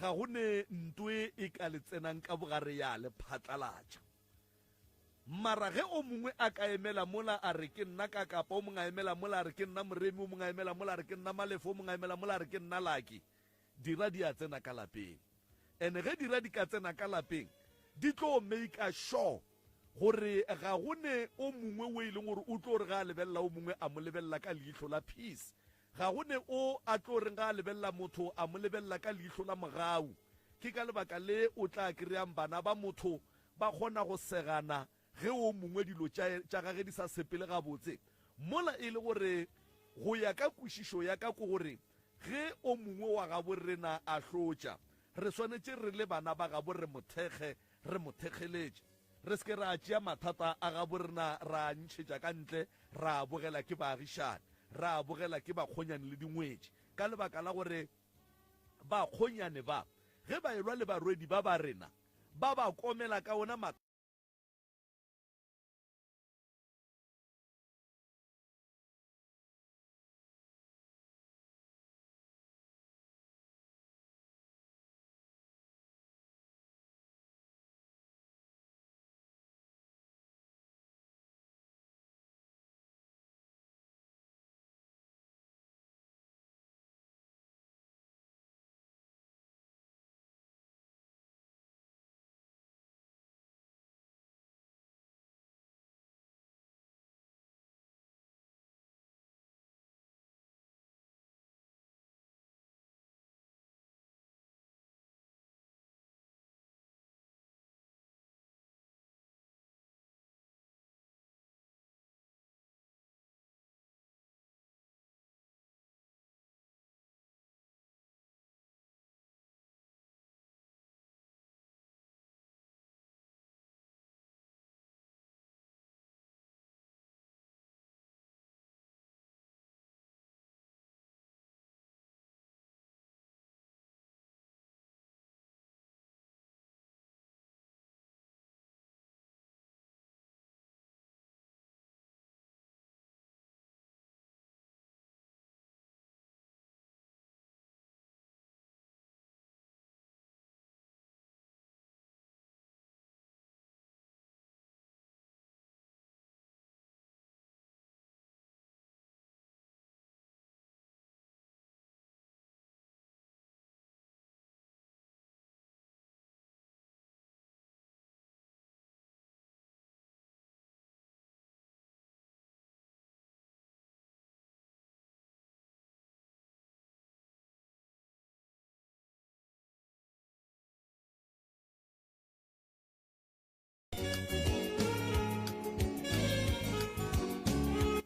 Ga go ne ntwe e ka le tsenang ka bogare ya le phatlalatša. Mara ge o mongwe a ka emela mola a re ke nna Kakapa, o mongwe a emela mola a re ke nna Moremi, o mongwe a emela mola a re ke nna Malefo, o mongwe a emela mola a re ke nna Laki, dira di a tsena ka lapeng. And ge dira di ka tsena ka lapeng, di tlo maker sure gore ga go ne o mongwe o e leng gore o tlo re ge a lebelela o mongwe a mo lebelela ka leihlo la peace. Ga go ne o a tlo reng ga a lebelela motho a mo lebelela ka leihlo la mogau. Ke ka lebaka le o tla kry-ang bana ba motho ba kgona go segana ge o mongwe dilo tša, tša gage di sa sepele gabotse. Mola e le gore go ya ka kwešišo ya ka ke gore ge o mongwe wa gabo rena a hlotša, re swanetše re le bana ba gabo re mo thekge, re mo thekgeletše. Re se ke ra tšea mathata a gabo rena ra a ntšhetša ka ntle, ra a bogela ke baagišani, ra a bogela ke bakgonyane le dingwetši. Ka lebaka la gore bakgonyane ba, ge ba elwa le barwedi ba ba rena, ba ba komela ka ona mathata.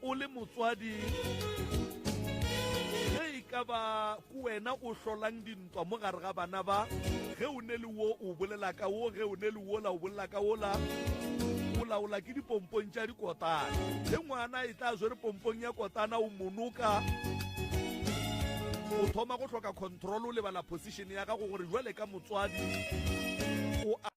O le motswadi, ge e ka ba ke wena o hlolang dintwa mo gare ga bana ba, ge o ne le wo o bolela ka wo, ge o ne le wola o bolela ka wola, o laola ke dipompong tša dikotana. Ge ngwana e tla swere pompong ya kotana o monoka, o thoma go hloka control, o lebala position ya gago gore jwale ka motswadi o a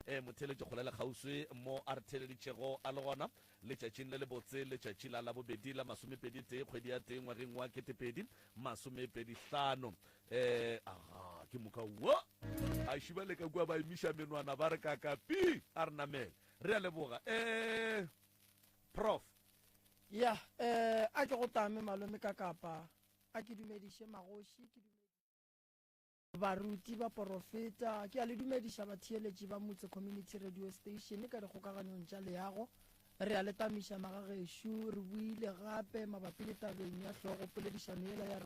E, motheeletši kgole le kgauswi mo a re theeleditšego a le gona letšatšing le lebotse, letšatši la Labobedi la masomepedi tee kgwedi ya tee ngwageng wa 2025. E, aga, ke moka wo a šiba le ka kua ba emiša menwana ba re kakapi a re namele. Re a leboga. E, Prof. Ya, eh, a ke go tame malome ka kapa, a ke dumediše magoši, ke dumediše Baruti, baporofeta, ke a le dumediša batheeletši ba Motse Community Radio Station ka dikgokaganyong tša leago. Re a le tamiša magagešo, re boile gape mabapi le tabeng ya hlogo poledišano yela ya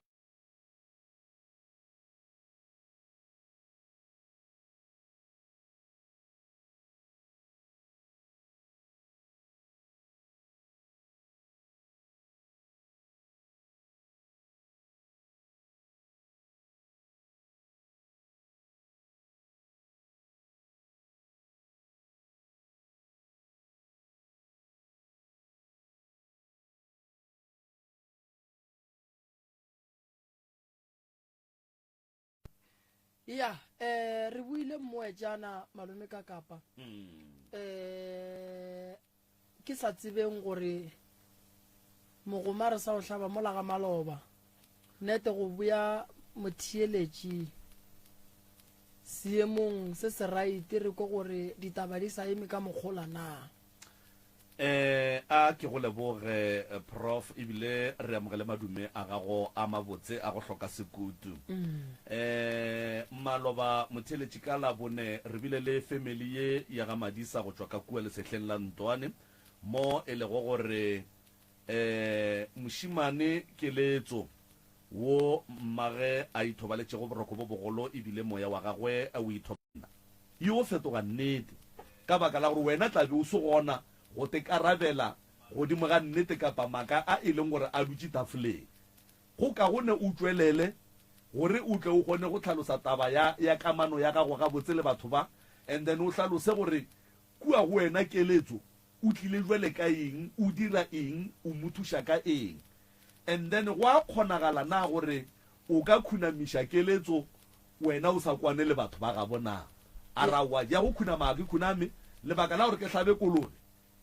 Ya, eh re buile mmoetšana malome ka kapa. Mm. Eh Ke sa tsebeng gore mogoma re sa o hlaba mola ga maloba. Nete go boya motheeletši seemong se se right re kwe gore ditaba di sa eme ka mokgola na. Eh, a ke go leboge Prof ebile re amogele madume a gago a mabotse a go hloka sekutu. Eh, maloba motheeletši ka Labone re bile le family ye ya ga Madisa go tšwa ka kua lesehleng la Ntwane mo e lego gore eh mošimane Keletso wo mmage a ithobaletšego boroko bo bogolo ebile moya wa gagwe o ithobalela yo fetoga nnete ka baka la gore wena tla be o se gona go tekarabela godimo ga nnete kapa maka a e leng gore a dutše tafoleng. Go kaone o tšwelele gore o tle o kgone go hlalosa taba ya, ya kamano ya gago gabotse le batho ba, and then o hlalose gore kua go wena keletso o tlile jwale ka eng, o dira eng, o mo thuša ka eng. And then go a kgonagala na gore o ka khunamiša keletso wena o sa kwane le batho ba gabo na? A re aowa, ya go khunama ga ke khuname, lebaka la gore ke hlabe kolobe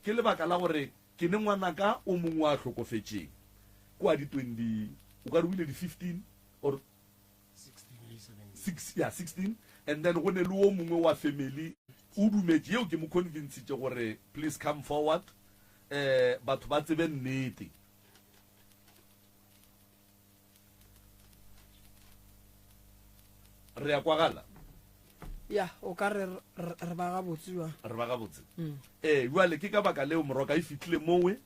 ke lebaka la gore Ke ne ngwanaka o mongwe a hlokofetšeng kua di 20, o ka re o ile di 15 or 6, yeah, 16, and then go ne le o mongwe wa family o dumetše, yeo ke mo convincitše gore please come forward, eh, batho ba tsebe nnete. Re a kwagala? Ya, o ka re re ba gabotse jwang? Re ba gabotse. Mm. Eh, jwale ke ka baka leo moroka e fihlile mowe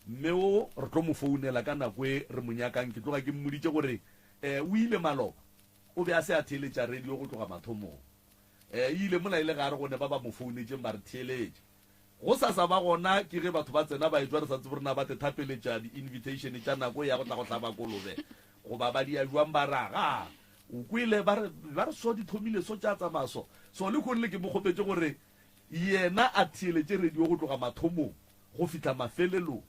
mme o re tlo mo founela ka nako e re mo nyakang. Ke tloga ke mmoditše gore eh o ile maloba. O be a se a theeletša radio go tloga mathomong. Eh, e ile mola e le gare go ne ba ba mo founetšeng ba re theeletše. Gosasa ba gona ke ge batho ba tsena ba etšwa re sa tsebe gore na ba te thapeletša di-invitation tša nako ya go tla go hlaba kolobe goba ba di ya jwang ba re aga o kwele ba re ba re so di thomile so tša tsamaya so so lehono le ke mo kgopetše gore yena a theeletše radio go tloga mathomong go fihla mafelelong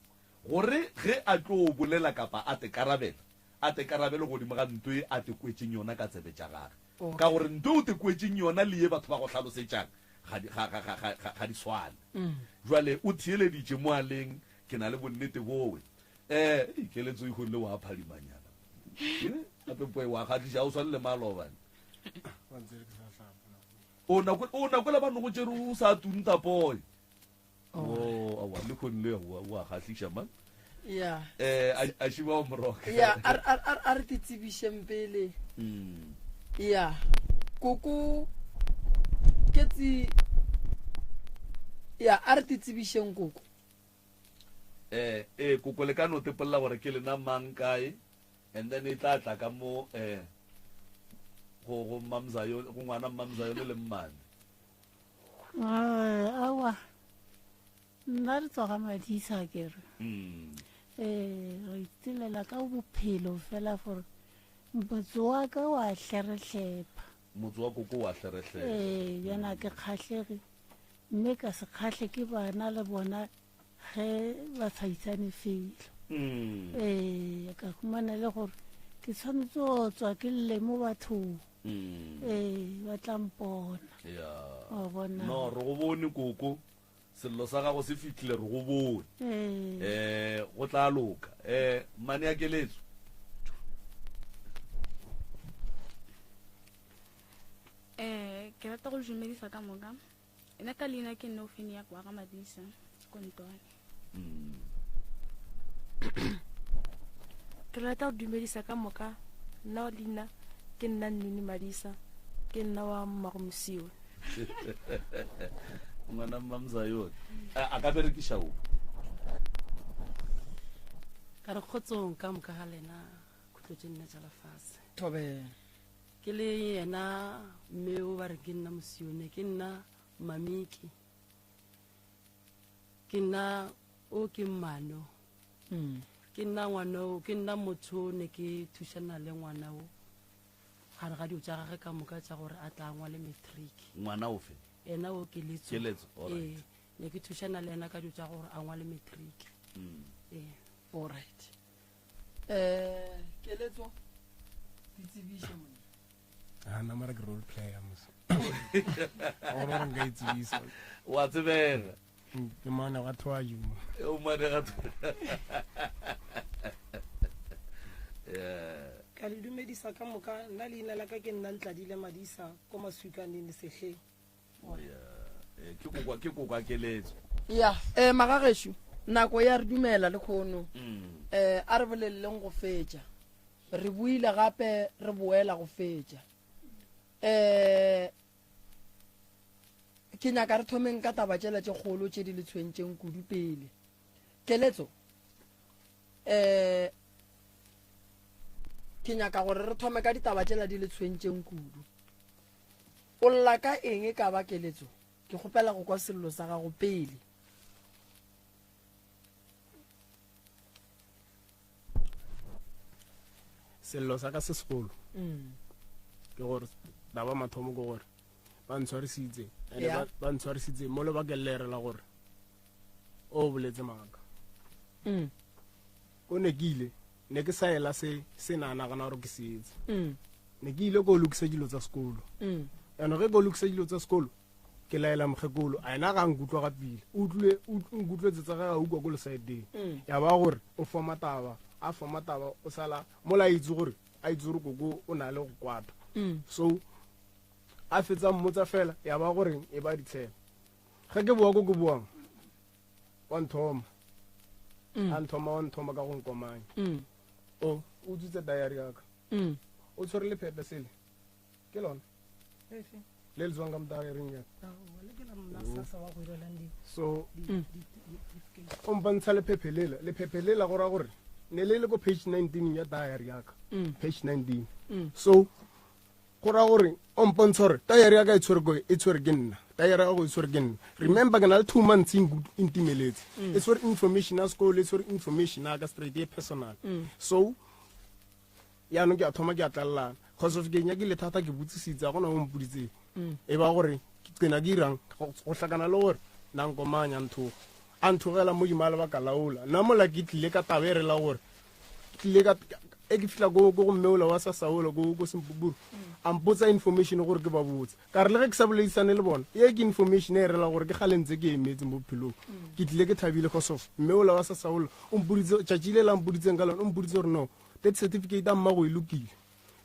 gore ge a tlo bolela kapa a te karabela a te karabele godimo ga nto e a te kwetšeng yona ka tsebe tša gage. Ka gore nto e o te kwetšeng yona le ye batho ba go hlalosetšang ga di, ga, ga, ga, ga, ga, ga di swane. Jwale o theeleditše mo a leng, ke na le bonnete bowe. Eh, ei, keletso e kgonne wa phadimanyana. Eh, gape poe wa kgahliša, ga o swane le maloba. O nako, o nako la ba no go tšere o sa tunta poe. Oh, aowa, le kgone le o a kgahliša man. Yeah. Eh, a a šiba o moroka. Yeah, a a a a re te tsebišeng pele. Mm. Yeah. Koko ke tsi Ya, a re te tsebišeng koko. Eh, eh, koko le ka no tepolla gore ke lena mang kae and then e tla tla ka mo eh go go mamza yo go ngwana mamza yo le mmane. Aowa, nna re tswa ga Madisa ke re. Mm. Eh, re itelela ka bophelo fela gore motse wa ka wa hlerehlepha. Motse wa koko wa hlerehlepha. Eh, bjana ke kgahlege mme ka se kgahle ke bana le bona ge ba sa itsane felo. Mm. Eh, ka humana le gore. Ke tshwanetse go tswa ke lle mo bathong. Ee, ba tla mpona. Ya. Wa bona. No, re go bone koko. Sello sa gago se fihlile, re go bone. Ee. Eh, go tla loka. Eh, mmane ya keletso. Eh, ke rata go dumedisa ka moka. Nna ka leina ke nne Ofenia kwa ga Madisa, ko Ntwane. Ke rata go dumedisa ka moka. Nna leina ke nna Nnini Madisa, ke nna wa Mmago Mosiwe. Ngwana Mmamzayone. A ka berekiša o. Ka re kgotsong ka moka ga lena khutlo tše nne tša lefase. Thobela. Ke le yena mme o ba re ke nna Mosione, ke nna Mamiki. Ke nna o ke mmano. Ke nna ngwana o, ke nna motho o ne ke thušana le ngwana o gare ga dilo tša gage ka moka tša gore a tla ngwale matric. Ngwana ofe? Yena o Keletso. Keletso, all right. Ee, ne ke thušana le yena ka dilo tša gore a ngwale matric. Ee. All right. Eh, Keletso, di tsebiše monna. Ah, nna mara ke role player mos. Ga gona gore nka itsebisa. Wa tsebega. Ke mane ga thoaju. O mane ga Yeah. Ka le dumedisa ka moka, nna leina la ka ke nna Ntladile Madisa ko Maswikaneng Sehleng. Yeah. Eh, ke kokwa ke kokwa keletso. Ya, eh magagešo, nako ya re dumela le khono. Eh a re boleleleng go fetša. Re buile gape re boela go fetša. Eh ke nyaka re thomeng ka taba tšela tše kgolo tše di le tshwentšeng kudu pele. Keletso, eh ke nyaka gore re thome ka ditaba tšela di le tshwentšeng kudu. O lla ka eng e ka ba keletso? Ke kgopela go kwa sello sa gago pele. Sello sa ka se segolo ke gore taba mathomo ke gore ba ntshwarisitse ene Yeah. ba ntshwarisitse mo lebakeng le re la gore o boletse maaka. O ne ke ile ne ke sa ela se se na nagana gore ke se etse. Ne ke ile ko lokisa dilo tsa sekolo. Yaanong ge ko lokisa dilo tsa sekolo ke laela mokgekolo a ena ga nkutlwa ga pele o utlwile o nkutlwetse tsa gage a ukwa ko lesaeteng ya ba gore o foma taba a foma taba o sala mola a itse gore a itse gore koko o na le go kwata so a fetsa mmotsa fela ya ba gore e ba ditshela ge ke boa ko ke boang wa nthoma a nthoma wa nthoma ka go nkomanya o o utswitse diary ya ka o tshwere lephephe sele ke lona le le tswang ka motagereng ya so o mpontsha lephephe lela lephephe lela go ra gore ne le le ko page 19 ya diary ya ka page 19 so go ra gore o mpontsha gore diary ya ka e tshwere ko e tshwere ke nna diary ya gago e tshwere ke nna remember ke na le 2 months e ntimeletse e tshwere information ya sekolo e tshwere information ya ka straight e personal so yaanong ke a thoma ke a tlalelana cause of ke nyakile thata ke botsisitse a gona o mpoditseng e ba gore ke qena ke irang go hlakana le gore na nkomanya nthoga a nthogela mo dima lebaka laola nna mola ke tlile ka taba e re la gore ke tlile ka e ke fihla ko go mme ola wa sa saola ko ko Sempuburu a mpotsa information gore ke ba botse ka re le ge ke sa boledisane le bona ye ke information e rela gore ke gale ntse ke emetse mo bophelong ke tlile ke thabile cause of mme ola wa sa saola o mpoditse tšatši le la mpoditseng ka lona o mpoditse gore no death certificate a mmago e lokile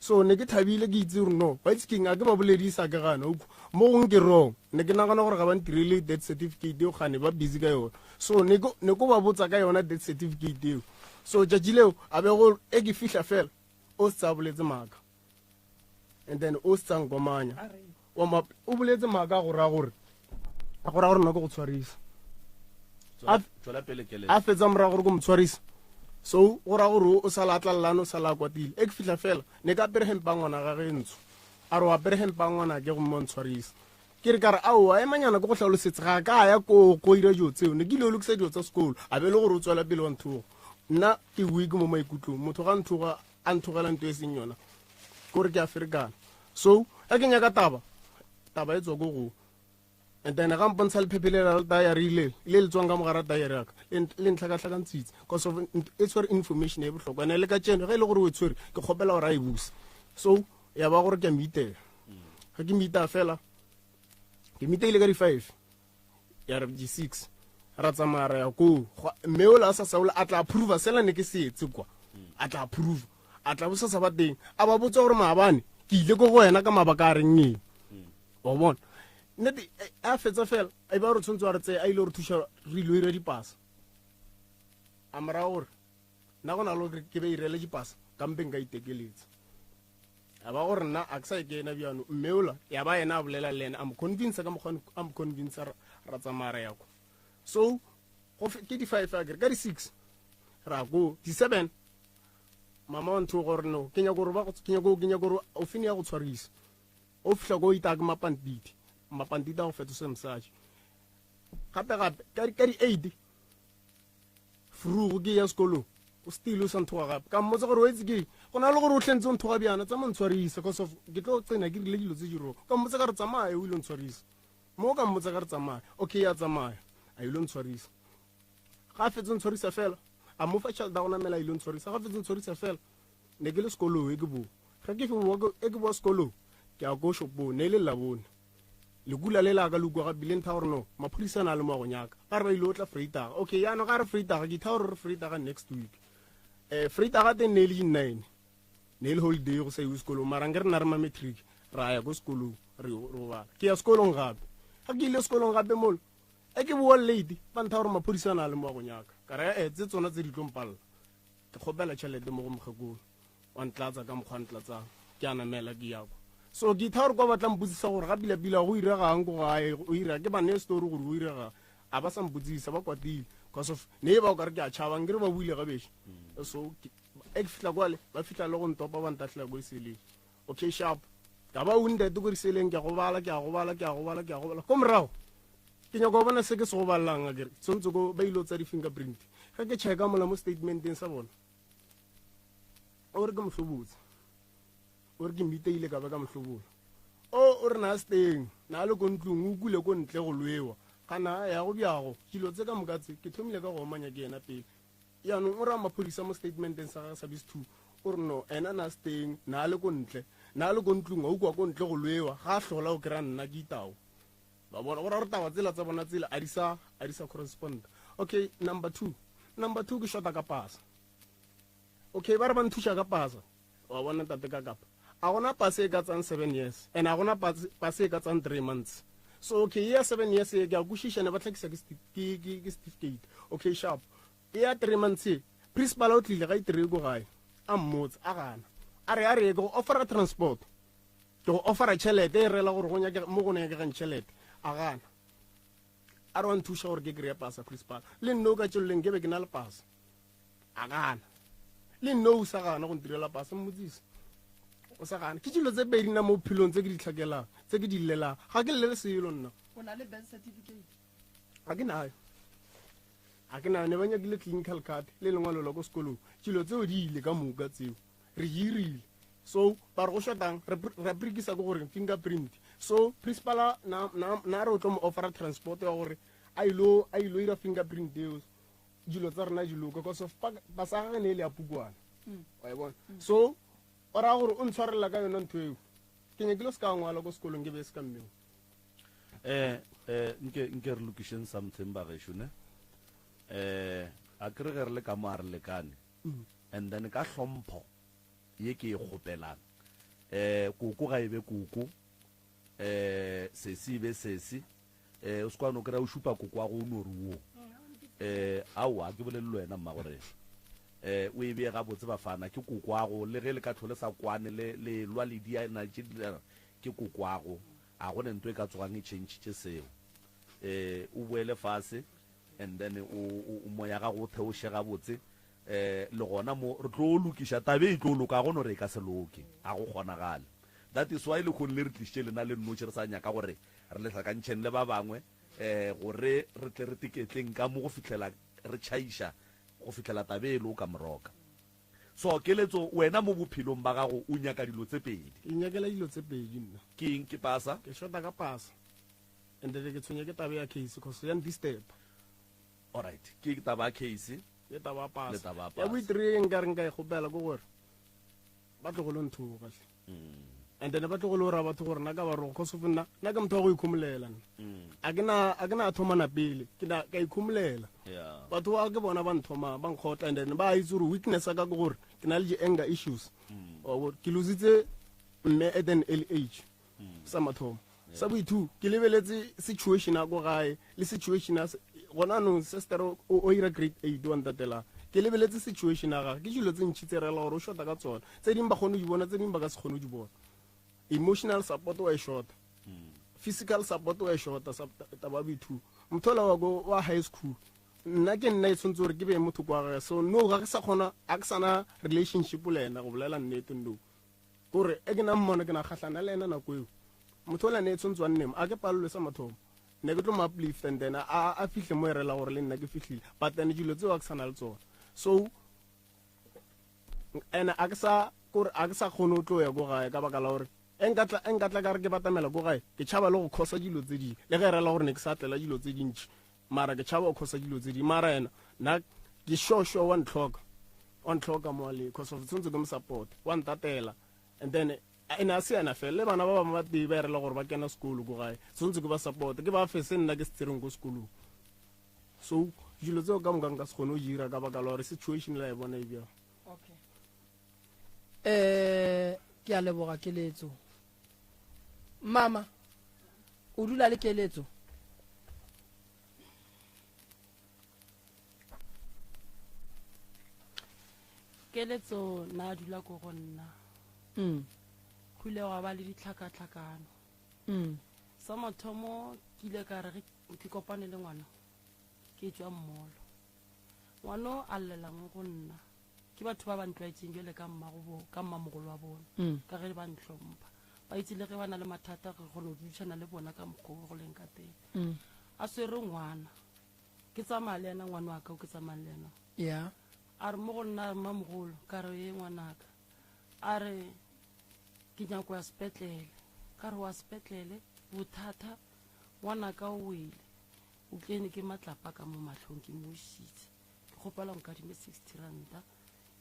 so ne ke thabile ke itse gore no ba itse keng a ke ba boledisa ke gana o mo gongwe ke wrong ne ke nagana gore ga ba ntirele death certificate eo gane ba busy ka yona so ne ko ba botsa ka yona death certificate eo so tšatši leo a be go e ke fihla fela o se tsa boletse maaka and then o se tsa nkomanya o boletse maaka a go raya gore a go raya gore nna ke go tshwarisa a fetsa morago gore ko mo tshwarisa so go raya gore o sala a tlalelane o sala a kwatile e ke fitlha fela ne ka apere hempa ngwana ga ge ntsho a re o apere hempa ngwana ke gomme o ntshwarisa ke re ka re aowa emanyana ke go tlhalosetse ga ka ya ko go ira dilo tseo ne ke ile o lokisa dilo tsa sekolo a be le gore o tswela pele wa nthogo nna ke weak mo maikutlong motho ga nthoga a nthogela nto e seng yona kore ke a ferekana so ga ke nyaka taba taba e tswa ko go And then ga mpontsha lephephe le la diary le le le tswang ka mogara diary ya ka, le ntlhakatlhakantshitse cause of e tshwere information e bohlokwa. And le ka tseno ge e le gore o e tshwere, ke kgopela gore a e buse. So ya ba gore ke a meetela. Ga ke meeta fela, ke meetaile ka di-5 ya re di-6, ra tsamaya ra ya koo. Mme ola a sa saola a tla approva sela ne ke se etse kwa, a tla approva, a tla bosasa ba teng, a ba botsa gore maabane ke ile ko go wena ka mabaka a reng eng. Wa bona nnete, a fetsa fela a ba re tshwanetse wa re tseye a ile gore thuša re ile ira dipasa. A morago gore nna go na le gore ke be irele dipasa ka mpeng ka itekeletsa, a ba gore nna a ke sa e kena bjano. Mme ola ya ba yena a bolela le ena, a mo convince ka mokgwa a mo convince, ra tsamaya ra ya kwa. So go ke di-5 a kere ka di-6 ra ko di-7. Mama wa ntho gore no ke nyako gore ba ke nyako ke nyako gore o fini ya go tshwarisa o fihla ko itaka mapantiti mapantiti a go fetosa mosadi gape gape ka di-8 frugo ke ya sekolong, o still o sa nthoga gape. Ka mmotsa gore o etse ke go na le gore o tlhentse o nthoga bjana, tsa mo ntshwarisa cause of ke tlo tsena ke rile dilo tse di rong. Ka mmotsa ka re tsamaya o ile ntshwarisa mo, ka mmotsa ka re tsamaya. Okay, ya tsamaya a ile ntshwarisa. Ga a fetse ntshwarisa fela, a mo fa tšhelete ya go namela, a ile ntshwarisa. Ga fetse ntshwarisa fela, ne ke le sekolong e ke boa. Ge ke boa e ke boa sekolong, ke ya ko shopong, ne e le Labone. Lekula le la ka le ukwa ga bile ntha gore no maphodisa na le mo go nyaka, ba re ba ile o tla Vrydag. Okay, yaanong ga re Vrydag, ke itha gore re Vrydag next week. Vrydag teng ne e le di-9, ne e le holiday go sa iwe sekolong, mara nke re na re ma matric ra ya ko sekolong re go bala. Ke ya sekolong gape. Ga ke ile sekolong gape molo e ke boa late, ba ntha gore maphodisa na le mo go nyaka. Ka re tse tsona tse di tlo mpalla, ke kgopela tšhelete mo go mokgekolo wa ntlatsa ka mokgwa ntlatsang, ke a namela ke ya kwa. So ke itha gore kwa batla mpotsisa gore ga pila-pila go iregang ko gae, o ira ke ba ne story gore go iregang, a ba sa mpotsisa, ba kwatile cause of ne ba o kare ke a tšhaba, nkere ba buile gabedi. So e ke fihla kwale, ba fihla le go ntopa, ba ntatlhela ko diseleng. Okay, sharp, ka ba wounded ko diseleng, ke a gobala, ke a gobala, ke a gobala, ke a gobala. Ko morago ke nyaka go bona se ke se gobalelang, a kere tshwanetse ko ba ile go tsa di-fingerprint. Ge ke checka mola mo statementeng sa bona, o re ke mohlobotse, o re ke mmiteile ka ba ka mohlobola. O re na se teng, na le ko ntlong, o kule ko ntle go lwewa gana ya go bjago dilo tse ka moka tse ke thomile ka go omanya ke yena pele. Yaanong o raya maphodisa mo statementeng sa gage sa bis 2, o re no ena na se teng, na le ko ntle, na le ko ntlong, a ukwa ko ntle go lwewa, ga a hlola o kry-a nna ke itao. Ba bona go ra gore taba tsela tsa bona tsela a di sa a di sa correspond. Okay, number 2, number 2 ke shota ka pasa. Okay, ba re ba nthuša ka pasa. Wa bona tate ka kapa, a gona pase e ka tsang 7 years, and a gona pase e ka tsang 3 months. So okay, ya 7 years e ke a kwešiša, ne ba tlhakisa ke certificate. Okay, sharp. E ya 3 months e, principal o tlile ga itere ko gae, a mmotsa, a gana, a re a re ke go offera transport, ke go offera tšhelete e rela gore go nyake mo go nyakegang tšhelete, a gana, a re wa nthuša gore ke kry-e pasa. Principal le nna o ka tšeloleng ke be ke na le pasa, a gana, le nna o sa gana go ntirela pasa, mmotsise o sa gana. Ke dilo tse pedi nna mo bophelong tse ke di tlhakelang, tse ke di llelang, ga ke llele selo nna. O na le birth certificate? Ga ke nayo, ga ke nayo. Ne ba nyakile clinical card le lengwalo la ko sekolong, dilo tseo di ile ka moka tseo re hirile. So ba re go shotang re prekisa ke gore fingerprint. So principal na re o tlo mo offera transport ya gore a ilo a ilo ira fingerprint eo, dilo tsa rena di loka, cause of pasa gage ne e le ya pukwana, wa e bona. So o raya gore o ntshwarelela ka yona ntho eo, ke nyakile se ka ngwala ko sekolong ke be se ka mmeo. Nke re lokišeng something bagešo ne. A ke re ge re le ka mo a re lekane. And then ka hlompho ye ke e kgopelang, koko ga e be koko, sesi e be sesi. O se kwa no kry-a o šupa koko wa go o no re wo. Aowa, ke bolele le wena mma gore o e bee gabotse bafana, ke koko wa go, le ge le ka tlhole sa kwane le le lwa le dia na tše di ke koko wa go, a go ne nto e ka tsogang e changitše seo. O boele fase and then o moya gago o theoše gabotse. Le gona mo re tlo lokiša tabe e tlo loka, a go no re e ka se loke, a go kgonagale. That is why lehono le re tlišitše lena le nnotši, re sa nyaka gore re le hlakantšheng le ba bangwe, gore re tle re teketleng ka mo go fihlela re tšhaiša go fihlela tabe e loka moroka. So keletso, wena mo bophelong ba gago o nyaka dilo tse pedi. Ke nyakela dilo tse pedi nna. Ke eng? Ke pasa? Ke shota ka pasa. And then ke tshwenya ke taba ya case cause ya ndisturb. Alright, ke taba ya case. Ke taba ya pasa. Le taba ya Ya pasa. boitiri e nka re nka e kgopela ke gore ba tlogole nthoga hle. And then ba tlogole go raya batho gore nna ka ba rogo cause of nna nna ke motho wa go ikhomolela nna. A ke na a ke na thomana pele, ke na ka ikhomolela. Yeah. Batho ba ke bona ba nthoma ba nkgotla and then ba itse gore weakness ya ka ke gore ke na le di-anger issues. Wa bona, ke lositse mme at an early age. Sa mathomo. Sa boithu ke lebeletse situation ya ko gae le situation ya gona anong sister o o ira grade 8 wa ntatela. Ke lebeletse situation ya gage, ke dilo tse ntši tse rela gore o shota ka tsona. Tse dingwe ba kgone go di bona, tse dingwe ba ka se kgone go di bona. Emotional support wa e shota. Physical support wa e shota sa taba ya boithu. Motho ola wa ko wa high school nna ke nna e tshwanetse gore ke be motho kwa gage. So no ga ke sa kgona, ga ke sana relationship le ena go bolela nnete no. Kore e ke na mmona ke na kgahlana le ena nako eo. Motho ola ne e tshwanetse wa nne mo, a ke palelwe sa mathomo. Ne ke tlo mo uplift and then a fihle mo e rela gore le nna ke fihlile. But then dilo tseo a ke sana le tsona. So ene a ke sa kore a ke sa kgone go tlo ya ko gae ka baka la gore e nka tla, e nka tla ka re ke batamela ko gae, ke tšhaba le go khosa dilo tse dingwe. Le ge e rela gore ne ke sa tlela dilo tse dintši, mara ke tšhaba go khosa dilo tse dingwe. Mara ena nna ke sure sure wa ntlhoka, wa ntlhoka mo a le cause of tshwanetse ke mo support, wa ntatela. And then ene a se ena fela, le bana ba bangwe ba tee ba e rela gore ba kena sekolo ko gae, tshwanetse ke ba support, ke ba fe se nna ke se tsereng ko sekolong. So dilo tseo ka moka nka se kgone go dira ka baka la gore situation la e bona e bjang. Okay. Ke a leboga keletso. Mama, o dula le keletso? Keletso na dula ko go nna. Go ile gwa ba le ditlhakatlhakano. Sa mathomo ke ile ka re ke kopane le ngwana ke tšwa mmolo. Ngwano a llelang go nna. Ke batho ba ba ntlwaetseng jwale ka mmago bo, ka mmamogolo wa bona. Ka ge ba ntlhompha. Ba itse le ge ba na le mathata re kgona go dudišana le bona ka mokgwa o go leng ka teng. A swere ngwana. Ke tsamaya le yena ngwana wa ka o ke tsamaya le yena. A re mo go nna mmamogolo, ka re ye ngwanaka. A re ke nyako ya sepetlele. Ka re wa sepetlele, bothata ngwanaka o wele. O tlene ke matlapa ka mo mahlong ke mo išitše. Ke kgopela nkadime 60 ranta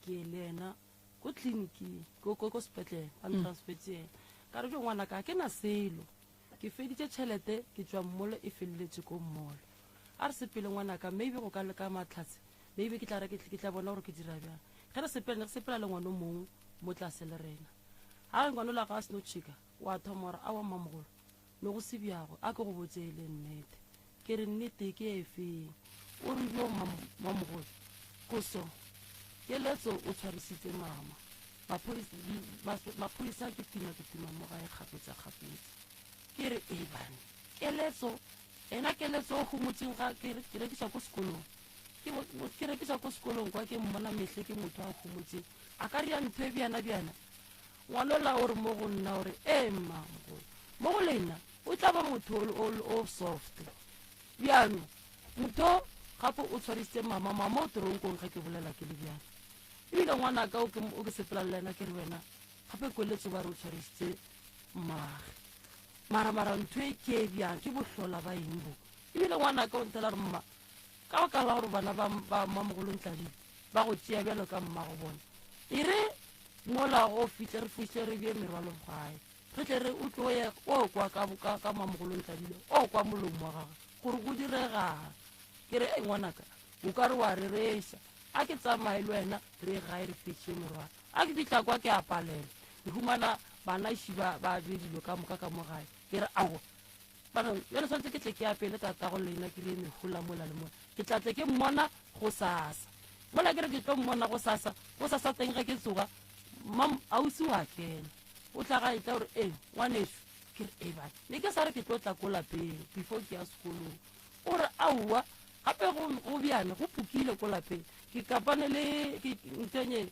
ke ye le yena ko tleliniking, ko sepetlele, ba ntransfetse yena. Ka re jo ngwanaka ga ke na selo. Ke feditše tšhelete, ke tšwa mmolo e feleletše ko mmolo. A re sepele ngwanaka, maybe go ka leka matlhatse, maybe ke tla re ke tla bona gore ke dira bjang. Ge re sepela, ne re sepela le ngwana o mongwe mo tlase le rena. Ha re ngwana o la ga a seno tšhika, wa thoma gore aowa mmamogolo, ne go se bjago, a ke go botse e le nnete. Ke re nnete ke e feng? O re jo mmamogolo, go so keletso o tshwarisitse mama. Maphodisa ke tima ke tima mo gae kgapetsa kgapetsa. Ke re e bane keletso ena keletso o gomotseng ga ke re ke rekisa ko sekolong. Ke ke rekisa ko sekolong kwa ke mmona mehle ke motho a gomotseng. A ka ria ntho e bjana bjana. Ngwana ola o re mo go nna o re, ee, mmamogolo, mo go lena o tla ba motho o soft. Bjano motho gape o tshwarisitse mama, mama o toronkong ge ke bolela ke le bjana. Ebile ngwanaka o ke sepela le yena ke re wena gape keletso ba re o tshwarisitse mmage. Mara mara ntho e ke e bjang ke bohlola ba eng bo. Ebile ngwanaka o ntela re mma ka baka la gore bana ba mmamogolo Ntladile ba go tšea bjalo ka mmago bona. E re mola go fihle re fihle re bje merwalo gae. Re tle re o tlo ye o kwa ka mmamogolo Ntladile o kwa molomo wa gagwe gore go diregang. Ke re ei ngwanaka o ka re wa rereša. A ke tsamaye le wena re ye gae re fetše merwalo. A ke fihla kwa ke a palelwa. Ke humana bana ši ba be dilo ka moka ka mo gae. Ke re aowa. Bana, bjale tshwanetse ke tle ke apele tatago lena ke re mehola mola le mola. Ke tla tle ke mmona go sasa. Mola ke re ke tlo mmona go sasa, go sasa teng ge ke tsoga, mam ausi wa kena. O tla ga e tla gore, ee, ngwanešu. Ke re, ee, bana, ne ke sa re ke tlo tla ko lapeng before ke ya sekolong. O re, aowa, gape go bjana, go phukile ko lapeng. Ke kapane le, ke, ntenye,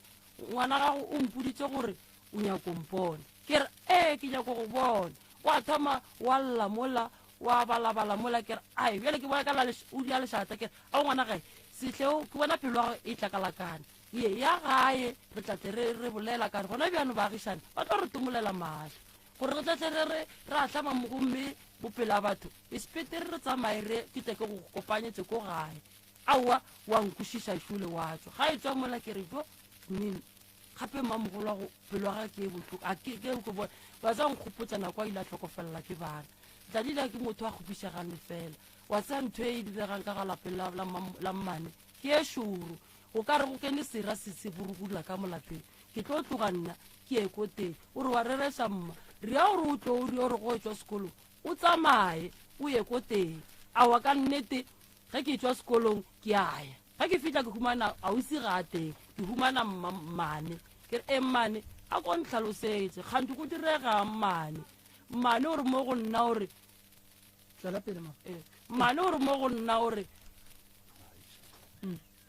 ngwana gago o mpoditše gore o nyako mpona. Ke re, ee, ke nyako go bona. Wa thoma wa lla mola, wa balabala mola. Ke re, ai, bjale ke bona ka la o dia lešata. Ke re, ao ngwana gae, sehleo, ke bona pelo ya gago e tlakalakane. Ye, ya gae, re tla tle re bolela ka re gona bjano baagišane ba tlo re tomolela mahlo. Gore re tletle re re re ahlama mo gomme bopela batho, e sepetere re tsamaye re ke tle ke go kopanyetse ko gae. Aowa, wa nkwešiša šole wa tšwa. Ga e tšwa mola ke re jo, nini. Gape mmamogolo wa go pelo ya gage ke e bohloko. A ke ke ke bona wa tseba nkgopotša nako a ile a hlokofelela ke bana. Tladila ke motho a kgopišegang lefela. Wa tseba ntho e e diregang ka ga lapeng la la la mmane ke e šoro. O ka re go kene sera se se burugula ka mo lapeng. Ke tlo tloga nna ke ye ko teng. O re wa rereša mma. Rea gore o tlo o re gore go etšwa sekolong o tsamaye o ye ko teng. Aowa ka nnete ge ke tšwa sekolong ke a ya. Ge ke fihla ke humana ausi ga a teng, ke humana mma mmane. Ke re e mmane a ko ntlhalosetše kganti go diregang mmane. Mmane o re mo go nna o re Tšwela pele ma. Eh, mmane o re mo go nna o re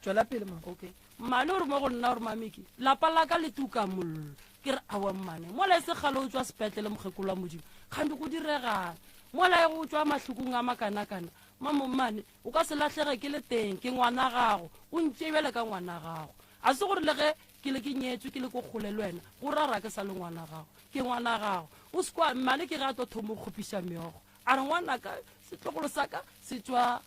Tšwela pele ma. Okay. Mmane o re mo go nna o re mamiki lapa la ka le tuka mollo. Ke re awa mmane mola e se kgale o tšwa sepetlele mokgekolo wa modimo kganti go diregang mola e go tšwa mahlokong a makanakana mamo mmane O ka se lahlege ke le teng, ke ngwana gago, o ntšee bjale ka ngwana gago. A se gore le ge ke le ke nyetswe ke le ko kgole le wena, go ra ra ke sa le ngwana gago. Ke ngwana gago. O se kwa, mmane ke ge a tlo thoma go kgopiša meokgo. A re ngwanaka, setlogolo sa ka se tšwa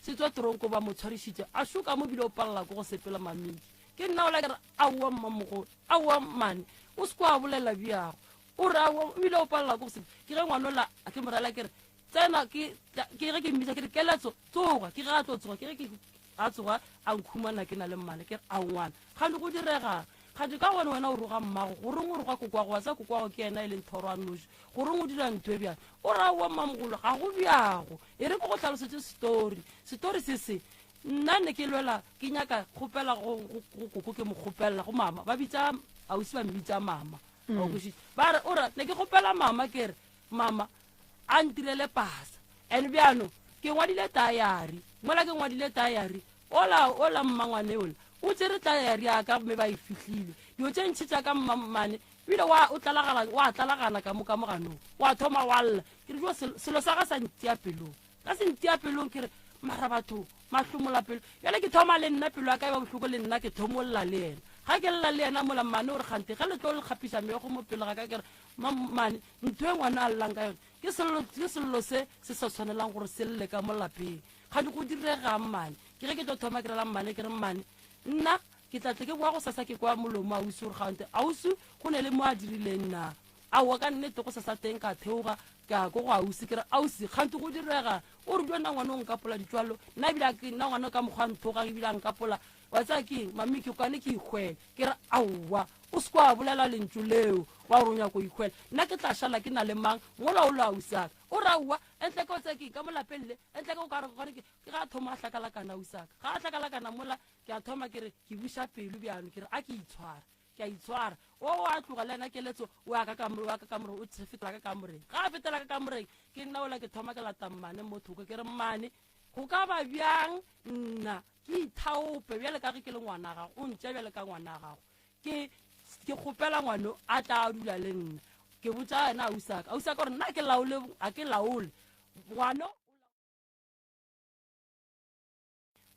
se tšwa tronko ba mo tshwarišitše. A šoka mo bile o palela ke go sepela mamiki. Ke nna ola ke re aowa mmamogolo, aowa mmane, o se kwa bolela bjago. O re aowa, o bile o palela ke go sepela. Ke ge ngwanola ke mo rela ke re Tsena ke ke ge ke mmitša ke re Keletso tsoga, ke ge a tlo tsoga, ke ge ke a tsoga a nkhumana ke na le mmane ke re ao ngwana kgante go diregang kgante ka gone wena o roga mmago goreng o roga kokwago wa tsa kokwago ke yena e leng thoro a noši goreng o dira ntho e bjang o ra oa mmamogolo ga go bjago e re ke go tlhalosetse story story se se nna ne ke lwela ke nyaka kgopela go koko ke mo kgopelela go mama ba bitsa ausi ba mmitsa mama mm. ba re o ra ne ke kgopela mama ke re mama a ntirele pasa and bjano ke ngwadile tayari mola ke ngwadile tayari ola ola mmangwane ola o tsere tayari ya ka mme ba e fihlile dilo tše ntšhi tša ka mmamane ebile wa o tlalagala wa tlalagana ka mo ka moganong wa thoma wa lla ke re jo selo sa ga sa ntia pelong ka se ntia pelong ke re mara batho mahlomola pelo bjale ke thoma le nna pelo ya ka e ba bohloko le nna ke thomolla le yena ga ke lla le yena mola mmane o re kgante ge le tlo le kgapiša meokgo mo pele ga ka ke re mmane ntho e ngwana a llang ka yone ke sello ke sello se se sa tshwanelang gore se lle ka mo lapeng ga di go diregang mmane ke ge ke tlo thoma ke rela mmane ke re mmane nna ke tla tle ke boa go sasa ke kwa molomo ausi gore gante ausi go ne le mo a dirileng na aowa ka nnete go sasa teng ka theoga ke a ko go ausi ke re ausi gante go direga o re jona ngwana o nkapola ditswalo nna ebile ke nna ngwana ka mokgwa nthoga ebile a nkapola wa tsaya ke mami ke kwane ke ikgwele ke re aowa o se kwa bolela lentšu leo wa gore o nyako ikgwela nna ke tla šala ke na le mang mola o lo ausaka o re aowa entle ke o tsaya ke ka mo lapeng le entle ke o ka re gone ke ga a thoma a hlakalakana ausaka ga a hlakalakana mola ke a thoma ke re ke buša pelo bjano ke re a ke itshwara ke a itshwara o a tloga le ena keletso o ya ka kamore o ya ka kamore o fetela ka kamoreng ga a fetela ka kamoreng ke nna ola ke thoma ke lata mmane mo thoko ke re mmane go ka ba bjang nna ke ithaope bjale ka ge ke le ngwana gago o ntša bjale ka ngwana gago ke ke kgopela ngwano a tla a dula le nna ke botša yena ausaka ausaka gore nna ke laole a ke laole ngwano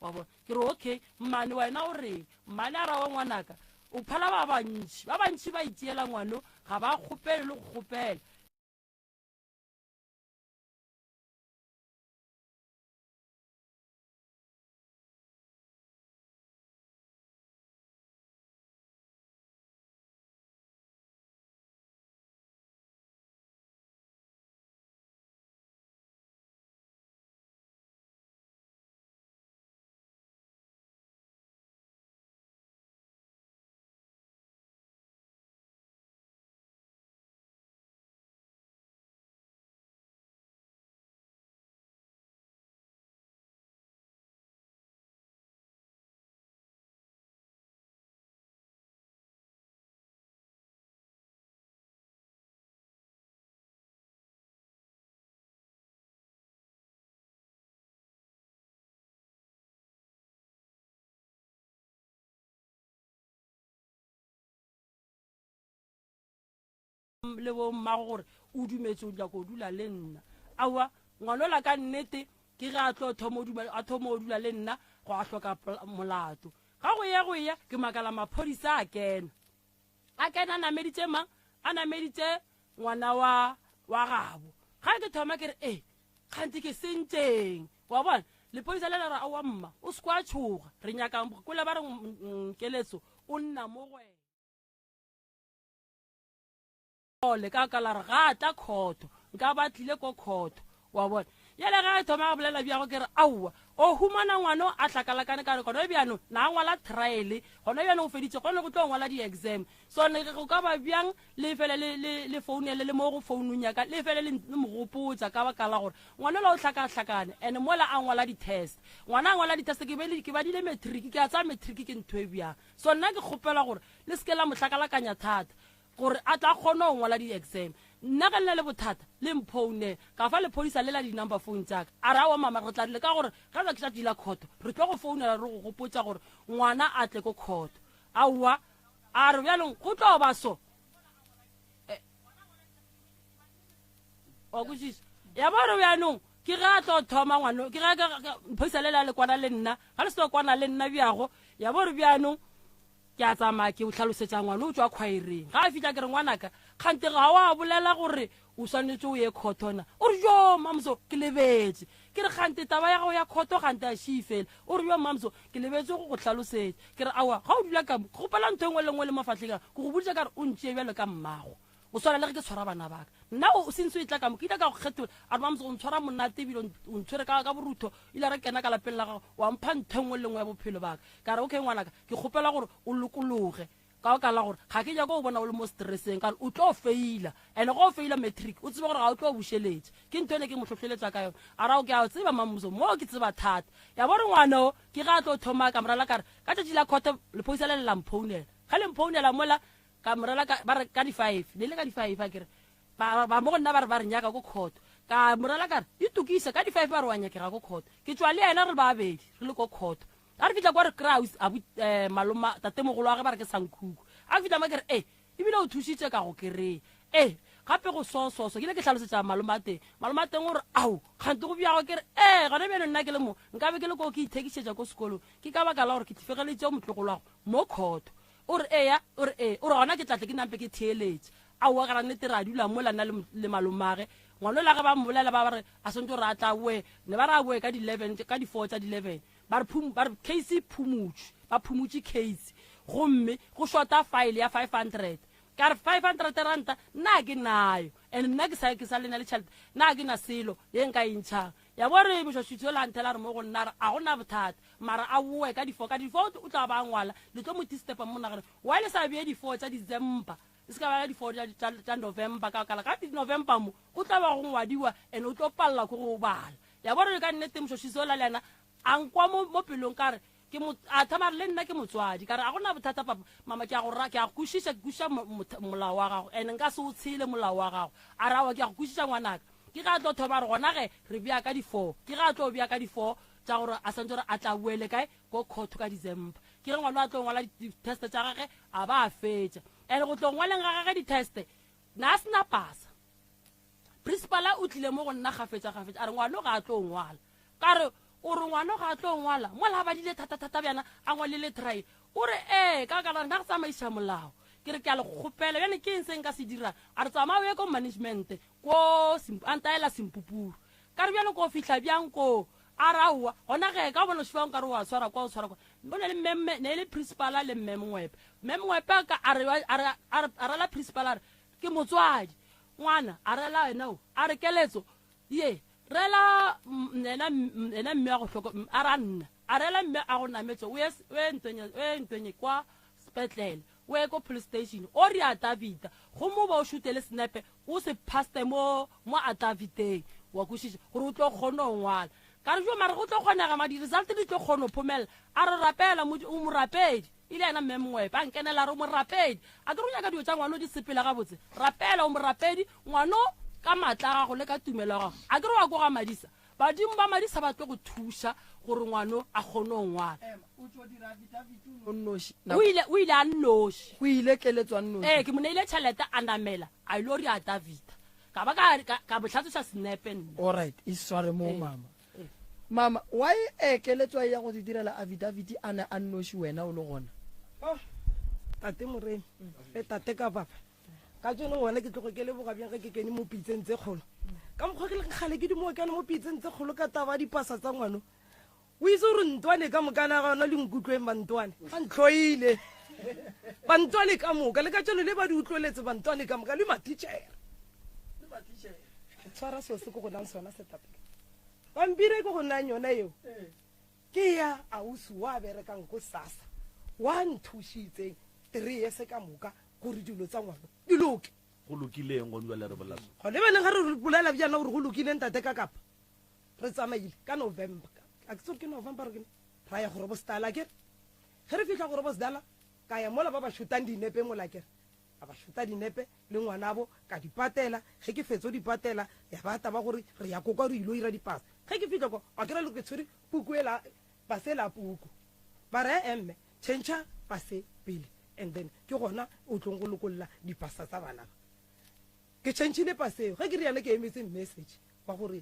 wa bona ke re okay mmane wena o reng mmane a rawa ngwanaka o phala ba bantši ba bantši ba itšeela ngwano ga ba kgopele le go kgopela le bo mmago gore o dumetse o nyako dula le nna aowa ngwanola ka nnete ke ge a tlo thoma a thoma o dula le nna go a hloka molato ga go ya go ya ke makala maphodisa a kena a kena a nameditše mang a nameditše ngwana wa wa gabo ga ke thoma ke re e kgante ke sentšeng wa bona lepodisa le la re aowa mma o se kwa tšhoga re nyakang kole ba re keletso o nna mo go wena ole ka ka la re ga tla khotho nka ba tlile ko khotho wa bona yale ga e thoma a bolela bjago ke re aowa o humana ngwano a hlakalakane ka re gona bjano na a ngwala trial gona bjano o feditše gone go tlo ngwala di-exam so ne go ka ba bjang le fele le le le founele le mo go founung ya ka le fele le le mo gopotsa ka baka la gore ngwana ola o hlakahlakane and mola a ngwala di-test ngwana a ngwala di-test ke be ke badile matric ke a tsaya matric ke ntho e bjang so nna ke kgopela gore le seke la mo hlakalakanya thata gore a tla kgone go ngwala di-exam nna ge le na le bothata le mphounele ka fa lephodisa le la di-number phone tsaka a re awa mama re tla le ka gore ge ka tšatši la khoto re tlo go founela re go gopotsa gore ngwana a tle ko khoto aowa a re bjalong go tlo ba so eh, wa kwešiša ya ba re bjanong ke ge a tlo thoma ngwano ke ge mphodisa le la le kwana le nna ga le se kwana le nna bjago ya bo re bjanong ke a tsamaya ke o tlhalosetša ngwana o tswa khwaereng ga a fitlha ke re ngwanaka kgante ga wa bolela gore o swanetše o ye khotona o re jo mamso ke lebetse ke re kgante taba ya gago ya khoto kgante a šii fela o re yo mamso ke lebetse go go tlhalosetša ke re aowa ga o dula ka mo ke kgopela ntho e nngwe le nngwe le mafatlheng a ke go boditša ka re o ntšee bjalo ka mmago o swana le ge ke tshwara bana baka nna o since o e tla ka mo ke ile ka go kgethola a re mamso o ntshwara monate ebile o ntshwere ka ka borutho ile re kena ka lapeng la gago wa mpha ntho e nngwe le nngwe ya bophelo baka ka re okay ngwanaka ke kgopela gore o lokologe Ka baka la gore ga ke nyake go bona o le mo stresseng ka gore o tlo feila and go o feila matric o tsebe gore ga o tlo bušeletša. Ke ntho ene ke mo hlohleletša ka yona. A ra ke a tseba Mammuso mo ke tseba thata. Ya bo re ngwana o ke ge a tlo thoma ka morela ka re ka tšatši la khoto lephodisa le le la mphounela. Ge le mphounela mola ka morela ka ba re ka di five ne le ka di five a ke re ba ba mo go nna ba re ba re nyaka ko khoto. Ka morela ka re itokise ka di five ba re wa nyakega ko khoto. Ke tšwa le yena re babedi re le ko khoto. A re fihla kwa re kry-a abu eh, maloma tatemogolo wa ge ba re ke sankhuku. A fihla mo ke re e ebile o thušitše ka go kry-e e gape go sososo ke ile ke hlalosetša maloma a teng. Maloma a teng o re ao kgante go bjago ke re ee gona bjalo nna ke le mo nkabe ke le ko ke ithekišetša ko sekolong ke ka baka la gore ke tlifegeleditše motlogolo wago mo khotho. O re eya o re ee o re gona ke tlatle ke nampe ke theeletše. Aowa ka nnete ra dula mola nna le malomage ngwana ola ge ba mmolela ba re a swantse gore a tla boe ne ba re a boe ka di-eleven ka di-four tša di-eleven Ba re, phum, ba re case e phumutšwe, ba phumutše case, gomme go shota file ya 500. Ka re, 500 ranta, nna ga ke nayo, and nna ke sa, ke sa lena le tšhelete, nna ga ke na selo ye nka e ntšhang. Ya bo re mošwašwitsi yola a nthela a re mo go nna, a re, a go na bothata, mara a boe ka di-four, ka di-four o tla ba a ngwala, le tlo mo tistepa mo monaganong. Why le sa bee di-four tša December, e se ka ba di-four tša November, ka baka la ka di-November mo go tla ba go ngwadiwa and o tlo palela ke go bala. Ya bo re ka nnete mošwašwitsi yola le yena A nkwa mo, mo pelong, ka re, Ke mo, a thoma a re, le nna ke motswadi. Ka re, A go na bothata, papa. Mama, ke a go ra, ke a go kwešiša, ke kwešiša mo, mo, molao wa gago, and nka se o tshele molao wa gago. A re, Aowa, ke a go kwešiša, ngwanaka. Ke ge a tlo thoma a re, Gona ge, re bea ka di-four. Ke ge a tlo bea ka di-four tša gore a swantše gore a tla boele kae, ko court ka December. Ke ge ngwana a tlo ngwala di-test tša gage, a ba a fetša. And go tlo ngwaleng ga gage di-test, na a se na pasa. Principal-a o tlile mo go nna kgafetša-kgafetša, a re, Ngwano ga a tlo ngwala. Ka re, O re ngwano ga a tlo ngwala? Mola a badile thata-thata bjana, a ngwalile try. O re, Ee, ka baka la gore nna re tsamaiša molao. Ke re, Ke a le kgopela, bjale ke eng se nka se dirang? A re, Tsamaya o ye ko management, ko a ntaela Sempupuru. Ka re, Bjale ko fihla bjang koo? A re, Aowa, gona ge, ka gobane o šeba nkare o a tshwara kwa, o tshwara kwa. Go na le mme, mme, ne e le principal le mme Mongwepe. Mme Mongwepe a ka, a re, a re, a re, a rela principal a re, Ke motswadi. Ngwana, a rela wena o. A re, Keletso, Ye, rela yena, yena mme wa go hloko, a ra nna. A rela mme a go nametše, o ye, o ye ntwenye, o ye ntwenye kwa sepetlele, o ye ko police station, o re a Davida, gomme o ba o šutele senepe, o se paste mo, mo a Davideng, wa kwešiša, gore o tlo kgona go ngwala. Ka re, jo, mara go tlo kgonega, ma di-result di tlo kgona go phomelela. A re, rapela, o morapedi. E le yena mme Mongwepe a nkenela a re o morapedi. A ke re o nyaka dilo tša ngwano di sepele gabotse? Rapela, o morapedi, ngwano ka maatla a gago le ka tumelo ya gago. A ke re wa koga Madisa? Badimo ba Madisa ba tlo go thuša gore ngwano a kgone go ngwala. Ema, o tšo dira affidavit o nnoši. O ile, o ile a nnoši. Go ile keletso a nnoši. Ee, ke mo neile tšhelete a namela a ilo re affidavita. Ka ba ka, ka, ka mo hlatsweša senepe nna. Alright, e sware moo mama. Mama, why e keletso ya go di direla affidavit a ne a nnoši wena o le gona? Oh, tate Moremi, le tate ka papa. Ka tseno gona ke tloge ke leboga bjang ge ke kene mo pitseng tse kgolo. Ka mokgwa ke leng kgale ke dimoa kane mo pitseng tse kgolo ka taba ya dipasa tsa ngwano. O itse gore ntwane ka moka na gona le nkutlweng bantwane. Ba ntlhoile. Bantwane ka moka le ka tseno le ba di utlweletse bantwane ka moka le matitšhere. Le matitšhere. Tshwara seo se ke go nang sona setapele. Pampiri e ke go nang yona eo. Ke ya ausi wa berekang ko SASSA wa nthušitseng 3 years ka moka gore dilo tsa ngwana di loke. Go lokileng gone jwale re bolela so? Gone bjaneng ga re bolela bjana gore go lokile ntate ka kapa re tsamaile ka November a ke tsore ke November re ra ya go Robosdal akere ge re fihla go Robosdal ka ya mola ba ba shotang dinepe mola akere a ba shota dinepe le ngwanabo ka di patela ge ke fetso di patela ya ba taba gore re ya kokwa re ilo ira dipasa ge ke fihla kwa a kere le ke tshwere puku ela pase la puku ba re ee mme tšhentšha pase pele and then ke gona o tlong go lokolla dipasa tsa bana ba ke tšhentšhile pase eo ge ke riana ke emetse message wa gore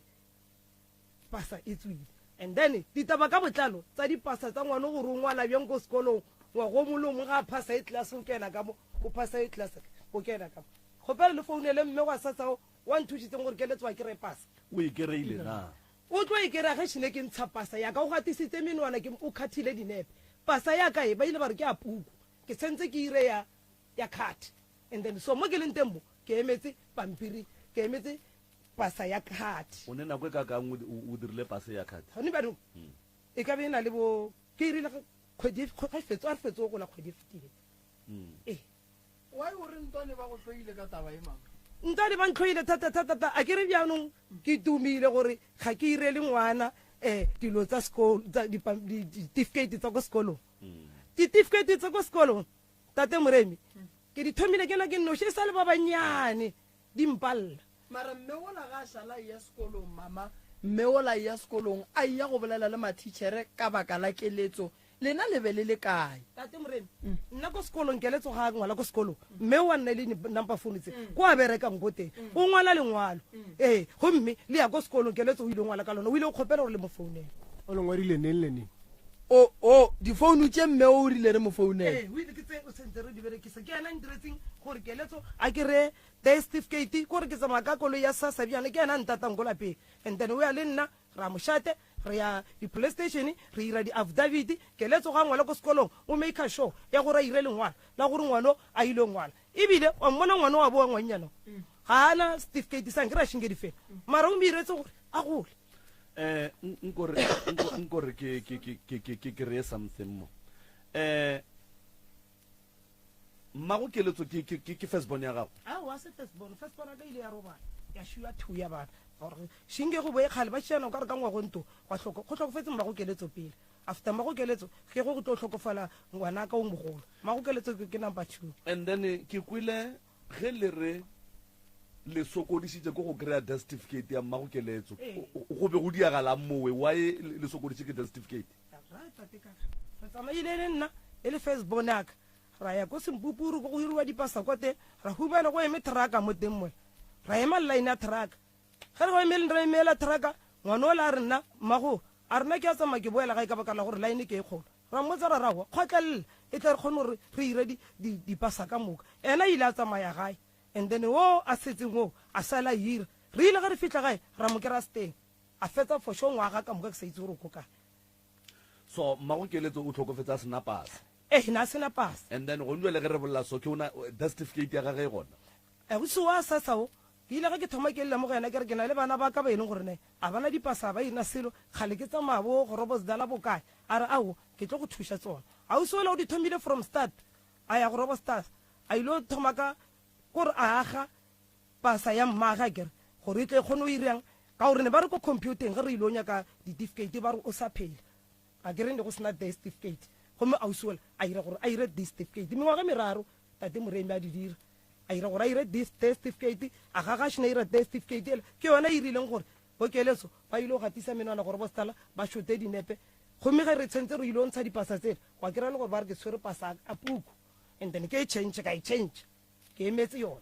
pasa e tswile and then ditaba ka botlalo tsa dipasa tsa ngwana gore o ngwala bjang ko sekolong ngwago o mongwe le o mongwe ga a phasa e class o kena ka mo o phasa e class o kena ka mo kgopela le founele mme wa sasao wa nthušitseng gore keletswa ke re pasa o e kereile na O tlo e kera ge šene ke ntsha pasa ya ka. O gatisitse menwana ke o khathile dinepe. Pasa ya ka e ba ile ba re ke ya puku. Ke sentse ke ire ya ya card. And then so mo ke leng teng mo ke emetse pampiri, ke emetse pasa ya card. O ne nako e kakang o o dirile pase ya card? Gone bjanong e ka be e na le bo ke irile kgwedi ge fetso a re fetso go la kgwedi e fetileng. Ee. Why o re Ntwane ba go hloile ka taba ye mama? Ntwane ba ntlhoile thata thata thata a ke re bjanong ke tumile gore ga ke irele ngwana um dilo tsa sekolo tsa ditifikeiti tsa ko sekolong ditifikeiti tsa ko sekolong tate moremi ke di thomile ke na ke nnoši e sa le ba bannyane di mpalla Mara mme wola ga a šala a eya sekolong mama mme wola a eya sekolong a eya go bolela le mathitšhere ka baka la keletso Lena le be le le kae? Tate Moremi, nna ko sekolong keletso ga a ngwala ko sekolong mme wa nna le number phone tse ko a berekang ko teng o ngwala lengwalo ee gomme le ya ko sekolong keletso o ile ngwala ka lona o ile o kgopela gore le mo founele. O le ngwadile neng le neng? O, o, difounu tše mme o rile re mo founele. Ee, o ile ke tse o sentse re di berekisa ke yena a ntiretseng gore keletso a kry-e death certificate kore ke tsamaya ka koloi ya sasa bjale ke yena a ntatang ko lapeng and then o ya le nna Ra mošate, re ya di-police station, re ira di-affidavit, keletso ga ngwala ko sekolong, o maker sure ya gore a ire lengwalo la gore ngwano a ile ngwala. Ebile wa mmona ngwano wa boa ngwannyana ga ana certificate sa nkere a shinge difela, mara o mo iretse gore a gole. Eh, nkore nkore ke ke ke ke ke ke kry something mo. Eh, Mmago Keletso ke, ke, ke, ke first born ya gago? Aowa, se first born. First born ya ka ile ya robala, ya šiwa thuya bana. Gore šinke go boe kgale ba šiana o ka re ka ngwagonto gwa hloko, go hlokofetse Mmago Keletso pele. After Mmago Keletso, ke go go tlo hlokofala ngwanaka o mogolo. Mmago Keletso ke, ke number two. And then ke kwele ge le re le sokodišitše ke go kry-a death certificate ya Mmago Keletso. Go be go diagalang mowe? Why le sokodišitše ke death certificate? Right, tate ka re tsamaile le nna e le first born ya ka ra ya ko sempupuru ko go hiriwa dipasa kwa teng ra humana go eme trucka mo teng mola ra ema line ya trucka ge re go emele re emela trucka ngwana ola a re nna mmago a rena ke a tsamaya ke boela gae ka baka la gore line ke e kgolo ra mmotsa ra rawa kgotlelela e tle re kgone gore re ire dipasa ka moka ena ile a tsamaya gae and then o a setseng o a sala hira re ile ge re fihla gae ra mo kera steng a fetsa for sure ngwaga ka moka ke sa itse gore o ko kae So mmago Keletso o hlokofetse a sena pasa. Ee, na sena pasa. And then gone jwale ge re bolela so ke ona death certificate ya gage e gona. Ausi wa sasa o, ke ile ge ke thoma ke lla mo go yena ke re ke na le bana ba ka ba e leng gore ne a bana dipasa ba ena selo, kgale ke tsamaya bo Grobosdala bo kae. A re aowa ke tlo go thuša tsona. Ausi ola o di thomile from start a ya Grobosdal a ilo thoma ka kore a aga pasa ya mmage akere gore e tle e kgone go irang ka gore ne ba re ko computeng ge re ile o nyaka ditifikeiti ba re o sa phela akere ne go sena death certificate gomme ausi ola a ira gore a ire death certificate mengwaga e meraro tate moremi a di dira a ira gore a ire death certificate a ga ga šena ira death certificate ele ke yona e rileng gore bo keletso ba ile go gatisa menwana gore bo setala ba šote dinepe gomme ge re tshwentse re ile go ntsha dipasa tsele gwa kry-a le gore ba re ke tshwere pasa a puku and then ke e change ka e change Ke emetse yona.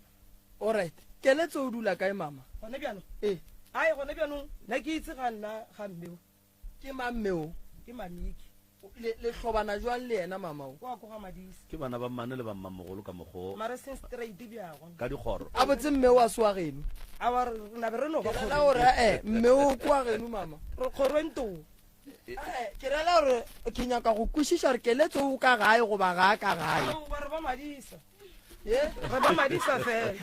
Alright. Keletso o dula kae mama? Gone bjanong? Ee. Ai gone bjanong nna ke itse ga nna ga mme o. Ke mang mme o? Ke Mamiki. Le le hlobana jwang le yena mama o? Wa koga Madisa. Ke bana ba mmane le ba mmamogolo ka mokgo. Mare seng straight bjago. Ka dikgoro. A botse mme wa se wa geno. Awa re nabe re no ba Ke rela gore eh mme o kwa geno mama. Re kgorweng too. Eh, ke rela gore ke nyaka go kwešiša gore keletso o ka gae goba ga a ka gae. Aowa re ba Madisa. Ye? Re ba Madisa fela.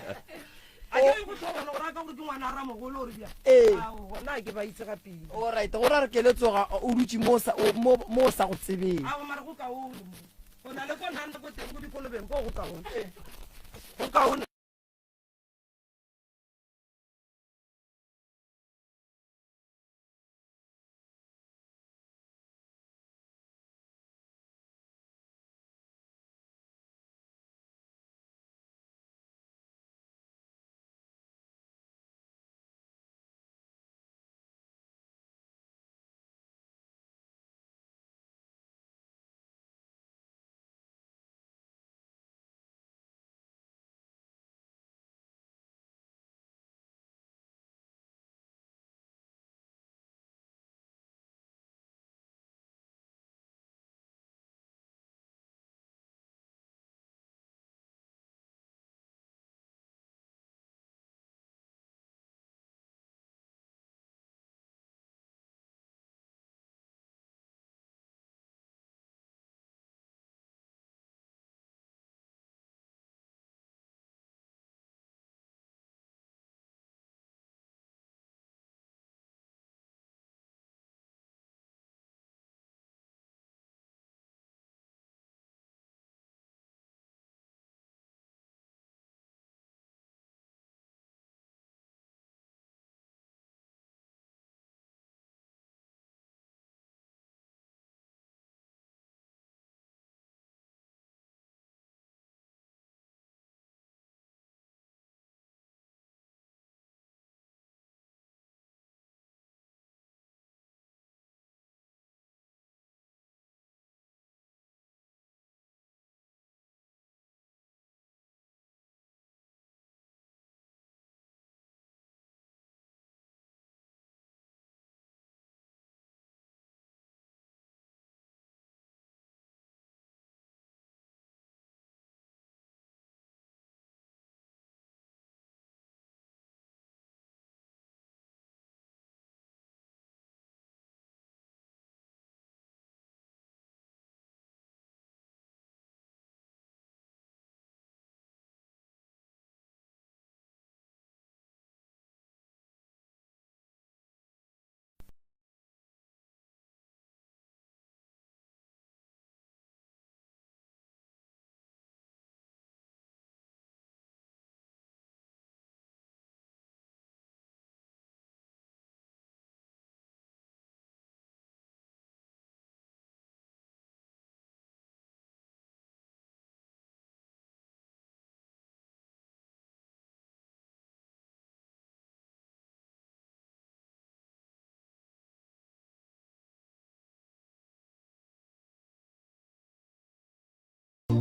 A ke re go tlhobana gore a ka gore ke ngwana a ramogolo gore bjang. Ee. Aowa nna ke ba itse ga pele. Alright, go ra re keletso ga o dutše mo o sa o- mo mo o sa go tsebeng. Aowa mare go kaone mo. Go na le ko nna ko teng ko dikolobeng ko go kaone. Go kaone.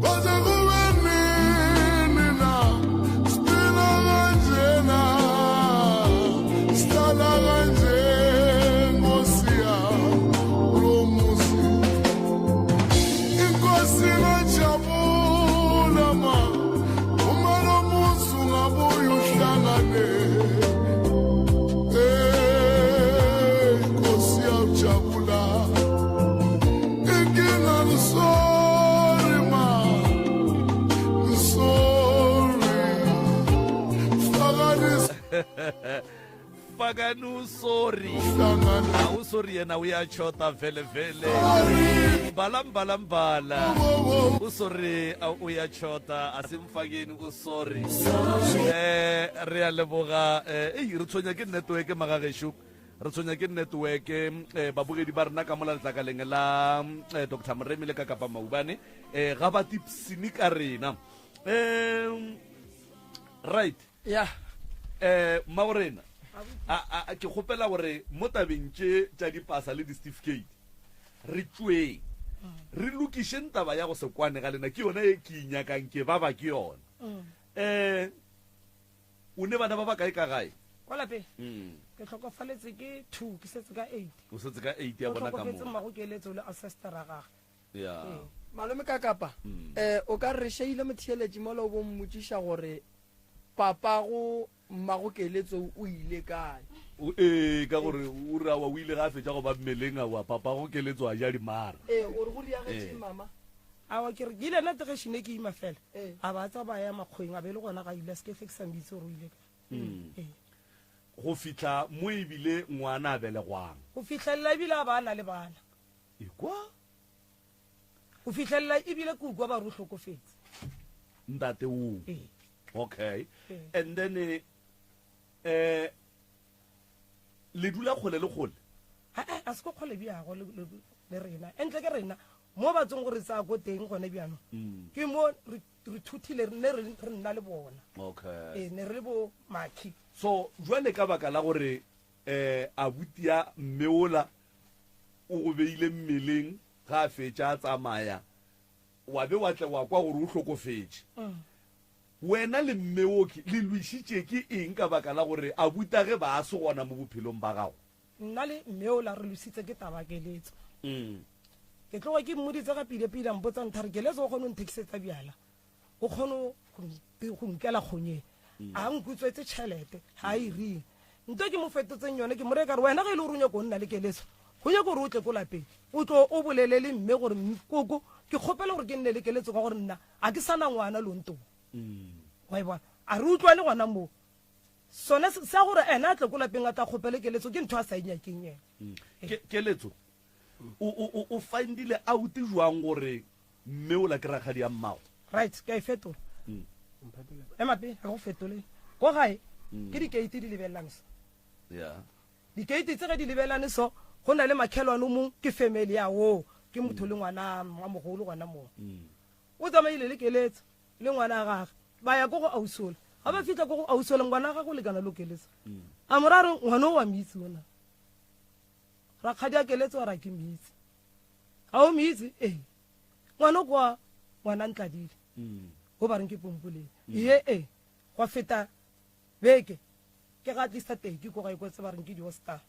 Kwaze kube nini na siphila kanjena sihlala kanje Nkosi yami lo muzi Inkosi ingajabula ma uma lo muzi ungabuye uhlangane Eh Nkosi yajabula Inkinga I'm sorry ma I'm sorry Fakani Fakani usori awusori yena uyachota vele vele mbala mbala mbala usori uyachota asimfakeni usori eh re a leboga eh ei re tshwenya ke network magagešo Re tshwenya ke network eh, babogedi ba rena ka mola letlakaleng la eh, Dr. Moremi le ka kapa Maubane eh, ga ba tipsini ka rena um right ya eh mmago rena a a ke kgopela gore mo tabeng tše tša dipasa le di-certificate re tšweng re lokišeng taba ya go se kwane ga lena ke yona e ke inyakang ke baba ke yona um o ne bana ba ba kae ka gae? Kwa lapeng Mm. ke hlokofaletse ke 2 ke setse ka 8. O setse ka 8 ya O bona ka hlokofetse mo. mmago keletso le ancestor a gagwe. Ya. Ee. Malome ka kapa Mm. eh o ka re šeile motheeletši mola o bo mmotšiša gore papago mmago keletso o ile kae. O ee ka gore o re awa o ile ga a fetša go ba mmeleng awa papago keletso a ja dimara. Ee o re go diagetše Ee. mama. Awa ke re ke ile nna ge ne ke ima fela. Ee. A ba tsa ba ya makgweng a be le gona ga ile a se ke hle ke sa mmitse gore o ile kae. Mm. Ee. Go fihla mo ebile ngwana a belegwang. Go fihlelela ebile a ba a na le bana. Ekwa. Go fihlelela ebile ke ukwa ba re o hlokofetse. Ntate o. Ee. Okay. Ee. And then eh eh, le dula kgole le kgole. Ha eh, a se ko kgole bjago le, le, le rena. Entle ke rena mo ba tsong gore tsaya ko teng gone bjanong. Ke mo re re thuthile re ne re re nna le bona. Okay. Ee, ne re le bo Maki. So jwale ka baka la gore eh abuti ya mme ola o go beile mmeleng ga a fetša a tsamaya wa be wa tle wa kwa gore o hlokofetše. Wena le mme oke le lwešitše ke eng ka baka la gore abuta ge ba se gona mo bophelong ba gago? Nna le mme ola re lwesitse ke taba keletso. Ke tloga ke mmoditse ga pile pile a mpotsa ntha re keletso o kgone go nthekisetsa bjala. O kgone go nkela kgonyeng. A nkutswetse tšhelete ga e reng. Nto ke mo fetotseng yone ke mo reye ka re wena ge e le gore o nyako o nna le keletso go nyako gore o tle ko lapeng o tlo o bolele le mme gore koko ke kgopela gore ke nne le keletso ka gore nna a ke sana ngwana lontong. Wa e bona a re utlwane gona moo. Sone sa gore ena a tle ko lapeng a tla kgopele keletso ke ntho a sa e nyakeng yena. Keletso o o o findile out jwang gore mme o la ke rakgadi ya mmago? Right, ke a e fetola. Ema pele, ga go fetole. Ko gae ke dikeiti di lebelelane so. Yeah. Dikeiti tse ge di lebelane so, go na le makhelwane o mong ke family ya wo, ke motho le ngwana wa mogolo gona moo. O tsamaile le keletso le ngwana wa gagwe ba ya ko go ausola. Ga ba fihla ko go ausola ngwana wa gagwe o lekana le o keletso. A mo ra re ngwana o wa mitse ona. Rakgadi a keletso a ra ke mitse. Ga o mitse? Ee. Ngwana o kwa ngwana ntladile. Go ba reng ke pompoleng. Ye e gwa feta beke ke ga tlisa teki ko gae ko tse ba reng ke di-ostar.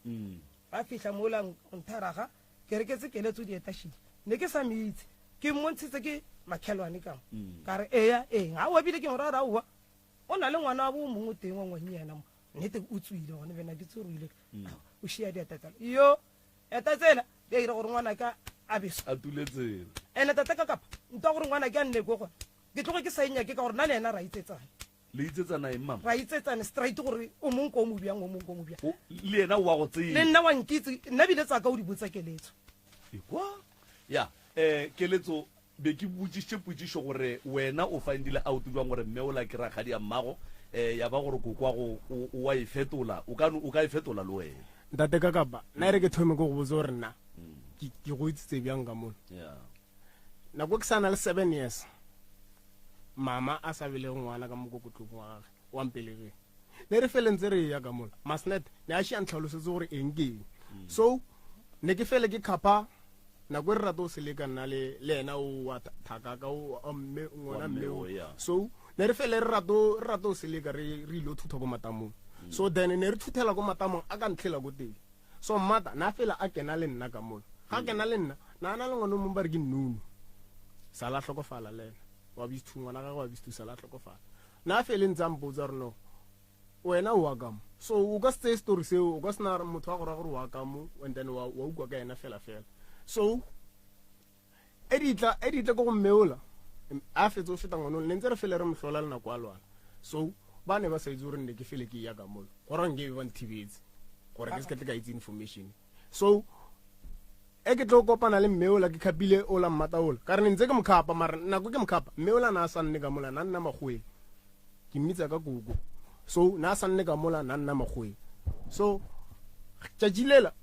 Ba fihla mola ntharaga ke reketse keletso dietašile. Ne ke sa mitse. Ke mmontshitse ke makhelwane ka mo. Ka re eya eng. Aowa ebile ke mo ra re aowa. O na le ngwana wa bo mongwe teng wa ngwannyana mo. Nnete o tswile gone bena ke tsorile. O šia dieta tsela. Yo eta tsela di a ira gore ngwana ka a be so. A tule tsela. Ene tata ka kapa ntwa gore ngwana ke a nne ko gona. Ke tloge ke sa inyake ka gore nna le ena ra itsetsana. Le itsetsana eng mama? Ra itsetsana straight gore o mong ko o mo bjang o mong ko o mo bjang. O le yena o wa go tseba. Le nna wa nkitse nna bile tsaka o di botsa keletso. Ekwa. Ya, eh keletso be ke botšišitše potšišo gore wena o findile out jwang gore mme o la ke rakgadi ya mmago eh ya ba gore kokwa go o wa e fetola o ka o ka e fetola le wena. Ntate ka kapa nna e re ke thome ke go botse gore nna ke ke go itsitse bjang ka mono. Yeah. Nako ke sa na le 7 years mama a sa belege ngwana ka mokokotlong wa gage wa mpelegeng ne re fele ntse re ya ka mola masnet ne a šia ntlhalosetse gore eng ke eng. So ne ke fele ke khapha nako e re rata o seleka nna le le yena o wa thakaka o wa mme ngwana mme o. So ne re fele re rato re rato o seleka re re ile thutha ko matamong. So then ne re thuthela ko matamong a ka ntlhela ko teng. So mmata na fela a kena le nna ka mola. Ga kena le nna na na le ngwana o mongwe ba re ke Nnunu. Sala hlokofala le ena. Wa bithu ngwana gagwe wa bithu sala hlokofala. Na fele ntse a mpotsa gore no wena o wa ka mo. So o ka se tseye story seo o ka sena motho wa go ra gore wa ka mo and then wa wa ukwa ka yena fela fela. So e ditla e ditla ko go mmeola a fetse o feta ngwana ne ntse re fele re mohlola le nako a lwala. So ba ne ba sa itse gore ne ke fele ke ya ka mola gore nke be ba nthibetse gore ke se ka tle ka itse information. So e ke tlo kopana le mme ola ke khapile ola mmata ola ka re ne ntse ke mokhapa mara nako ke mokhapa mme ola na a sa nne ka mola na nna makgoweng ke mmitsa ka koko. So na a sa nne ka mola na nna makgoweng. So tšatši lela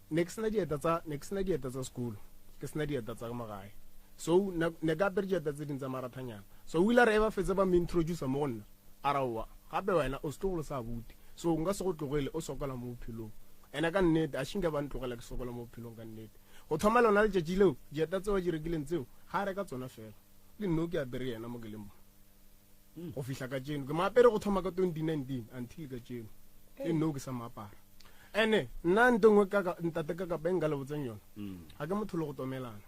ne ke sena dieta tsa ne ke sena dieta tsa sekolo ke sena dieta tsa magae. So ne ka apere dieta tse ding tsa marathanyana. So o ile a re e ba fetse ba mo introduce mo go nna a ra oa gape wena o setlogolo sa abuti so nka se go tlogele o sokola mo bophelong. Ene ka nnete a shinka ba ntlogela ke sokola mo bophelong ka nnete. Go thoma lona letšatši leo dieta tseo di rekileng tseo ga a reka tsona fela le nno ke apere yena mo ke leng mo go fihla ka tšeno ke mo apere go thoma ka 2019 until ka tšeno. Le nno ke sa mo apara. Ene nna nto nngwe ka ntate ka kapa e nka le botseng yona. Ga ke motho le go tomelana.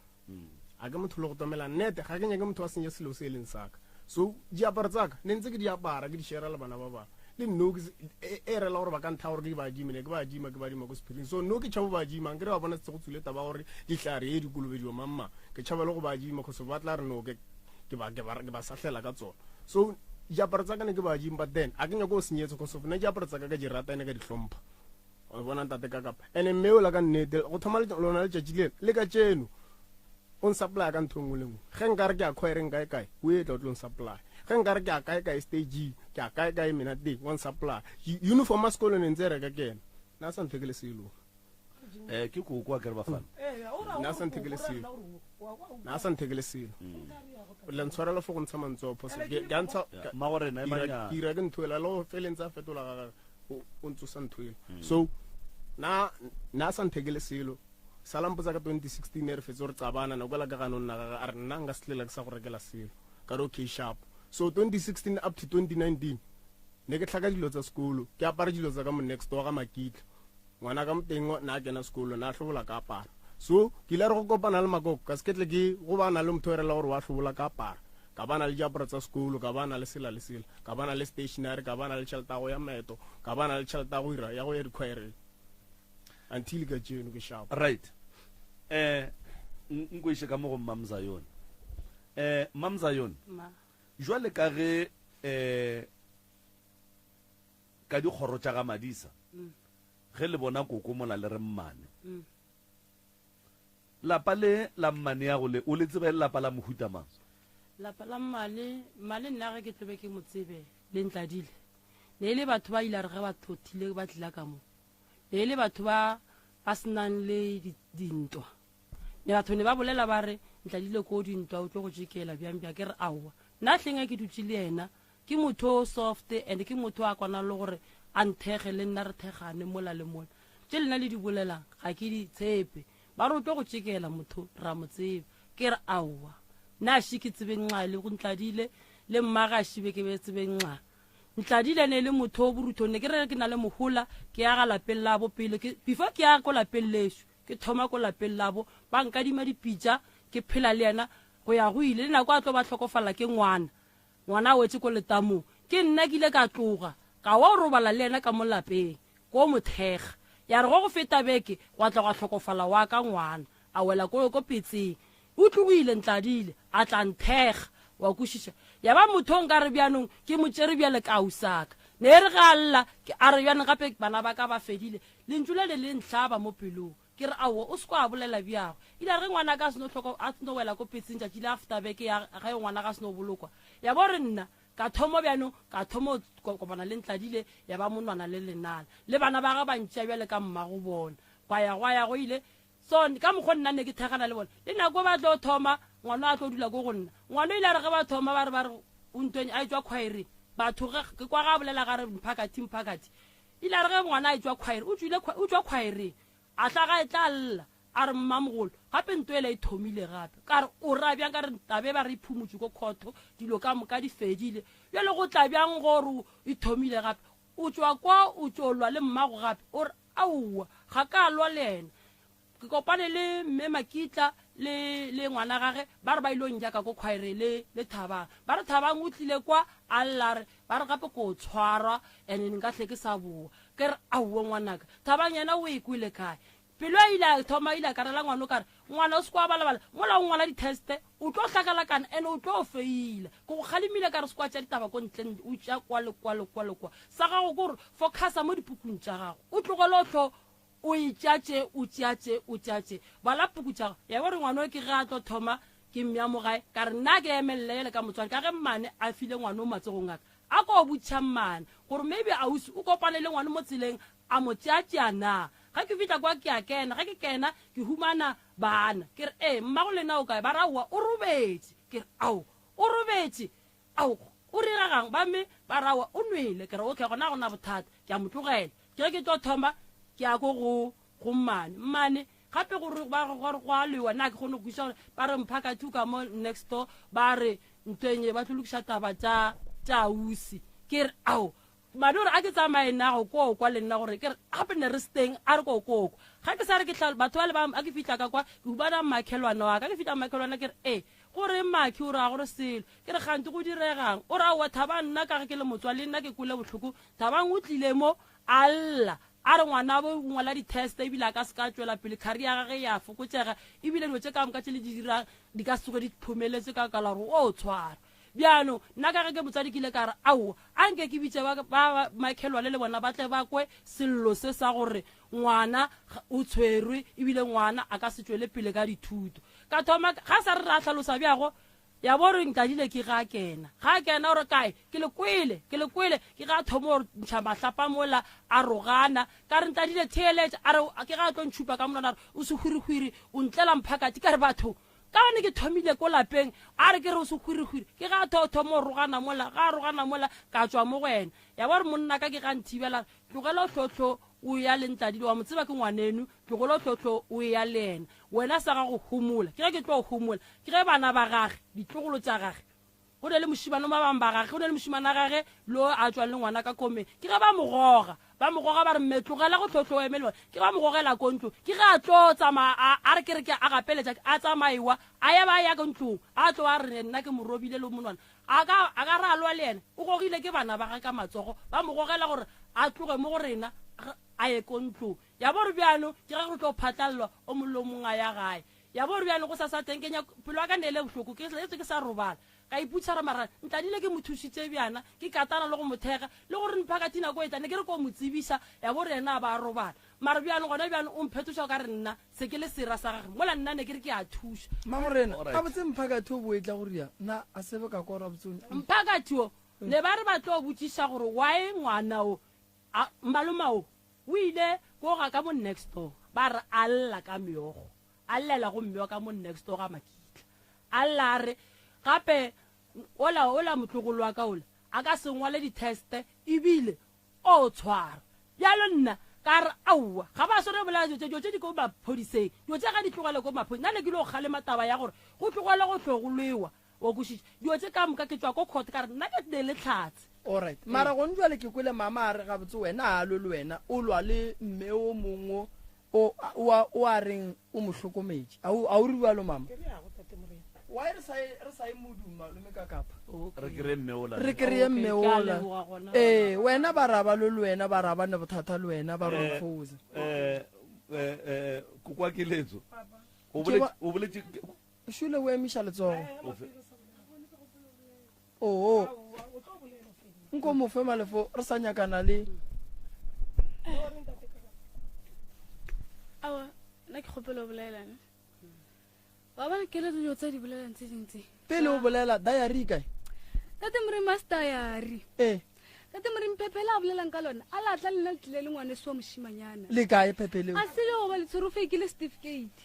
Ga ke motho le go tomelana. Nnete ga ke nyake motho a senya selo se e leng saka. So diaparo tsaka ne ntse ke di apara ke di share le bana ba bangwe. Le nno ke e, e rela gore ba ka ntha gore ke ba adime ne ke ba adima ke ba adima ko sephiring. So nno ke tšhabo ba adima nkere ba bona setse go tswile taba gore dihlare e di kolobediwa mamma. Ke tšhaba le go ba adima cause ba tla re no ke ke ba ke ba ke ba sahlela ka tsona. So diaparo tsa ka ne ke ba adima but then a ke nyako go senyetsa cause of nna diaparo tsa ka ka di rata ene ka di hlompha. Wa bona ntate ka kapa. Ene mme ola ka nnete go thoma lona letšatši le le ka tšeno o nsupply ka ntho e nngwe le nngwe. Ge nkare ke a choireng kae kae, o etla o tlo nsupply. Ge nkare ke a kae kae stage, ke a kae kae mena teng, wa nsupply. Uniform ya sekolo ne ntse e reka ke ena. Nna sa nthekele selo. Eh ke koko a kere bafana. Nna sa nthekele selo. Nna sa nthekele selo. O tla ntshwarela fo go ntsha mantswe a phoso. Ke ke a ntsha Mmago rena, ema nyana. ke ira ke ntho ela le go feleng tsa fetola ga gagwe. O ntsosa ntho ela. So na na sa nthekele selo. Sala mpotsa ka 2016 e re fetse re qabana nako ela ka gano nna ga a re nna nka se tlela ke sa go rekela selo. Ka re okay sharp. So 2016 up to 2019 ne ke tlhaka dilo tsa sekolo, ke apara dilo tsa ka mo next door ga Makitla. Ngwana ka moteng na kena sekolo na hlobola ka apara. So ke ile re go kopana le makoko ka se ke tle ke go bana le motho e rela gore wa hlobola ka apara. Ka bana le diaparo tsa sekolo, ka bana le sela le sela, ka bana le stationery, ka bana le tšhelete ya go ya maeto, ka bana le tšhelete ya go ira ya go ya di-choireng. Until ka tšeno ke sharp. Right. Eh nko iše ka mo go Mmamzayone. Eh Mmamzayone. Ma. Jwale ka ge eh ka dikgoro tša ga Madisa. Ge le bona koko mola le re mmane. Lapa le la mmaneago le o le tseba e le lapa la mohuta mang? Lapa la mmane, mmane nna ge ke tlobe ke mo tsebe le Ntladile, ne e le batho ba ile a re ge ba thothile ba tlila ka mo, ne e le batho ba ba se nang le dintwa. Ne batho ne ba bolela ba re Ntladile ko dintwa o tlo go tšekela bjang bjang, ke re aowa. Nna hleng ge ke dutše le yena ke motho o soft and ke motho a kwana le gore a nthekge le nna re thekgane mola le mola. Tše lena le di bolelang ga ke di tshepe. Ba re o tlo go tšekela motho ra mo tseba. Ke re aowa. Nna a še ke tsebe nxa le go Ntladile le mmage a šibe ke be tsebe nxa. Ntladile ne e le motho o borutho ne ke re ke na le mohola ke ya ga lapeng labo pele ke before ke ya ko lapeng lešo ke thoma ko lapeng labo ba nkadima dipitša ke phela le yena go ya go ile le nako a tlo ba hlokofala ke ngwana Ngwana a wetše ko letamong. Ke nna ke ile ka tloga, ka wa robala le yena ka mo lapeng, ko mo thekga. Ya re go go feta beke, gwa tla gwa hlokofala wa ka ngwana, a wela ko, ko petseng. O tlogile, Ntladile, a tla nthekga. Wa kwešiša? Ya ba motho o nkare bjanong ke mo tšere bjale ka ausi ka. Ne e re ge a lla, ke, a re bjanong gape bana ba ka ba fedile. Lentšu le le le nhlaba mo pelong. Ke re, Aowa, o se kwa bolela bjago. Ile a re ge ngwanaka a seno hloko, a seno wela ko petseng tšatši le after beke ya ge ngwanaka a seno bolokwa, ya bo re nna ka thomo bjanong, ka thomo kopana le Ntladile, ya ba monwana le lenala. Le bana ba gagwe ba ntšea bjale ka mmago bona. Gwa ya gwa ya go ile. So, ka mokgo nna ne ke thekgana le bona. Le nako ba tlo thoma, ngwana a tlo dula ko go nna. Ngwana o ile a re ge ba thoma ba re ba re o ntweng a etšwa khwaereng. Batho ge ke kwa ga a bolela ga re mphakathi mphakathi. Ile a re ge ngwana a etšwa khwaere, o tšwile o tšwa khwaereng, a hla ga e tla lla, a re, Mmamogolo, gape nto ela e thomile gape. Ka re, O ra bjang? Ka re, Tabe ba re e phumotšwe ko khotho, dilo ka moka di fedile. Bjale go tla bjang gore e thomile gape? O tšwa kwa o tšo lwa le mmago gape? O re, Aowa, ga ka lwa le yena. Ke kopane le Mme Makitla le, le ngwana gage, ba re ba ilo njaka ko khwaere le, le Thabang. Ba re Thabang o tlile kwa, a lla, a re, ba re gape ko tshwarwa, and nka hle ke sa bowa. Ke re, Aowa ngwanaka, Thabang yena o e kwele kae? Pelo a ile a thoma, ile a karela ngwana o ka re, Ngwana o se kwa balabala, mola o ngwala di-test-e, o tlo hlakalakana and o tlo feila. Ke go kgalemile ka re se kwa tša ditaba ko ntle, o tša kwa le kwa le kwa le kwa. Sa gago ke gore focusa mo dipukung tša gago, o tlogele o hlo O e tšea tše, o tšea tše, o tšea tše. Bala puku tša gago. Ya bo re ngwana o ke ge a tlo thoma ke mmea mo gae, ka re nna ke emelele bjale ka motswadi ka ge mmane a file ngwana o matsogong a ka. A ko botšiša mmane gore maybe ausi o kopane le ngwana mo tseleng a mo tšeatšea na. Ge ke fihla kwa ke a kena, ge ke kena ke humana bana. Ke re ee mmago lena o kae? Ba re aowa o robetše. Ke re ao o robetše? Ao o diregang? Ba mme ba re aowa o nwele. Ke re okay gona ga go na bothata ke a mo tlogela. Ke ge ke tlo thoma ke ya ko go go mmane. Mmane gape gore ba re gore go a lwewa nna ga ke kgone go kwešiša gore ba re mphakathi o ka mo next door ba re ntweng ye ba tlo lokiša taba tša tša ausi. Ke re ao. Madi o re a ke tsamaye nago koo kwa le nna gore ke re gape ne re se teng a re ko koo kwa. Ga ke sa re ke hla batho bale ba a ke fihla ka kwa ke humana mmakhelwana wa ka ke fihla mmakhelwana ke re e go reng makhi o re a go re selo ke re kganti go diregang o re aowa Thabang nna ka ge ke le motswadi le nna ke kwele bohloko Thabang o tlile mo a lla a re ngwanabo o ngwala di-test ebile a ka se ka tšwela pele career ya gage ya fokotšega ebile dilo tše ka moka tše le di dirang di ka se tsoge di phomeletse ka ka la gore o tshwarwa Bjalo, nna ka ge ke motswadi ke ile ka re, Aowa, a nke ke bitše ba, ba makhelwane le bona ba tle ba kwe sello se sa gore ngwana o tshwerwe ebile ngwana a ka se tšwele pele ka dithuto. Ka thoma, ga sa re ra hlalosa bjago, ya bo re Ntladile ke ga kena. Ga kena o re kae? Ke le kwele, ke le kwele. Ke ga thoma go ntšha mahlapa mola a rogana. Ka re Ntladile theeletša, a re ke ga a tlo ntšhupa ka monwana a re o sehwirihwiri, o ntlela mphakati. Ka re batho, Ka gobane ke thomile ko lapeng, a re ke re o sehwirihwiri, ke ge a tho thoma go rogana mola, ge a rogana mola, ka tšwa mo go yena. Ya ba gore monna ka ke ge a nthibela, a re, Tlogela o hlohlo o eya le Ntladile, wa mo tseba ke ngwaneno, tlogela o hlohlo o eya le yena. Wena sa gago homola. Ke ge ke tlo homola, ke ge bana ba gage, ditlogolo tša gage, Go ne le mošemane ba bangwe ba gage, go ne le mošemane wa gage lo a tšwang le ngwana ka komeng. Ke ge ba mo goga, ba mo goga ba re, Mme, tlogela go hlohlo o eme le bona. Ke ge ba mo gogela ko ntlong. Ke ge a tlo tsamaya, a, a re ke re ke a gapeletša, a tsamaiwa, a ya ba ya ko ntlong, a tlo a re nna ke mo robile le monwana. A ka, a ka re a lwa le yena, o gogile ke bana ba gage ka matsogo, ba mo gogela gore a tloge mo go rena, a ye ko ntlong. Ya bo re bjalo, ke ge go tlo phatlallwa, o mong le o mong a ya gae. Ya bo re bjalo go sasa teng ke nyako pelo ya ka ne ele bohloko ke etswe ke sa robala ka iputšha re mara Ntladile ke mo thušitše bjana ke katana le go mo thekga le gore mphakathi nako e tla ne ke re ko mo tsebiša ya bo re yena a ba a robala mara bjalo gona bjalo o mphetoša o ka re nna se ke le sera sa gage mola nna ne ke re ke a thuša. Mmagorena, gabotse mphakathi o bo etla go ria na a se be ka kwa gore gabotse o. Mphakathi o ne ba re ba tlo botšiša gore why ngwana o a maloma o o ile ko ga ka mo next door ba re a lla ka meokgo A llela go mme wa ka mo next door ga Makitla. A lla a re, Gape ola, ola motlogolo wa ka ola, a ka se ngwale di-test ebile o tshwarwa. Bjalo nna ka re, Aowa, ga ba swanela go bolela dilo tše, dilo tše di ko maphodiseng. Dilo tše ga di tlogele ko maphodiseng. Nna ne ke lo kgalema taba ya gore go tlogele go hlo go lwewa. Wa kwešiša? Dilo tše ka moka ke tšwa ko court ka re nna ke ne le hlatse. Alright. Mara gone jwale ke kwele mama a re gabotse wena a lwe le wena, o lwa le mme o mongwe o, o a, o a reng o mo hlokometše. A o, a o re bjalo mama? Ke re ago, Tate Morena. Why re sa ye, re sa ye modung malome ka kapa? Re kry-e mme ola. Re kry-e mme Okay, ke a ola. leboga gona. Ee, wena ba ra ba lwe le wena, ba ra ba ne bothata le wena, ba re o Eh, mfoze. eh, eh, eh, kokwa keletso. O Ke boletše, ba- o boletše, Šule o emiša letsogo. o fe- Oo. Nko mo fe malefo re sa nyakana le. Aowa, nna ke kgopela o bolela ne. Wa bona keletso dilo tse di bolelang tse dintsi. Pele o bolela diary e kae? Tate Moremi a se diary. Ee. Tate Moremi phephe le a bolelang ka lona a la tla le nna le tlile le ngwaneso wa mošimanyana. Le kae phephe leo? A se le goba le tshwere o feikile certificate.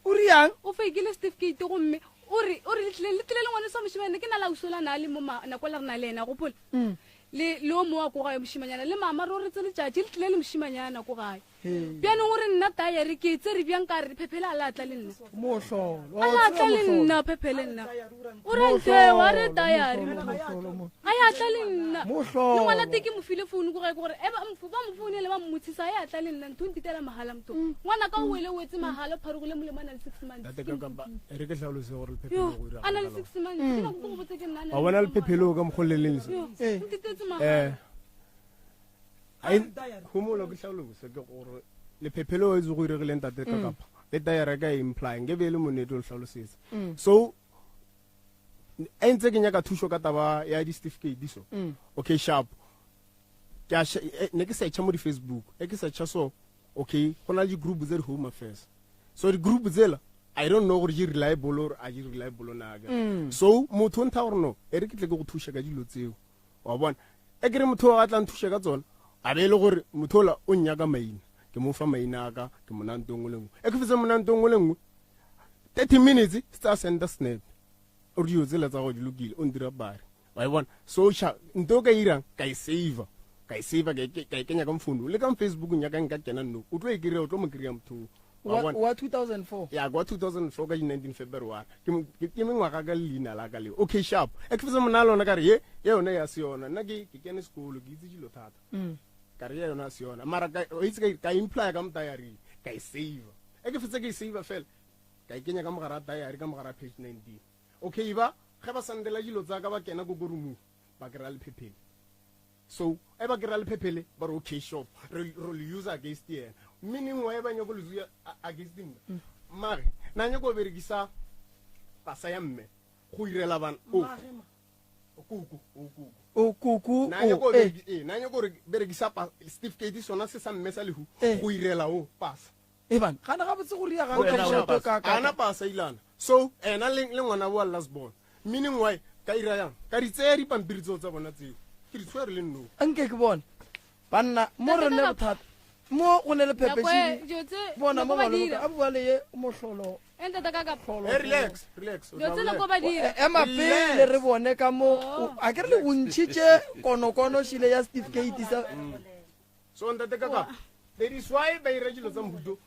O riang? O feikile certificate gomme o re o re le tlile le tlile le ngwaneso wa mošimanyana ke na la usola na le mo nako la re na le yena gopola. Le le o mo wa ko gae mošimanyana le mama re o retse letšatši le tlile le mošimanyana ko gae. Bjanong o re nna diary ke e tsere bjang ka re phephele a la tla le nna. Mohlolo. A la tla le nna phephele nna. O re nteo a re diary a ya tla le nna. Le ngwana te ke mo file founu ko gae ke gore e ba mo ba mo founele ba mmotshisa a ya tla le nna ntho ntitela mahala motho. Ngwana ka o wele o wetse mahala o pharogile molemo a na le 6 months. Tate ka kapa e re ke hlalose gore Yo lephephelo go a na le diragala. 6 months ke nako ke go botse ke nna a na Wa le bona mahala. lephephelo ka mokgwa le leng se. Yo Eh. ntitetse Eh. mahala. Ai homola ke hlalose ke gore lephephelo e go iregileng tate ka kapa le diary ka e imply nke be e le monete o le hlalosetsa. So e ntse ke nyaka thušo ka taba ya di-certificate so. Okay sharp. Ke a ne ke searcha mo di-Facebook, e ke searcha so okay go na le di-group tse di home affairs. So di-group tsela I don't know gore di reliable or a di reliable na ke. So motho o ntha gore no e re ke tle ke go thuša ka dilo tseo. Wa bona? E ke re motho a tla nthuša ka tsona, a be e le gore motho ola o nnyaka maina. Ke mo fa maina a ka, ke mo naya ntho e nngwe le nngwe. E ke fetsa mo naya ntho e nngwe le nngwe, 30 minutes se tsa senda snap. O re dilo tsela tsa go di lokile, o ntira bare. Wa e bona? So cha ntho o ka e irang, ka e saver. Ka e saver, ka e kenya ka mo founung. Le ka mo Facebookong ya ka nka kena no. O tlo e kry-a, o tlo mo kry-a motho. Wa bona? Wa 2004. Ya, kwa 2004 ka di 19 February. Ke mo- ke ke mengwaga ka leina la ka leo. Okay, sharp. E ke fetsa mona lona ka re ye, ye yone ya se yona. Nna ke ke kene sekolo, ke itse dilo thata. Ka re ye yona ya se yona. Mara ka o itse ka ka imply ka mo diary, ka e save. E ke fetsa ke e save fela. Ka e kenya ka mogara diary ka mogara page 19. Okay, ba ge ba sandela dilo tsa ka ba kena ko ko roomong, ba kry-a lephephele. So e ba kry-a lephephele ba re okay shop re ro le use against yena. Meaning why ba nyako le use against nna? Mare na nyako berekisa pasa ya mme go irela bana. O kuku, o kuku. O kuku, Na nyako o, eh. eh, na nyako re berekisa certificate sona se sa mme sa lehu Eh. go irela o pasa. E bana, gana gabotse go ria ga Wena ka o shato pasa. ka ka. Ana pasa ilana. So ena le ngwana wa last born. Meaning why ka ira yang? Ka di tseya dipampiri tseo tsa bona tseo. Ke di tshwere le nno. Anke ke bone. Banna, mo re ne bothata. Mo go ne le Nako e, phepešidi. dilo tse, Bona nako mo ba ba dira. a bua le ye mohlolo. E ntate ka ka. Hlolo. Hey, relax, relax. O Dilo tla tse nako bolela. ba dira. E, ema pele re bone ka mo, Oh. a ke re le bontšhitše konokono šile ya certificate sa. So ntate ka ka. That is why ba ira dilo tsa mohuto.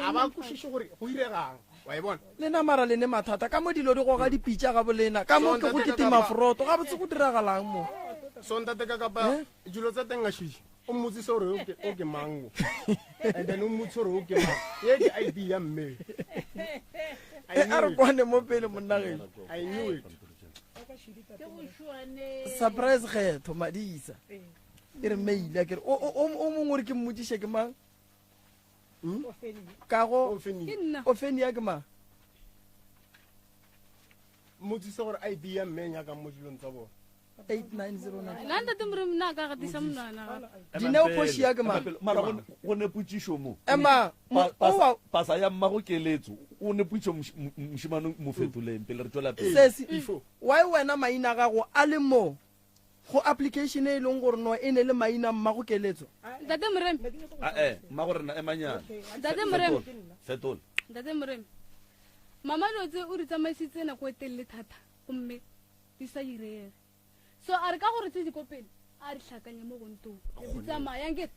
A ba kwešiše gore go iregang. Wa e bona? Le na mara le ne mathata ka mo dilo di goga dipitša ga bolena ka mo So, ke go ntate ka kitima kapa- froto ga botse go diragalang mo. So ntate ka kapa Eh? dilo tsa teng a shishi. O mmotsise gore o ke o ke mang o. And then o mmotsise gore o ke mang. Ye ke ID ya mme. I E, a re knew it. kwane mo pele monna geno. I knew it. Surprise kgetho Madisa. E re mail a ke re o o o mongwe o re ke mmotsiše ke mang? Kago Ke nna. Ofenia ke mang? Mmotsise gore ID ya mme e nyakang mo dilong tsa bona. 8909. Nna ntate Moremi nna a ka gatisa monwana gape. Dineo Portia ke mang? Ema pele. Mara go ne potšišo mo. Ema, o wa- Pasa ya mmago keletso. O ne potšišo mošemane mo fetoleng pele re tšwela pele. Sesi, why wena maina a gago a le mo go application e leng gore no e ne le maina mmago keletso? Ntate Moremi. Ah, eh, mmago rena emanyana. Ntate Moremi. Fetola. Ntate Moremi. Mama dilo tse o di tsamaisitse nako e telele thata gomme di sa direge. So a re ka gore tse di ko pele a re hlakanye mo go ntong. Di tsamaya nke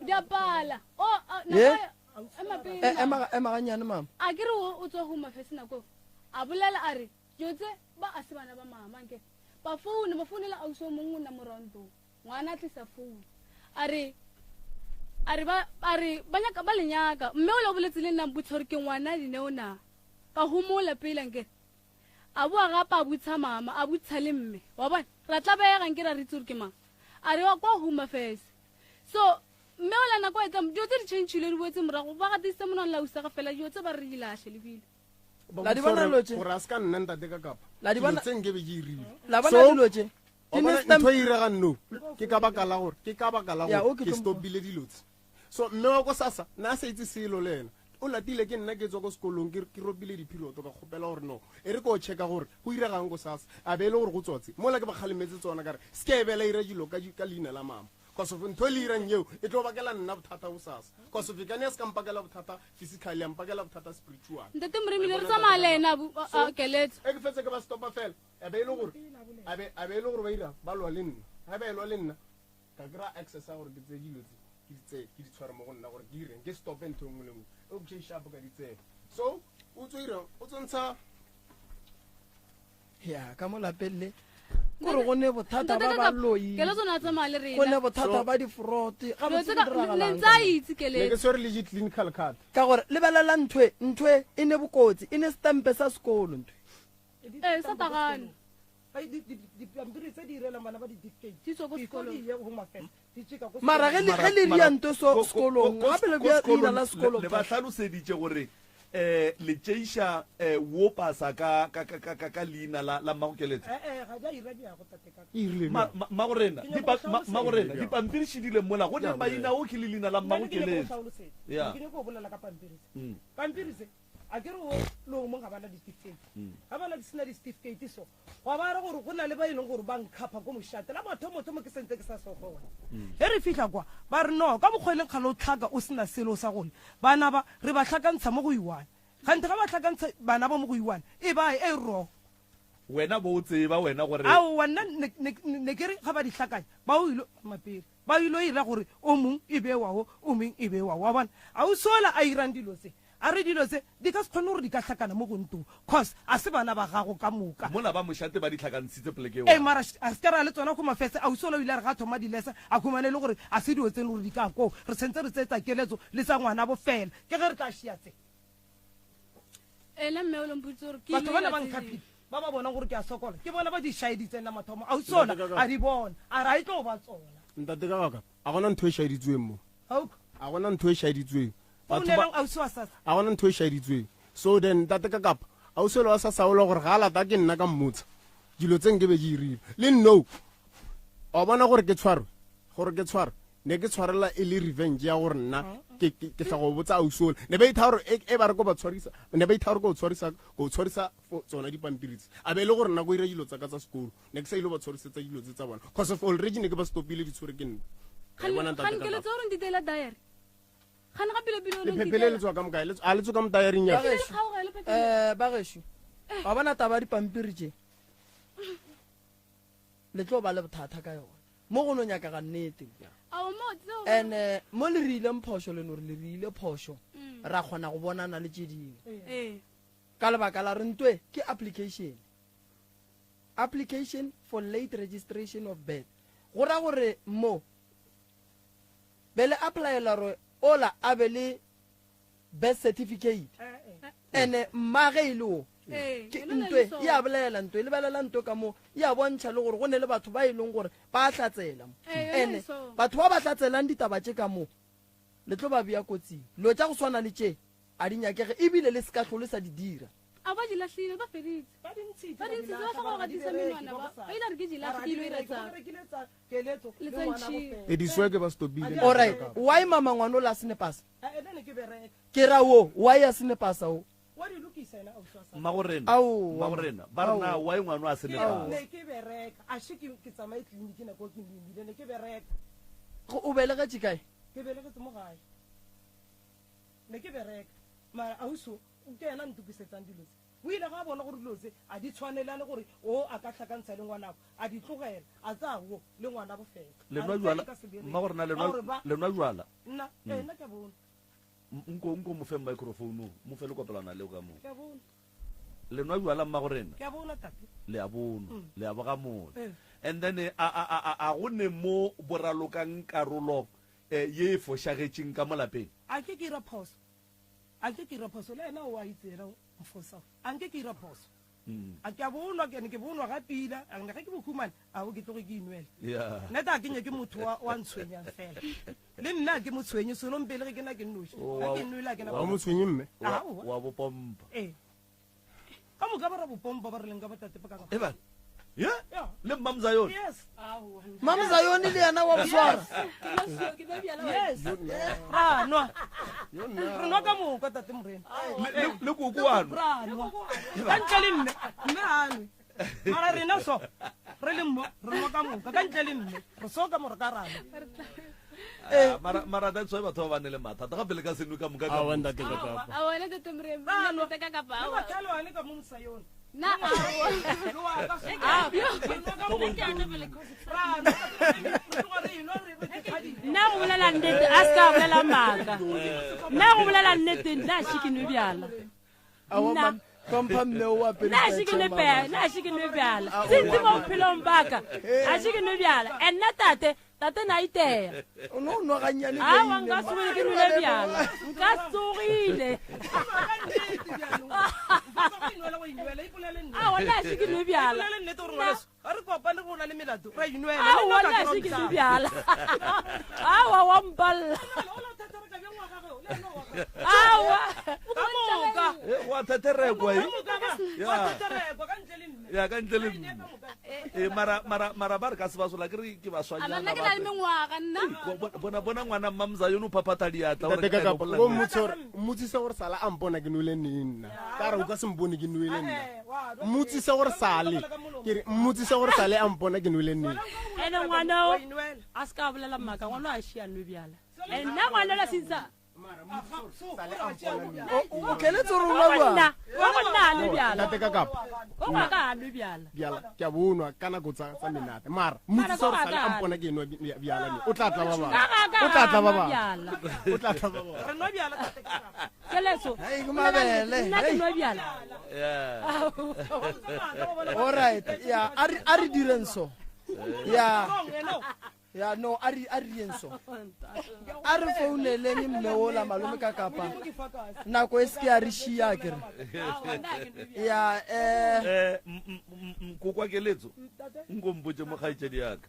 di a pala. O, a, nako Ye? e, ema pele, E, mama. ema ganyane mama. A ke re o tswa home affairs nako eo. A bolela a re dilo tse ba a se bana ba mama nke. Ba foune, ba founela ausi o mongwe o nna mo rontong. Ngwana a tlisa founu. A re, a re ba, a re ba nyaka, ba le nyaka. Mme o le boletse le nna mpotsa gore ke ngwana Dineo na. Ka homola pele nke. A boa gape a botsa mama, a botsa le mme. Wa bona? Ra tlabega nke ra re itse gore ke mang. A re wa kwa home affairs. So mme o la nako e tla, dilo tse di change-ile di boetse morago, ba gatisitse monwana la ausi ga fela, dilo tse ba re di lahle lebile. La di bona dilo tse? Gore a se ka nna ntate ka kapa. La di bona- Dilo tse nke be ke irile. La bona So, dilo tse? wa Di ne bona stamp- ntho e iregang no, ke ka baka la gore, ke ka baka la Ya, gore o ke ke tlo mo- stopile dilo tse. So mme wa ko SASSA na a sa itse selo le ena. O latile ke nna ke tswa ko sekolong, ke ropile diphiloto ka kgopela gore no, e re ko checka gore go iregang ko SASSA. A be e le gore go tsotse. Mola ke ba kgalemetse tsona ka re, se ke be la ira dilo ka leina la mama. Cause of ntho e le irang eo, e tlo bakela nna bothata bo SASSA. Cause of e ka ne ya se ka mpakela bothata physically, ya mpakela bothata spiritual. Ntate Moremi, le re tsamaya le ena, So, keletso. e ke fetse ke ba stopa fela. A be e le gore, a be, a be e le gore ba ira, ba lwa le nna. Ha ba e lwa le nna, ka kry-a access ya gore ke tseye dilo tse, ke di tseye, ke di tshware mo go nna gore ke ireng, ke stope ntho e nngwe le nngwe. Okay, sharp ka di tseye. So, o tso irang, o tso ntsha Ya, ka mo lapeng le. Kore go ne bothata Ntate ba ka ka- baloi. Keletso o ne a tsamaya le rena. Go ne bothata So- ba di-fraud. Ga Dilo botse tse go ka- diragalang ne ntse ka a mo. itse Ne ke Keletso. tshwere le di-clinical card. Ka gore lebelela ntho e, ntho e e ne bokotsi, e ne stampe sa sekolo ntho e. Eh, sa tagano. Ai, dipampiri tse di irelang bana ba di-certificate. Di tswa ko Before sekolong. di ye Home Affairs, di tswe ka ko Mara ge le, sekolong. ge le Mara- ria ntho so sekolong, gape le ko bea sekolong leina la sekolo le ba hlaloseditše gore, le tšeiša, wo pasa ka leina la mmago Keletso. Eh, eh, ga di a ira diago, tate ka. E rile Ma, bjang? ma, mmago rena, Ke nyaka dipa-, go ma, hlalosetsa. mmago rena, E rile bjang? dipampiri šidile mola, go ne Ya, maina bolela. o ke le leina la mmago Nna ke nyaka go Keletso. hlalosetsa. Ya. Ke nyaka go bolela ka pampiri tse. Pampiri tse, a ke re o le o mong ga bana di-certificate. Ga bana di sena di-certificate so, gwa ba re gore go na le ba e leng gore ba nkhapha ko mošate. La mathomo-thomo ke sentse ke sa se gona. Ge re fihla kwa, ba re no, ka mokgwa e leng kgale o tlhaka o sena selo sa gone. Bana ba, re ba hlakantsha mo go i-one. Kgante ga ba hlakantsha bana ba mo go i-one, e ba e wrong. Wena bo o tseba wena gore Aowa, nna ne ke re ga ba di hlakanya, ba o ilo mapele. Ba ilo ira gore o mong e be wa ho, o mong e be wa ho. Wa bona? A o sola a irang dilo tse. A re dilo tse di ka se kgone gore di ka hlakana mo go ntong cos a se bana ba gago ka moka. Mola ba mošate ba di hlakantshitse poleke Ee mara a se ka ra le tsona home affairs. Ausi ola o ile a re ga a thoma dilesa a humane e le gore a se dilo tse e le gore di ka koo. Re sentse re tsee tsa keletso le tsa ngwanabo fela. Ke ge re tla šia tse. Ena mme o lo mpoditse gore ke Batho ile bana ka ba tse nkhapile dingwe. ba ba bonang gore ke a sokola ke bona ba di šaeditseng la mathomo. Ausi ola Ntate ka a di bona a re a e tlo ba tsona. Ntate ka baka a gona ntho e šaeditsweng mo. Auka. A gona ntho e šaeditsweng. Batho ba Founelang ausi wa SASSA. A gona ntho e šaeditsweng. So then ntate ka kapa ausi ola wa SASSA ola gore ga a lata ke nna ka mmotsa dilo tse nke be ke irile. Le nno wa bona gore ke tshwarwe, gore ke tshwarwe ne ke tshwarela e le revenge ya gore nna ke ke ke tla go botsa ausi ola. Ne ba itha gore e, e ba re ko ba tshwarisa, ne ba itha gore ko tshwarisa, ko tshwarisa fo tsona dipampiri tse. A be e le gore nna ko ira dilo tsa ka tsa sekolo. Ne ke sa ile ba tshwarisetsa dilo tse tsa bona. Cause of already ne ke ba stopile di tshwere ke nna. Wa e bona ntate Kgane ka ke kapa. letse gore ntitela diary. Kgane ga pele pele o Lephephe le le tswa ka mokae? Le tswa- a le tswa ka mo diary-ing ya ka? Bagešo, eh, bagešo, wa bona taba ya dipampiri tše le tlo ba le bothata ka yona mo go no nyakega nnete. Ao, mo, tseo- And, mo le re ileng phošo, le no re le re ile phošo, ra kgona go bonana le tše dingwe. Ee. Ka lebaka la re ntwe ke application. Application for late registration of birth. Go ra gore mo be le applyela gore ola a be le birth certificate. Ene mmage e le o. Ee, Ke yena o na le ntwe sona. e a bolela, ntwe e lebelela ntwe ka mo, e a bontšha le gore go ne le batho ba e leng gore ba a hlatsela mo. Ee, yona e Ene sona. batho ba ba hlatselang ditaba tše ka mo, le tlo ba bea kotsing. Dilo tša go swana le tše a di nyakege, ebile le se ka hlole sa di dira. A ba di lahlile, ba feditse. Ba di ntshitse, Ba di ba di ntshitse, ba lahla, tla ba go re ga di gatisa bereke, menwana, ba ba- go sa. ba ile a re ke di Ba re lahle, ga ke di ilo ira bereke, tsa. ba rekile tsa keletso Le le tsa ngwana ntšhile. bofela. E di swe ke ba stopile. All right, why mama ngwana o la sene pasa? Eh, ene ne ke bereka. Ke ra wo, why a sene pasa o? Wa di lokisa ena ausi wa sa. Mmagorena, Aowa. mmagorena, ba re na why ngwana a sene Ke pasa? ne ke bereka. A she ke ke tsamaye tleliniki nako ke imile, ne ke bereka. Go o belegetše kae? Ke belegetse mo gae. Ne ke bereka. Mara ausi o, ke yena a ntokisetsang dilo tse. O ile ga a bona gore dilo tse a di tshwanelane gore o a ka hlakantsha le ngwanabo, a di tlogela, a tsaya wo le ngwanabo fela. Le A nwa re jwala, tse di ka se bereke. mmagorena, le Ka nwa, gore ba le nwa jwala? Nna, ee, nna ke a bona. Nko, nko mo fe microphone o, mo fe lekopelwana leo ka moo. Ke a bona. Le nwa jwala mmagorena? Ke a bona, tate. Le a bona, le a boga mola. Ee. And then, a, a, a, a, a go ne mo boralokang karolo, ye e fošagetšeng ka mo lapeng? A ke ke ira phoso. A nke ke ira phoso, le yena o a itse yena mfosa. A nke ke ira phoso. A ke a bonwa, ke ne ke bonwa ga pila, a ne ge ke bo humane, a o ke tloge ke inwele. Nna ta ke nye ke motho wa, wa ntshwenyang fela. Le nna ke mo tshwenye, selo mpele ge ke na ke nnoši. O Ga wa ke nwele, a ke na Wa mo tshwenye mme? Wa, Aowa. wa bo pompa. Ee. Ka moka ba ra bo pompa ba re leng ka bo tate ba ka ka. E bana. Ye? Yeah. Le Mmamzayoni? Yes. Mmamzayoni le yena wa boswara. Yes. Ra nwa. Re nwa ka moka tate Morena. Le, le, le koko wa nwa. Ra nwa. Ka ntle le mme, mme a nwe. Mara rena so, re le mmo, re nwa ka moka, ka ntle le mme. Re so ka mo re ka ra nwa. Ah, mara, mara that's why batho ba ba ne le mathata. Gape le ka se nwe ka moka ka Aowa, mo. ntate ka kapa. Aowa, wena tate Morena, Ra nwa. ntate ka kapa, Le aowa. mathalo ane ka mo mosayone. Na, aowa. Le wa ka so. Re nwa ka moka. Ra nwa. Re tloga re enwa, re re ke tshadile. Nna go bolela nnete, a se ka bolela maaka. Nna go bolela nnete, nna a še ke nwe bjala. Aowa, Nna. man, hlompha mme o apere Nna a še ke nwe petšhe, bjala, mama. nna a še ke nwe bjala. Aowa, Sentse mo man. bophelong ba ka, a še ke nwe bjala. And nna tate, tate na iteya. O no nwa gannyane Aowa, veine, nka ma. se ke nwele bjala. Nka tsogile. Aowa, nna a še ke nwe bjala. Ipolele nnete gore ngwaneso, ga re kopane go na le melato, ra inwela. Aowa, Le nna nna ka a še ke nwe ke bjala. Aowa, wa mpalla. Aowa. Ka moka. Eh, wa thetherekwa, eh? Ka moka ba. Ya. Wa thetherekwa, ka ntle le mme. Ya, ka ntle le mme. Eh, mara, mara, mara ba re ka se ba sola, ke re ke ba A swanyana nna ke na le ba- mengwaga, nna. Ei, bona, bona ngwana Mmamzayoni o phaphatha diatla, o re Ntate ke ka a kapa, bolela o nnete. mmotse gore, mmotsise gore sala a mpona ke nwele neng nna. Ka re o ka se mpone ke nwele nna. Mmotsise gore sale. Ke re, mmotsise gore sale a mpona ke nwele neng. Ene ngwana o, a se ka bolela maaka, ngwana o a šia nwe bjala. And nna ngwana o la sentse. O keletso gore o nwa bjala. Wa go nna a nwe bjala. Ntate ka kapa. O gwa ka a nwe bjala. Bjala ke a bonwa ka nako tsa tsa menate. Mara motse sa sale a mpona ke nwa bjala ne. O tla tla ba ba. O tla tla ba ba. O tla tla ba ba. Re nwa bjala tate ka kapa. Keletso. Hei ke mabele. Nna ke nwa bjala. Yeah. All right. Ya a re a re direng so. Ya. Ya no a re a re direng so. A re founeleng mme ola malome ka kapa. Nako e se ke ya re šia ke re. Ya eh Eh, kokwa keletso nko mpotse mo kgaetšedi yaka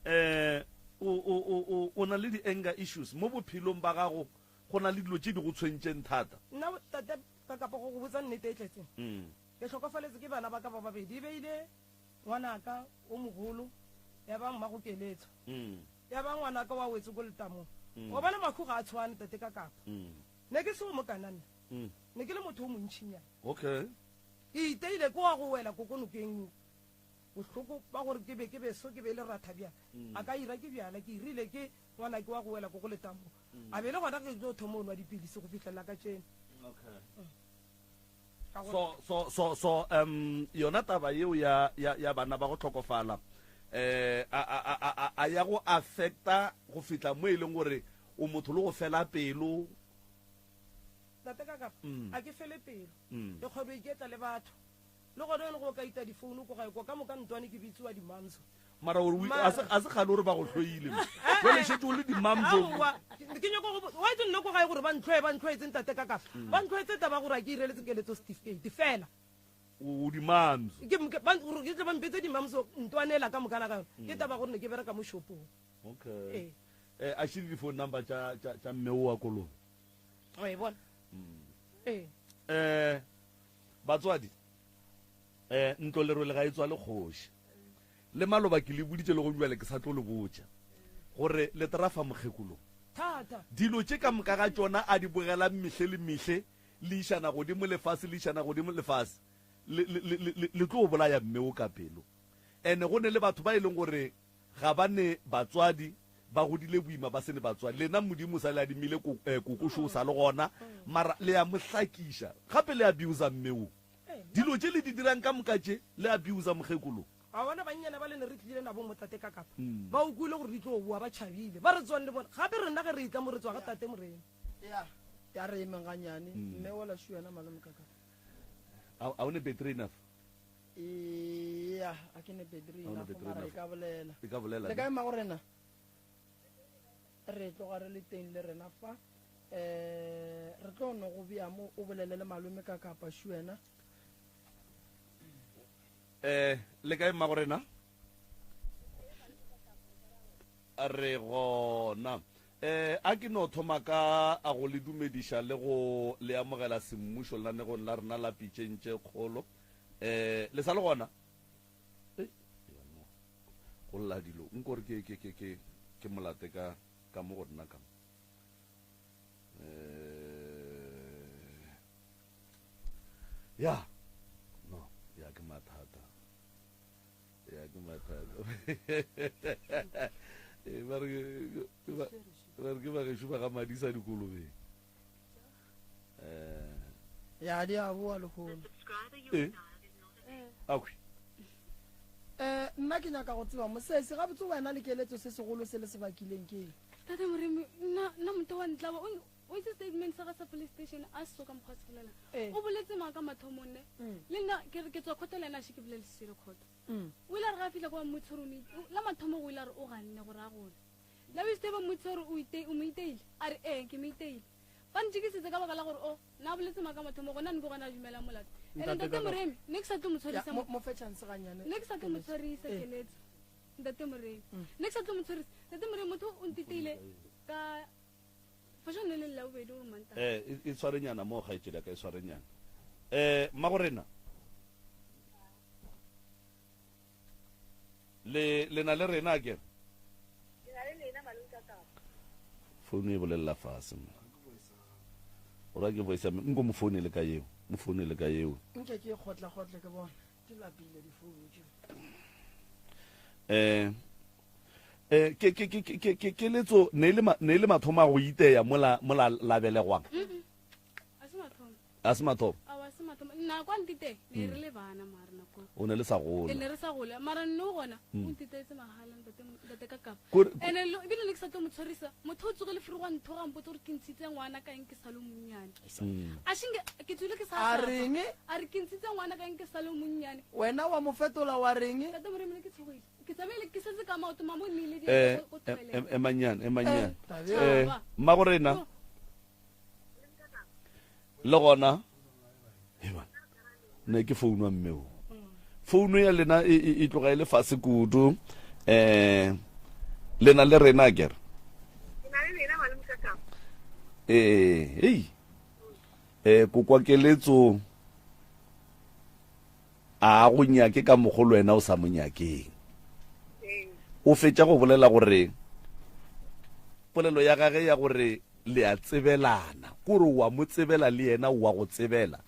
eh o o o o o na le di-anger issues mo bophelong ba gago go na le dilo tše di go tshwentšeng thata Nna tate ka kapa go go botsa nnete e tletseng. Mm. Ke hlokofaletse ke bana ba ka ba babedi e beile ngwanaka o mogolo ya ba mmago keletso. Mm. Ya ba ngwanaka wa wetse ko letamong. Mm. Gobane mahu ga a tshwane tate ka kapa. Mm. Ne ke se o mokana nna. Mm. Ne ke le motho o montšhinyana. Okay. Ke iteile ke wa go wela kokonokeng bohloko ba gore ke be ke be so ke be le ratha bjala. Mm. A ka ira ke bjala ke irile ke ngwanake wa go wela ko go letamong. Mm. A be le gona ke tlo thoma o nwa dipilisi go fihlela ka tšeno. Okay. Ka gore So so so so um yona taba yeo ya ya ya bana ba go hlokofala eh a a a a a ya go affecta go fihla mo e leng gore o motho le go fela pelo. Tate ka kapa Mm. a ke fele pelo. Mm. Ke kgwebo iketla le batho. Le gona yone go ka ita difounu ko gae ko ka moka ntwane ke bitsiwa dimamso. Mara o re Mara- a se a se kgale gore ba go hloile mo. Jwale šetše o le dimamso. Aowa, ke nyako go wa itse nna ko gae gore ba ntlhoe ba ntlhoetse ntate ka kafa. Mm. Ba ntlhoetse taba gore a ke ireletse keletso certificate fela. O dimamso. Ke ke ba gore ke tle ba mpetse dimamso ntwanela ka moka la ka yona. Ke Mm. taba gore ne ke bereka mo shopong. Okay. Ee. Eh a šile di phone number tša tša tša mme o wa kolong. Wa e bona? Mm. Ee. Eh batswadi eh ntlo le rwele ga e tswa le kgoši. Le maloba ke le boditše le go bjale ke sa tlo le botša gore le trafa mokgekolong. Thata. Dilo tše ka moka ga tšona a di bogelang mehle le mehle le išana godimo lefase le išana godimo lefase le le le le le tlo bolaya mme o ka pelo. Ene go ne le batho ba e leng gore ga ba ne batswadi ba godile boima ba se ne batswadi. Lena Modimo o sa le adimile koko šo o sa le gona mara le a mo hlakiša gape le abuser mme o. Dilo tše le di dirang ka moka tše le abuser mokgekolong. Wa bona bannyana ba le ne re tlile nabo mo tate ka kapa. Mm. Ba ukwile gore di tlo boa ba tšhabile. Ba re tswang le bona. Gape rena ge re etla mo re tswa ga tate Morena. Ya, ya re emeng ganyane. Mm. Mme wa la shu yena malome ka kapa. A o ne battery enough? Ya, a ke ne battery A o ne enough battery mara e enough. ka bolela. E ka bolela. Le kae mmago rena? Re tloga re le teng le rena fa. Eh re tlo no go bea mo o bolele le malome ka kapa shu wena. Eh le kae mmago rena? Re gona. Eh a ke no thoma ka a go le dumediša le go le amogela semmušo lenanegong la rena la pitšeng tše kgolo. Eh le sa le gona? Eh go lla dilo nko re ke ke ke ke ke molate ka ka mo go nna ka mo. Eh ya no ya ke mathata ya ke mathata Eh, ba re ke ba re ke bagešo ba ga madisa dikolobeng eh Ya di a boa lehono. Eh. Akhwi. Eh nna ke nyaka go tseba mosesi gabotse wena le keletso se segolo se le se bakileng ke eng? Tate Moremi, nna nna motho wa ntlaba o o itse statement sa ga sa police station a se so ka mokgwa se bolela. Eh. O boletse maaka mathomong ne. Mm. Le nna ke re ke tswa khotho le ena a še ke bolele se le khotho. Mm. O ile a re ga a fihla kwa mmotse gore o mo ite- la mathomo o ile a re o ganne gore a gole. La o itse ba mmotse gore o ite o mo iteile. A re ee ke mo iteile. Ba ntšikisitse ka baka la gore o na boletse maaka mathomo gona ne ke gona a dumela molato. Ene Ntate ntate Kaka. Moremi, ne ke sa tlo mo Ya, tshwarisa mo mo fe chance ganyane. ne ke sa tlo mo tshwarisa Eh. keletso ntate Moremi. Mm. Ne ke sa tlo mo tshwarisa ntate Moremi motho o ntiteile ka fashion le le la bobedi gore manta. Eh e tshwarenyana mo kgaetšedi ka e tshwarenyana. Eh mmago rena le le na le rena a kere? Ke na le lena malome ka kapa. Founu e bolelela fase mo. O ra ke voice ya me nko mo founele ka yeo, mo founele ka yeo. Nke ke kgotla kgotle ke bona. Di lapile difounu tše. Eh Eh, ke ke ke ke ke keletso ne le ne le mathomo a go iteya mola mola la belegwang. A se mathomo. A se mathomo. A se mathomo. Nna kwa ntite ne re le bana mara nako. O ne le sa gola. Ne re sa gola mara nno gona o ntitetse mahala ntate ntate ka kapa. Ene lo ebile ne ke sa tlo mo tshwarisa motho o tsogile fere gwa ntho ga mpotsa gore ke ntshitse ngwana ka eng ke sa le monnyane. A shinge ke tswile ke sa A reng? A re ke ntshitse ngwana ka eng ke sa le monnyane. Wena wa mo fetola wa reng? Ntate Moremi ne ke tshogile. Ke tsamaile ke setse ka maoto mamo nile di Eh, go em- tlogelela. em- emanyane emanyane Eh, eh mmago rena le gona Hei bana, ne ke founu wa mme o founu ya lena e, e, e tloga e le fase kudu um lena le rena kere Ke na le lena malome Kakapa. ee hei um kokwa keletso A go nyake ka mokgo le wena o sa mo nyakeng. O fetša go bolela gore polelo ya gage ya gore le a tsebelana, kore wa mo tsebela le yena o a go tsebela,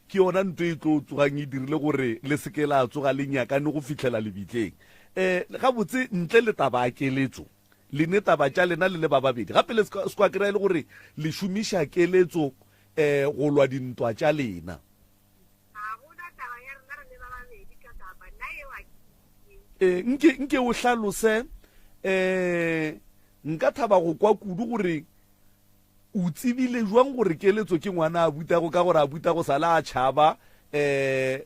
ke yona nto e tlo tsogang e dirile gore le se ke la tsoga le nyakane go fihlela lebitleng. Um gabotse ntle le taba ya keletso, le ne taba tša lena le le ba babedi. Gape le se ka kry-a e le gore le šomiša keletso um go lwa dintwa tša lena. Ga go na taba ya rena re le ba babedi ka kapa nna eo a ke E, nke, nke o hlalose, e, nka thaba go kwa kudu gore o tsebile jwang gore keletso ke ngwana a butago ka gore a butago sa le a tšhaba e,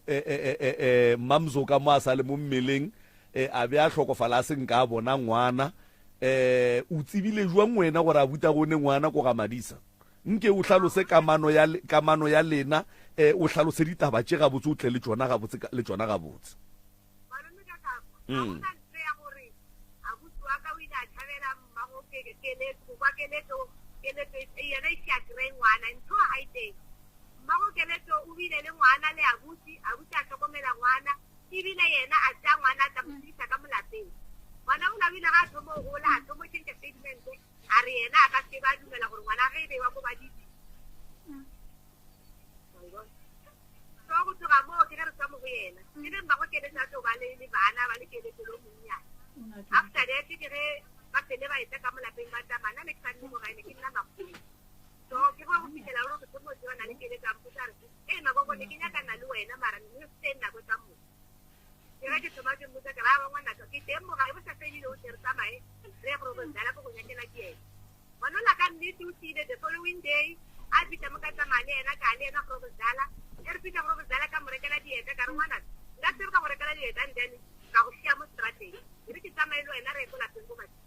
e, e, e, e, e, Mamzo ka mo a sa le mo mmeleng e, a be a hlokofala a se nka a bona ngwana e, o tsebile jwang wena gore a butago o ne ngwana ko ga Madisa? Nke o hlalose kamano ya, kamano ya lena, eh, o hlalose ditaba tše gabotse, o tle le tšona gabotse, le tšona gabotse. Malome ka kapa, ga Mm. gona ntho ya gore abuti wa ka o ile a tšhabela mmago ke- keletso, go kwa keletso, keletso e- yena e se a kry-e ngwana, ntho ga e teng. Mmago keletso o bile le ngwana le abuti, abuti a hlokomela ngwana, ebile yena a tšea ngwana a tla mo tsebisa ka mo lapeng. Ngwana ola o ile ga a thoma go gola, a thoma go tšhentšha statement, A re yena a ka se be a dumela gore ngwana ge e be wa ko badidi. So go tloga moo ke ge re tswa mo go yena. Ke ge mmago keletso a tlo ba le le bana ba le keletso le o monnyane. After that ke ge ba fele ba etla ka mo lapeng ba tsamaya nna ne ke sa nne mo gae ne ke nna makgoweng. So ke go go fitlhela gore ke thomo tsebana le keletso a mpotsa a re ee makoko ne ke nyakana le wena mara ne se nako tsa mo. Ke ge ke thoma ke mmotsa ke re awa ngwanaka ke teng mo gae bo sa fedile o tle re tsamaye re ye gore go dlala ko go nyakela dieta. Ngwanola ka nnete o tlile the following day a fihla mo ka tsamaya le yena ka le yena gore go dlala e re fihla gore go dlala ka mo rekela dieta ka re ngwanaka nka tsebe ka go rekela dieta and then ka go šia mo strateng e re ke tsamaye le wena re ye ko lapeng ko Matšhe.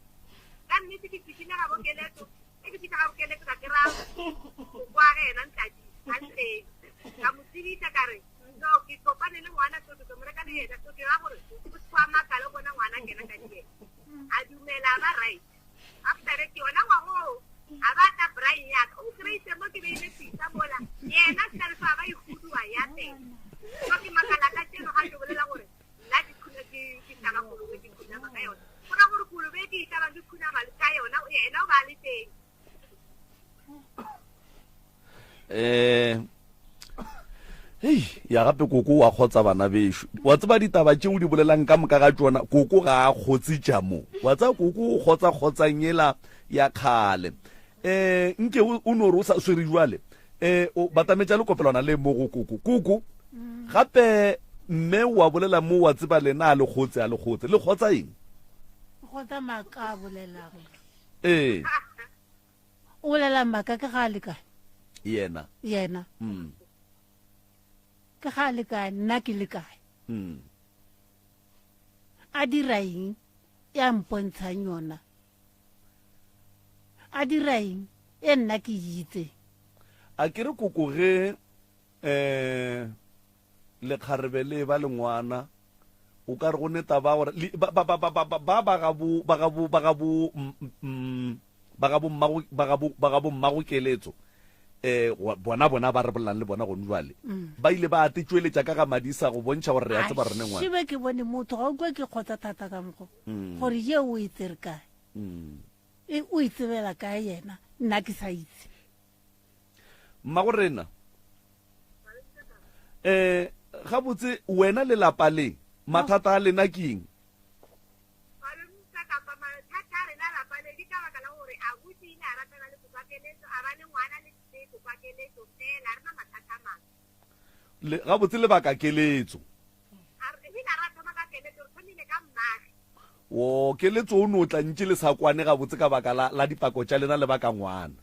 Ka nnete ke fihlile gabo keletso e ke fihla gabo keletso ka kry-a kwa ge yena ntladi a nteng ka mo tsebisa ka re No, ke kopane le ngwana so ke tlo mo reka le yena so ke ra gore o se wa makala o bona ngwana a kena ka dieta. A dumela a ba right. After that ke yona ngwago a ba tla braai ya ka o kry-itse mo ke beile pizza mola yena self a ba e huduwa ya teng. So ke makala ka tseno ga ke bolela gore nna ke khuna ke ke hlaba kolobe ke khunama ka yona. Go ra gore kolobe e ke e hlabang ke khunama ka yona yena o ba le teng. eh hei ya gape koko wa kgotsa bana bešo wa tseba ditaba tše o di bolelang ka moka ga tšona koko ga a kgotse tša mo wa tseba koko o kgotsa kgotsang ela ya kgale um nke o no re o sa swere jwale um batametša le kopelwana le mo go koko koko gape mme wa bolela mo wa tseba lena a le kgotse a le kgotse le kgotsa eng kgotsa maaka a bolelago ee O bolela maaka ke ga a le kae? Yena. Yena. Mm. Ke ga a le kae, nna ke le kae? Mm. A dira eng ya mpontshang yona? A dira eng e nna ke e itseng? A ke re koko ge eh lekgarebe le ba le ngwana o ka re go ne taba gore ba ba ba ba ba ba ba ga bo ba ga bo ba ga bo mm, ba ga bo mmago ba ga bo ba ga bo mmago keletso eh bona bona ba re bolelang le bona gone jwale mm. ba ile ba atetšweletša ka ga madisa go bontšha gore re a tseba rene ngwana shibe ke bone motho ga o kwa ke kgotsa thata ka mogo mm. gore ye o e tsere kae mm. e o e tsebela kae yena nna ke sa itse Mmago rena eh gabotse wena le lapa le mathata a lena ke eng? Malome kapa mathata keletso a ba le ngwana le le kopa keletso fela a re na mathata a mangwe. Le, gabotse lebaka keletso. A re ebile a ra thoma ka keletso re thomile ka mmage. O, keletso o no tla ntše le sa kwane gabotse ka baka la, la dipako tša lena le baka ngwana.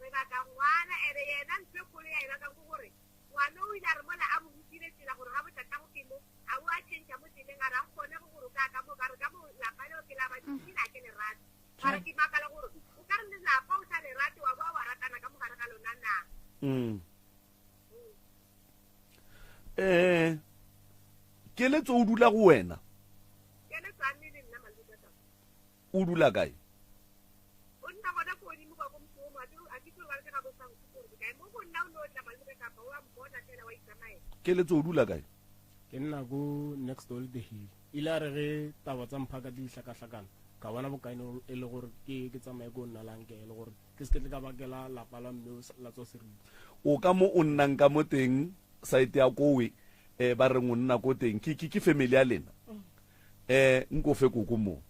Re baka ngwana ene yena ntho e kgolo ya e bakang ke gore ngwana o ile a re mola a mo rutile tsela gore ga botatago ke mo a bo a tšhentšha mo tseleng a re a kgonege gore o ka ka mo ka re ka mo lapa leo ke la badimo ebile a ke le rate. Mara ke makala gore o ka re lelapa o sa le rate wa boa wa ratana ka mogare ga lona na? Mm. Eh, keletso o dula go wena? Keletso a nne le nna malome ka taba. O dula kae? O nna gona ko godimo kwa ko mošomo, a ke a ke tsebe ba re ke ga bo sa nkgopole gore ke kae. Mo go nna o no tla malome ka kapa o a mpona fela wa itsamaela. Keletso o dula kae? Ke nna ko next door le the hill. Ile a re ge taba tsa mphaka di hlakahlakana, ka bona bokaone e le gore ke ke tsamaye ko nna la nkele gore ke se ke tle ka bakela lapa la mme la tswa seriti. O ka mo o nnang ka mo teng, site ya kowe eh, ba reng o nna ko teng, ke, ke, ke family ya lena? Eh, nko fe koko mo.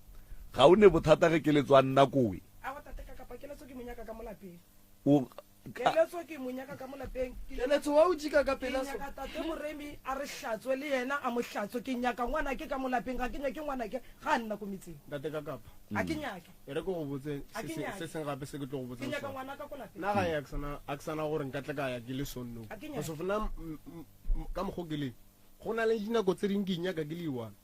Ga o ne bothata ge keletso a nna kowe? Aowa tate ka kapa keletso ke mo nyaka ka mo lapeng. O, Keletso ke mo nyaka ka mo lapeng. Keletso wa o jika ka Ke pela so. nyaka tate Moremi a re hlatswe le yena a mo hlatswe. Ke nyaka ngwanake ka mo lapeng ga ke nyake ngwanake ga a nna ko metseng. Ntate ka kapa. Ga ke nyake. E re ke go botse Ga se ke se nyake. se seng gape se ke tlo go Ke botsang nyaka sona. ngwanaka ko lapeng. Nna gae a ke sana a ke sana gore nka tle ka ya ke le sonno. Ga ke Go nyake. se fona ka mokgo ke leng. Go na le dinako tse ding ke inyaka ke le one.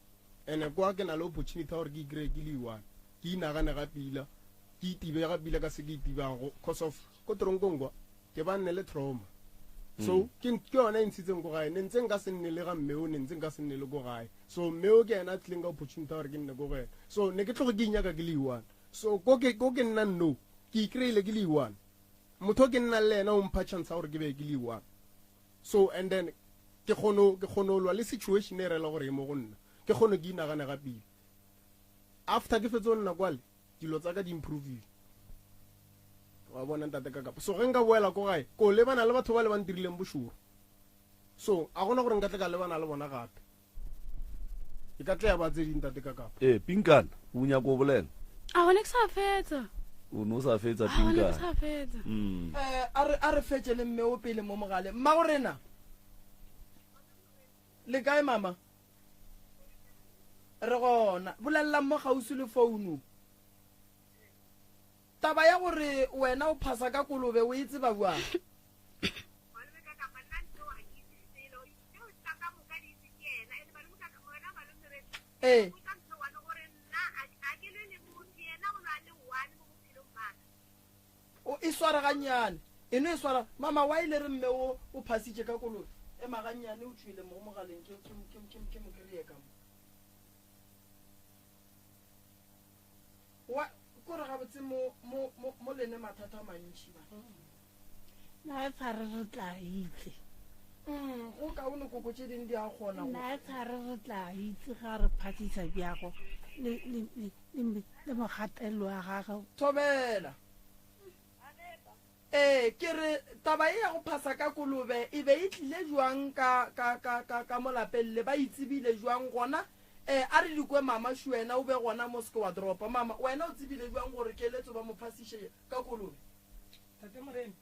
Ene kwa ke na le opportunity ya gore ke ikry-e ke le one. Ke inagane ga pila. Ke itibe ga pila ka se ke itibang go cause of ko tronkong kwa ke ba nne le trauma. So ke ke yona e ntshitseng ko gae. Ne ntse nka se nne le ga mme o ne ntse nka se nne le ko gae. So mme o ke ena a tlileng ka opportunity ya gore ke nne ko go ena. So ne ke tloge ke inyaka ke le one. So ko ke ko ke nnang no ke ikry-ile ke le one. Motho o ke nnang le ena o mpha chance ya gore ke be ke le one. So and then ke kgono ke kgono lwa le situation e rela gore e mo go nna. Ke kgono ke inagane ga pila. After ke fetse go nna kwale dilo tsa ka di improvile. Wa bona ntate ka kapa. So ge nka boela ko gae ko lebana le batho ba le ba ntirileng bošoro. So a gona gore nka tle ka lebana le bona gape. E ka tle ya ba tse ding ntate ka kapa. Eh, Pinkana, o nyaka go bolela? A gone ke sa fetsa. O no sa fetsa A gone ke Pinkana. sa fetsa. Mm. Eh, a re a re fetše le mme o pele mo mogaleng. Mmago rena. Le kae mama? Re gona. Bolelelang mo kgauswi le founu. Taba ya gore wena o phasa ka kolobe o e tseba bjang? Malome ka kapa nna ntho ga ke itse selo. Tseo tsa ka moka di itse ke yena. Ene malome ka kapa wena malome re Ee. botsa ntho one gore nna a a ke lwe le motho yena o lwa le one mo bophelong ba ka. O e swara gannyane. E no e swara. Mama wa ile re mme o o phasitše ka kolobe. Ema gannyane o tšwele mo mogaleng ke ke ke ke ke mo kry-e ka mo. Wa kore gabotse mo mo mo mo lene mathata a mantši ba. Nna e tshware re tla itse. Go kaone koko tše ding di a kgona go. Nna e tshware re tla itse ga re phasisa bjago le le le le le mogatelelo wa gagwe. Thobela. Ee, ke re taba ye ya go phasa ka kolobe e be e tlile jwang ka ka ka ka ka mo lapeng le ba itsebile jwang gona? Ee, a re di kwe mama šu wena o be gona mo se ke wa dropa. Mama, wena o tsebile jwang gore Keletso ba mo phasiše ka kolobe? Tate Moremi,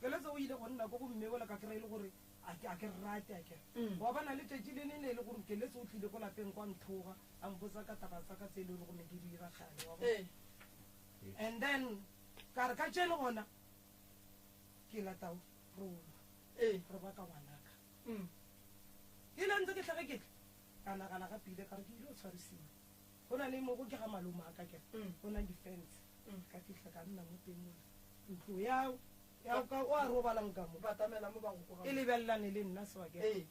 Keletso o ile go nna ko go mme ola ka kry-a e le gore a ke a ke rate a kere. Wa bona letšatši le le ne e le gore Keletso o tlile ko lapeng kwa nthoga a mpotsa ka taba tsa ka tse e le gore ne ke di dira kgale wa bona. And then ka re ka tšeno gona ke lata rolwa re baka ngwanaka. Ile ntse ke tlhage ke tla ka nagana gape ile ka re ke ile go tshwarisiwa. Go na le mo go ke ga malome a ka kere go na le di-fence. Ka fihla ka nna mo teng mola ntlo ya ya ka o a robalang ka mo Batamela mo ba go koga e lebelelane le nna sebakeng.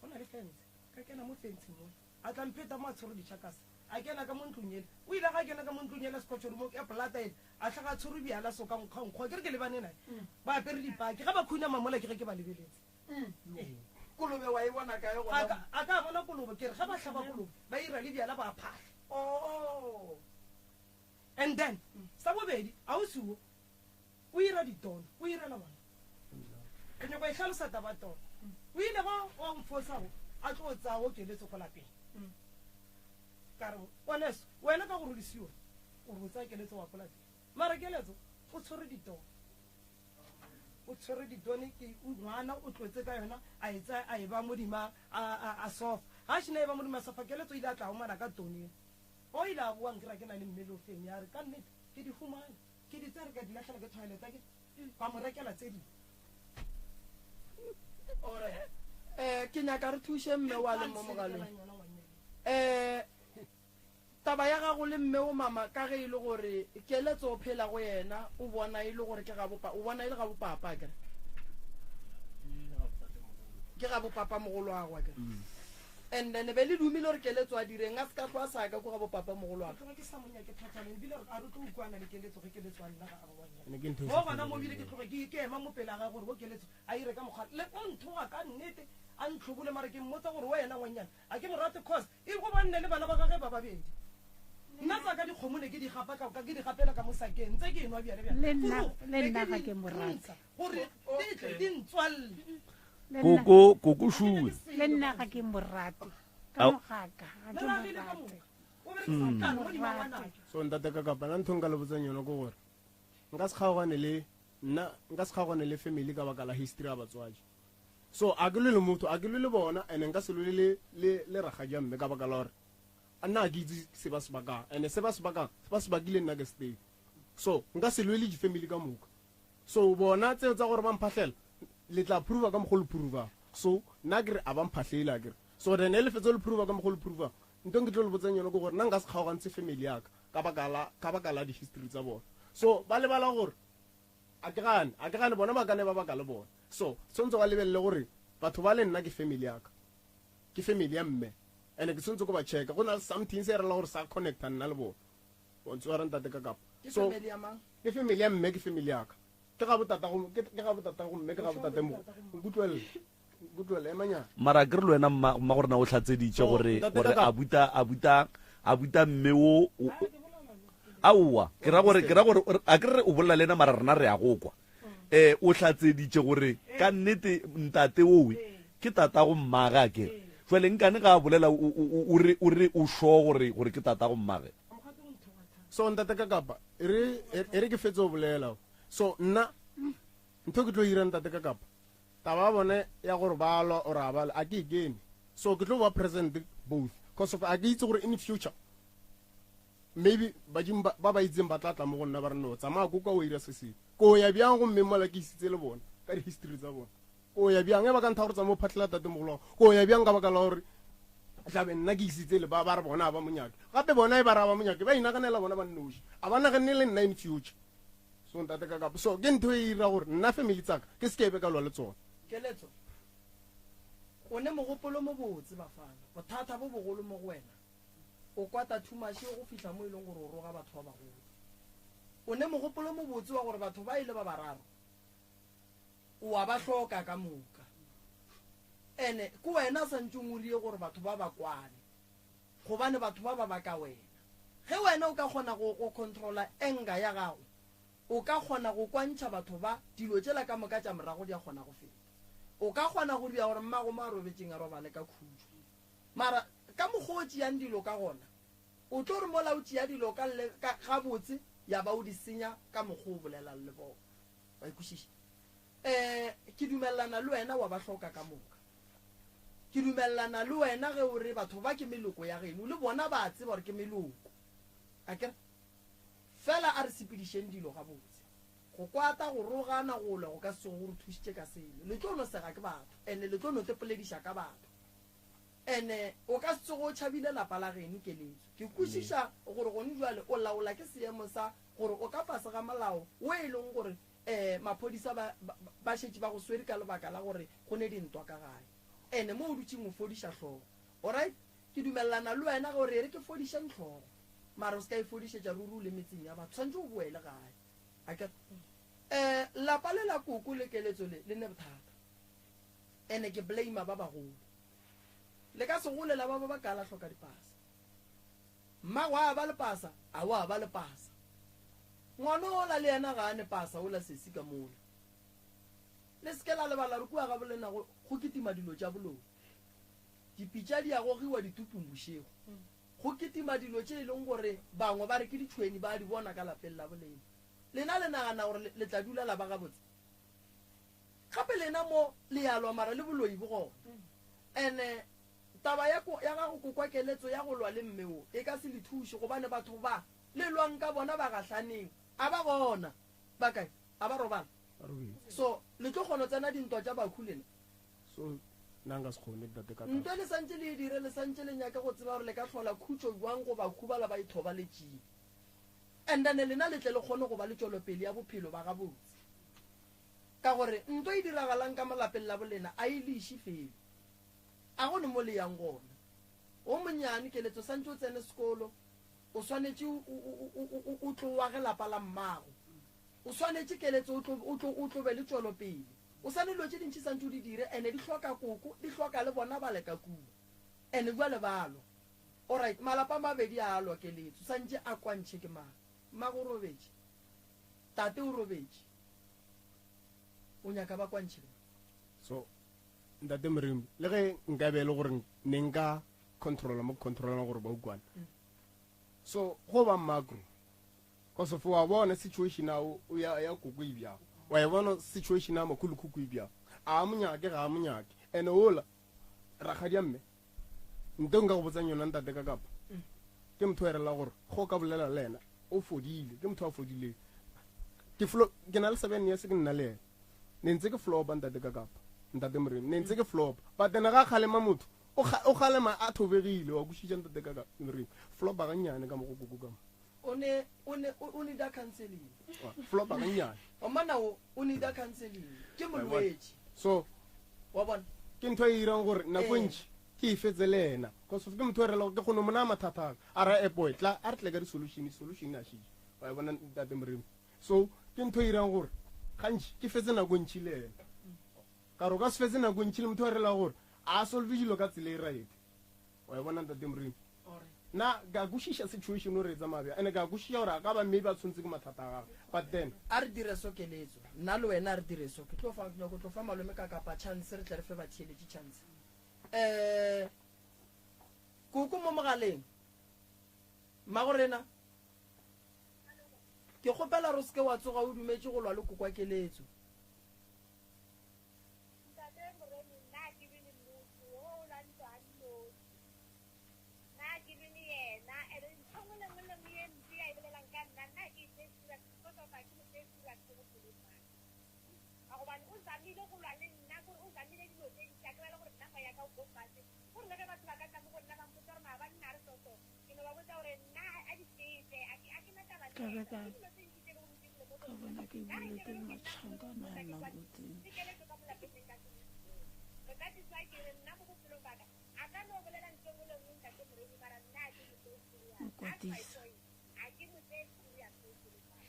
Go na le fence ka kena mo fenceng mola a tla mpheta mo a tshwere ditšhakase a kena ka mo ntlong ele. O ile ga kena ka mo ntlong ele sekhotšhoro mo ya polata ele a tlhaga a tshwere bjala so ka nkgwa nkgwa ke re ke lebane nae ba apere dipaki ga ba khunama mola ke ge ke ba lebeletse. Kolobe wa e bona kae gona? A ka, a ka bona kolobe ke re ga ba hlaba kolobe ba ira le bjala ba phahla. Oh. And then sa bobedi ausi wo o ira ditono o irela bona. Ke nyako e hlalosa taba tono. O ile go wa mfosa go a tlo tsaya go keletso ko lapeng. Ka re ngwaneso wena ka gore o le sione o re o tsaya keletso wa ko lapeng. Mara keletso O tshwere ditone. O tshwere ditone ke ngwana o tlotse ka yona a e tsaya a e ba modima a a a sofa. Ga a šena e ba modima sofa Keletso o ile a tla humana ka tone eo. O ile a boa nkira ke na le mmele o feng ya re ka nnete ke di humane ke di tsere ka di lahlela ke toilet ke ba mo rekela tse dingwe. Alright. Eh ke nyaka re thuše mme wa le mo mogaleng. Eh Taba ya gago le mme o mama ka ge e le gore Keletso o phela go yena o bona e le gore ke gabo o bona e le gabo papa akere? Ke gabo papa mogolo wa gagwe akere? And then be le dumile gore Keletso a direng a se ka hlwa sa ka ko gabo papa mogolo wa Ke tloge ke sa mo nyake thata ebile a re tlo ukwana le Keletso ge Keletso a nna ga a ba wa Ene ke ntho e nyaka. sa Mo gona mo tlwaelegang bile ke eo. tloge ke ke ema mo pele ga gagwe gore bo Keletso a ire ka mokgwa le o nthoga ka nnete a ntlhobole mara ke mmotsa gore wena ngwanyana a ke mo rate cause E go ba nne le bana ba gagwe ba babedi. Nna tsa ka dikgomo ne ke di gapa ka, ke di gapela ka mo sakeng, ntse ke enwa bjale bjale. Le nna, Kudu, le ne nna ke ga di ke mo rate. ntsha gore di tle di ntswalle. Le nna, Koko, koko šuwe. le nna ga ke mo rate. Ka Ao. mogaka, ga Le ke mo ragile ka rate. moka. O berekisa tlalo godimo ga ngwanake. So ntate ka kapa nna ntho nka le botsang yona ke gore nka se kgaogane le nna nka se kgaogane le family ka baka la history ya batswadi. So a ke lwe le motho, a ke lwe le bona, and-e nka se lwe le, le, le rakgadi ya mme ka baka la gore nna ga ke itse se ba se bakang, and-e se ba se bakang, ba se bakile nna ke se teng. So nka se lwe le di-family ka moka. So bona tseo tsa gore ba mphahlela, le tla prova ka mokgwa o le provang. So nna ke re a ba mphahlele akere. So then ge le fetsa le prova ka mokgwa o le provang, ntho e ke tlo le botsang yona ke gore nna nka se kgaogantshe family ya ka ka baka la, ka baka la di-history tsa bona. So ba lebala gore A ke gane, a ke gane, bona ba ka ne ba baka le bona. So, tshwanetse ba lebelele gore batho ba le nna ke family ya ka. Ke family ya mme. And ke tshwanetse ko ba checka. Go na le something se rela gore sa connecta nna le bona. Wa ntshwara ntate ka kapa. Ke So, family ya mang? ke family ya mme, ke family ya ka. Ke ga botata go, ke ga botata go mme, ke ga botate mo. Nkutlwelle. Nkutlwelle, emanyana. Mara akere le wena mma, mma gore na o hlatseditše So, gore, ntate gore ka kapa. abuta, abuta, abuta mme wo, o, o, Aowa, ke ra gore, ke ra gore, a ke re o bolela le yena mara rena re a go kwa. Eh, o hlatseditše gore ka nnete ntate owe ke tatago mmage a kere. Jwale nkane ga a bolela o, o, o, o re, o re o sure gore, gore ke tatago mmage. So ntate ka kapa, e re, e re ke fetse go bolela. So nna, ntho ke tlo ira ntate ka kapa, taba ya bone ya gore ba lwa or a ba lwe, a ke e kene. So ke tlo ba present both, cause of a ke itse gore in future, Maybe badimo ba, ba ba itseng ba tla tla mo go nna ba re, No, tsamaya ko kwa o ira se sengwe. Ko ya bjang gomme mola ke isitse le bona ka di-history tsa bona? Ko ya bjang? Ge ba ka ntha gore tsamaya o phatlhela tatemogolo wa gago, ko ya bjang ka baka la gore tlabe nna ke isitse le ba, ba re bona ga ba mo nyake. Gape bona e ba re ga ba mo nyake, ba inaganela bona ba nnoši. A ba naganne le nna in future. So ntate ka kapa. So ke ntho e ira gore nna family tsaka ke se ke be ka lwa le tsona. Keletso, O ne mogopolo mobotse bafana. Bothata bo bogolo mo go wena O kwata thumaše go fihla mo e leng gore o roga batho ba bagolo. O ne mogopolo mobotse wa gore batho ba e le ba bararo o a ba hloka ka moka. Ene ke wena a santšeng o rie gore batho ba ba kwane gobane batho ba ba baka wena. Ge wena o ka kgona go go controla anger ya gago, o ka kgona go kwantšha batho ba, dilo tšela ka moka tša morago di a kgona go feta. O ka kgona go dira gore mmago mo a robetšeng a robale ka khutšo. Mara ka mokgwa o tšeang dilo ka gona, o tlo re mola o tšea dilo ka le, ka, gabotse, ya ba o di senya ka mokgwa o bolelang le bona. Wa e kwešiša? Um, ke dumelelana le wena, wa ba hloka ka moka. Ke dumelelana le wena ge o re batho ba ke meloko ya geno, le bona ba a tseba gore ke meloko. Akere? Fela a re sepedišeng dilo gabotse. Go kwata, go rogana, go lwa go ka se tsoge go re thušitše ka selo. Le tlo no sega ke batho, and-e le tlo no tepolediša ka batho. Ene o ka se tsoge o tšhabile lapa la geno, Keletso. Ke kwešiša gore gone bjale o laola ke seemo sa gore o ka fase ga molao wo e leng gore um maphodisa ba, ba, ba šetše ba go swere ka lebaka la gore go ne dintwa ka gae. Ene mo o dutšeng o fodiša hlogo. Alright, ke dumelelana le wena ge o re e re ke fodišeng hlogo. Mara o se ka e fodišetša ruri o le metseng ya batho. Tshwanetše o boele gae. Akere? Um lapa le la koko le Keletso le, le ne bothata. Ene ke blame ba bagolo. Le ka se gole la ba ba ba ka la hloka dipasa. Mmago a ba le pasa, a wa ba le pasa. Ngwana ola le yena ga a ne pasa ola sesi ka mola. Le se ke la lebala re kua ga bolena go, go kitima dilo tša boloi. Dipitša di a gogiwa ditupung bošego. Go kitima dilo tše e leng gore bangwe ba re ke ditšhweni ba a di bona ka lapeng la bolena. Lena le nagana gore le, le tla dula la ba gabotse? Gape lena mo le ya lwa mara le boloi bo gona. Ene taba ya, ya gago kokwa keletso ya go lwa le mme wo e ka se le thuše gobane batho ba le lwang ka bona ba gahlaneng a ba gona. Ba kae? A ba robala? So le tlo kgono tsena dintwa tša bakhu lena? So nna nka se kgone tate ka Ntwa le santše le e dire le santše le nyake go tseba gore le ka hlola khutšo bjang go bakhu bala ba ithobaletšeng. And then lena le tle le kgone go ba le tšwelopele ya bophelo ba gabotse. Ka gore nto e diragalang ka mo lapeng la bolena a e le iše felo. A go ne mo le yang gona. O monnyane, Keletso, santše o tsene sekolo, o swanetše o, o, o, o, o tlo age lapa la mmago. O swanetše, Keletso, o tlo, o tlo, o tlo be le tšwelopele. O sa ne dilo tše dintši santše o di dire, ene di hloka koko, di hloka le bona bale ka kua. Ene bjale ba lwa. Alright, malapa a mabedi a lwa, Keletso, santše a kwantšhe ke mang? Mmago o robetše. Tate o robetše. O nyaka ba kwantšhe ke mang? So, Ntate Moremi, le ge nka be e le gore ne nka controla mo ke controlang gore ba ukwane. So, go ba macro. Cause of wa bona situation a o ya ya koko e bjang. Wa e bona situation a makhulukhukhu e bjang. A mo nyake ga a mo nyake. Ene ola rakgadi ya mme nto nka go botsang yona ntate ka kapa ke motho erela gore go ka bolela le ena o fodile ke motho a fodileng ke flo ke na le 7 years ke nna le ena ne ntse ke flopa ntate ka kapa ntate moremi ne ntse ke flopa but then ga kgalema motho o kgalema a thobegile wa kwešiša ntate ka kapa moremi flopa gannyane ka mo go koko ka mo o ne o ne o need counseling flopa gannyane o mana o o need counseling ke molwetši so wa bona ke ntho e irang gore nako e ntši ke e fetse le ena cause ke motho e rela ke kgone mona mathata aka a ra epoe tla a re tle ka di-solution solution a šitše wa e bona ntate moremi so ke ntho e irang gore gantši ke fetse nako ntši le ena ka re o ka se fetse nako ntši le motho a rela gore a solve dilo ka tsela e right wa e bona ntate moremi na ka kwešiša situation o re e tsamaya bjang ene ka kwešiša gore a ka ba maybe a tshwanetse ke mathata a gagwe but then a re dire so keletso nna le wena a re dire so ke tlo fa nyako tlo fa malome ka kapa chance re tle re fe batheeletši chance um koko mo mogaleng mmago rena ke kgopela re seke wa tsoga o dumetše go lwa le kokwa keletso Ntate Moremi, nna ke be le motho wo o lwa ntwa a nnoši. Nna ke be le yena, and ntho nngwe le nngwe le nngwe ye mpe a e bolelang ka nna, nna ke e tseye serious because of ga ke mo tseye serious mo bophelong bja ka. Ka gobane o zamile go lwa le nna, kore o zamile dilo tše ntši, a ke bale gore nna moya ka o ko fase. Gore le ge batho ba ka tla mo go nna ba mpotsa gore maabane ne a re so so, ke no ba botsa gore nna a di fete, a ke a ke na taba le Ka be yena. ka Ke dilo tše ntši tše e le gore o dirile mo ka go nna. bona ke Nna ge ke bolete be le ke nna matšhankana motho a ke kwa maboteng. ke keletšo ka mo lapeng ne nka se mo fumane. Re ka diswa ke re nna mo bophelong ba ka a ka no bolela ntho e nngwe le nngwe ntate Moremi mara nna a ke mo tseye serious. O That's my kwatisa. point. A ke mo tseye serious mo bophelong ba ka.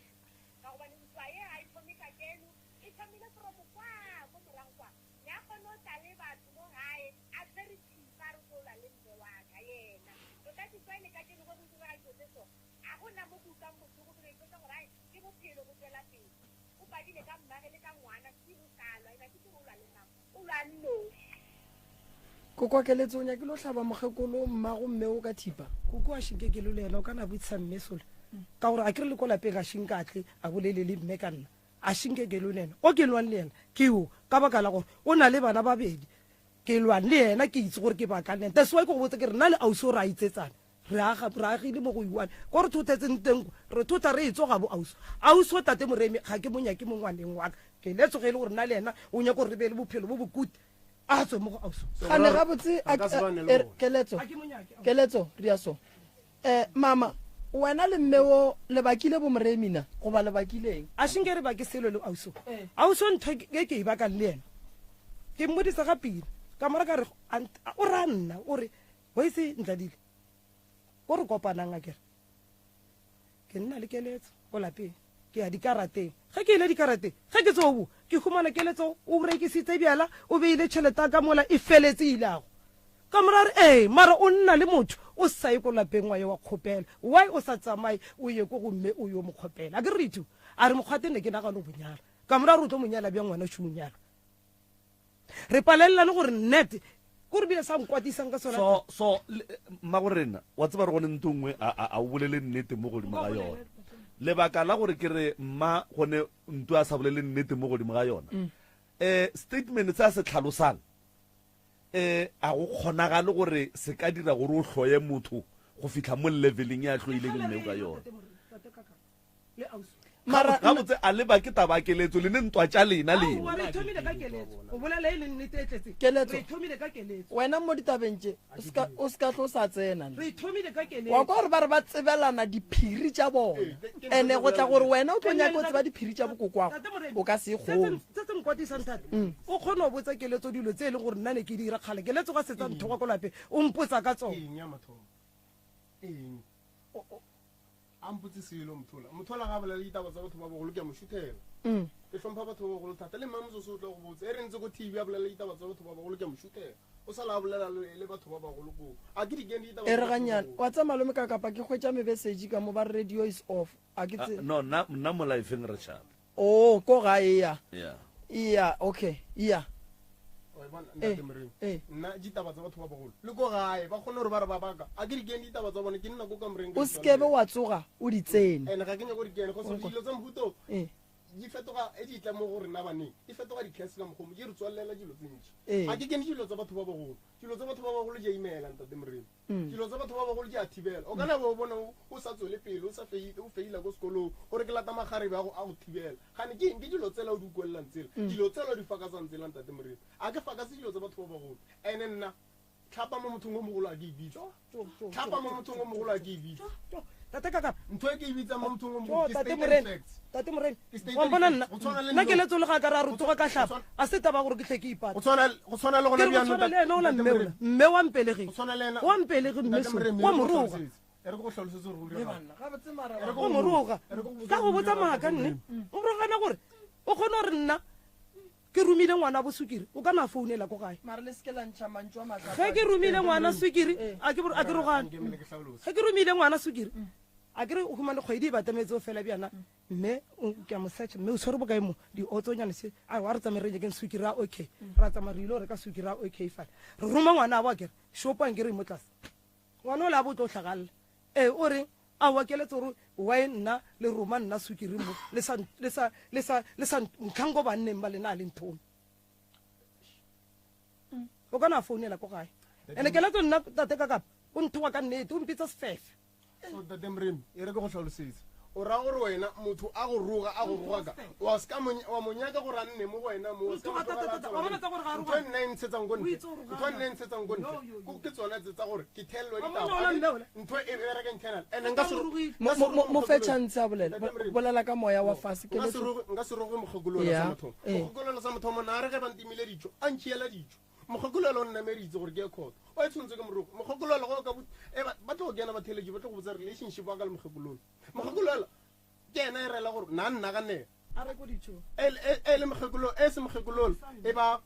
Ka gobane ntwa ye ga e thome kajeno, e thomile from kwa ko morago kwa. Ne a kgone go tla le batho mo gae a tshwere thipa a re o tlo lwa le mme wa ka yena. Tota diswa e le kajeno ge go direga dilo tse so a go na mo ke utlwang bohloko ke no ipotsa gore ai ke bophelo bo tšwela pele. O padile ka mmage le ka ngwana still o sa lwa and a ke tsebe o lwa le mang o lwa a nnoši. Koko Keletso o nyakile o hlaba mokgekolo mmago mme o ka thipa. Koko a šinke ke le yena o ka na botsa mme sole ka gore a ke re le ko lapeng a šinka a tle a bolele le mme ka nna a šinke ke le yena o ke lwang le yena ke yo ka baka la gore o na le bana babedi ke lwang le yena ke itse gore ke bakang le yena that's why ke go botsa ke re nna le ausi o re a itsetsana Re aga, re agile mo go iwane. Ko re thothetseng teng kwa, re thotha re etso gabo ausi. Ausi o tate Moremi, ga ke mo nyake mo ngwaneng wa ka. Ke letso ge e le gore nna le yena o nyaka gore re be le bophelo bo bokuti, a tswe mo go ausi. Gane gabotse, a, a, e re, Keletso, Keletso, ria so. Eh, mama, wena le mme wo le bakile bo Moremi na, goba le bakile eng? A še nke re bake selo le ausi o. Ausi o ntho e ke e bakang le yena, ke mmodisa ga pina. Ka mo ra ka re, o raya nna, o re, Waitse Ntladile, ko re kopanang akere ke nna le keletso ko lapeng ke ya dikarateng ge ke ile dikarateng ge ke tso bo ke humana keletso o rekisitse bjala o beile tšhelete ya ka mola e feletse ilago ka mora re ee mara o nna le motho o sa ye ko lapeng wa ye wa kgopela why o sa tsamaye o ye ko gomme o yo mo kgopela a ke re re a re mokgwate ne ke nagano bonyala ka mora re o tlo monyala bjang ngwana o šomonyala Re palelelane gore net ko re bile sa nkwatisang ka sona. So so mmago rena wa tseba re gone ntho nngwe a a o bolele nnete mo godimo ga yona. Lebaka la gore ke re mma gone ntu a sa bolele nnete mo godimo ga yona. Um statement se a se tlhalosang um a go kgonagale gore se ka dira gore o hloye motho go fihla mo leveleng ya hloileng mme o ka yona. Mara Gabotse a leba ke taba ya keletso le ne ntwa tša lena lena. Aowa, re thomile ka keletso. Go bolela e le nnete e tletseng. Keletso. Re thomile ka keletso. Wena mo ditabeng tše o ska o ska tlo sa tsena ne. Re thomile ka keletso. Wa kwa gore ba re ba tsebelana diphiri tša bona. Ene go tla gore wena o tlo nyaka o tseba diphiri tša bokokwago o ka se e kgone. Se se nkwatisang thata. O kgona go botsa keletso dilo tse e leng gore nna ne ke di dira kgale. Keletso ga setsa nthoga ko lapeng o mpotsa ka tsona. Eng ya mathomo? Eng? A mpotse selo Mothola. Mothola ga a bolele ditaba tsa batho ba bagolo ke a mo šuthela. Mm. Ke hlompha batho ba bagolo thata. Le mma Motsotso o tla go botsa. E re ntse ko TV a bolela ditaba tsa batho ba bagolo ke a mo šuthela. O sala a bolela le, le batho ba bagolo koo. A ke di kene ditaba E tsa re batho ba gannyane. bagolo. Wa tseba malome ka kapa ke hwetša mebesetši ka mo ba re radio is off. A ke Ah, tse. no, nna, nna mo lifeng re tšhaba. Oh, ko gae ya. Yeah. Iya, okay. Iya. Wa e bona, Eh, Ntate Moremi. eh. Nna ditaba tsa batho ba bagolo le ko gae ba kgone gore ba re ba baka. A ke di kene ditaba tsa bone ke nna ko kamoreng ka O di sekebe tswalela. wa tsoga o di tsene. And ga ke nyake go di kene cause Nko. dilo tsa mohuta o Eh. di fetoga e di tla mo go rena baneng di fetoga di-curse ka mokgomo di re tswalela dilo tse ntši. Eh. Ga ke kene dilo tsa batho ba bagolo. Dilo tsa batho ba bagolo di a imela Ntate Moremi. Dilo tsa batho ba bagolo di a thibela. O ka na ba o bona o sa tswele pele o sa o feila ko sekolong gore ke lata magarebe a go a go thibela. Gane ke eng ke dilo tsela o di utlwelelang tsela. Dilo tsela o di fakasang tsela Ntate Moremi. A ke fakase dilo tsa batho ba bagolo. Ene nna tlhapa mo mothong o mogolo a ke e bitse. Tlhapa mo mothong o mogolo a ke e bitse. Tate kaka. Ntho e ke e bitsang mo mothong o mogolo ke Tate stated Morena. facts. Tate Morena. Ke stated Wa mpona facts. nna. Go tshwana le Nna nno. ke letso le ga ka ra re tsoga ka Go hlapa. A se taba gore ke hle ke ipata. Go tshwana go tshwana le Ke gona re go bjalo tshwana le ena ola Ntate mme ola. Morena. Mme wa mpelegi. Go tshwana le ena. Wa mpelegi mme Ntate so. Morena, Wa e re ke go moroga. hlalosetse. E re ke go hlalosetse gore go diragala. Gabotse mara E re ke O go moroga. e re ke go botse Ka go gore botsa go diragala maaka nne. Ntate O rogana gore o kgone gore nna ke romile ngwana bo sukiri o ka na founela ko gae. Mara le seke la ntšha mantšu a maatla. Ge ke romile ngwana sukiri Eh. a ke a ke rogane. Morena. Ke hlalose. Ge ke romile ngwana sukiri a ke re o humane kgwedi e batametse o fela bjana mme ke a mo search mme o tshwere bokae mo diotsonyane se a wa re tsamaye re nyakeng sukiri a okay ra tsamaya re ile go reka sukiri a okay fale re roma ngwana a bo a kere shopang ke re mo tlase ngwana o le a bo tlo tlhagalela ee o reng a wa keletso gore why nna le roma nna sukiri mo le sa le sa le sa le sa ntlhang ko banneng ba lena a le nthome o ka na founela ko gae ene keletso nna tate ka kapa o nthoga ka nnete o mpitsa sefefe So Ntate Moremi, e re ke go hlalosetse. O ra gore wena motho a go roga a go roga ka wa ska mo wa mo nyaka gore a nne mo go wena mo o ska mo Nthoga tlogela a thata, wa bona tsa gore ga a Ntho e rogana. nna e ntshetsang ko O ntle. itse gore ga Ntho e a nna e ntshetsang ko ntle. Yo, yo, yo. Ko- Ke tsona tse tsa gore ke tellwe Wa ditaba. monna ola mme ola. Ntho e bereka internal. And nka se ro- Rogile. Mo nka se mo roge mo fe mokgekolola. chance a bolela. Ntate Moremi. Bolela ka moya wa fase Nka se keletso. roge nka se roge mokgekolola Yeah, sa mathomo. eh. Mokgekolola sa mathomo na re ge ba ntimile dijo, a ntšhiela dijo. Mokgekolola o nnameditse gore ke ye court. O e tshwanetse ke morogo. Mokgekolola go ka e ba tlo go kena batheletši ba tlo go botsa relationship wa ka le mokgekolola. Mokgekolola ke ena e rela gore na nnaganela. A re ko dijo. E e e le mokgekolola e se mokgekolola e ba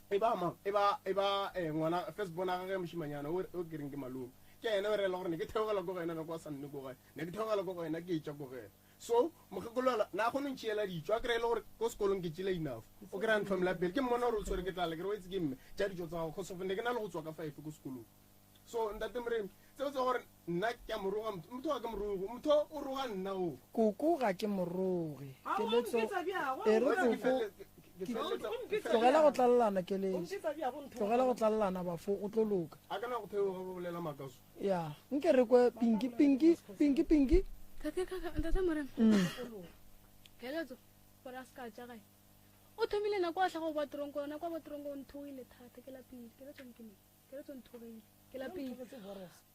e ba mang e ba e ba eh, ngwana first born a gagwe mošimanyana o o ke reng ke malome ke ena o rela gore ne ke theogela ko go ena nako a sa nne ko gae ne ke theogela ko go ena ke etša ko go ena so mokgekolola na kgone ntšhiela dijo a kry-e le gore ko sekolong ke tšele enough o kry-a ntlhomela pele ke mmona gore o tshwere ke tlala ke re o etse ke mme tša dijo tsa gago cause of ne ke na le go tswa ka five ko sekolong so ntate Moremi tseo tsa gore nna ke a moroga motho motho ga ke morogo motho o roga nna o Koko ga ke moroge. A o Keletso mpitsa bjang? e re Wa tseba ke koko fele- ke feleletsa- ke tlogela go feleletsa- tlalelana O keletso. mpitsa bjang, o nthoga. Tlogela go tlalelana bafo o tlo loka. a kana go theoga ba bolela makaso Ya, nke re kwe pinki pinki pinki pinki. Tate kaka ntate Morena. Keletso gore a se ka ja gae. O thomile nako a tlhago ba tronko nako a ba tronko o nthogile thata ke lapile keletso nkene keletso nthogile ke lapile.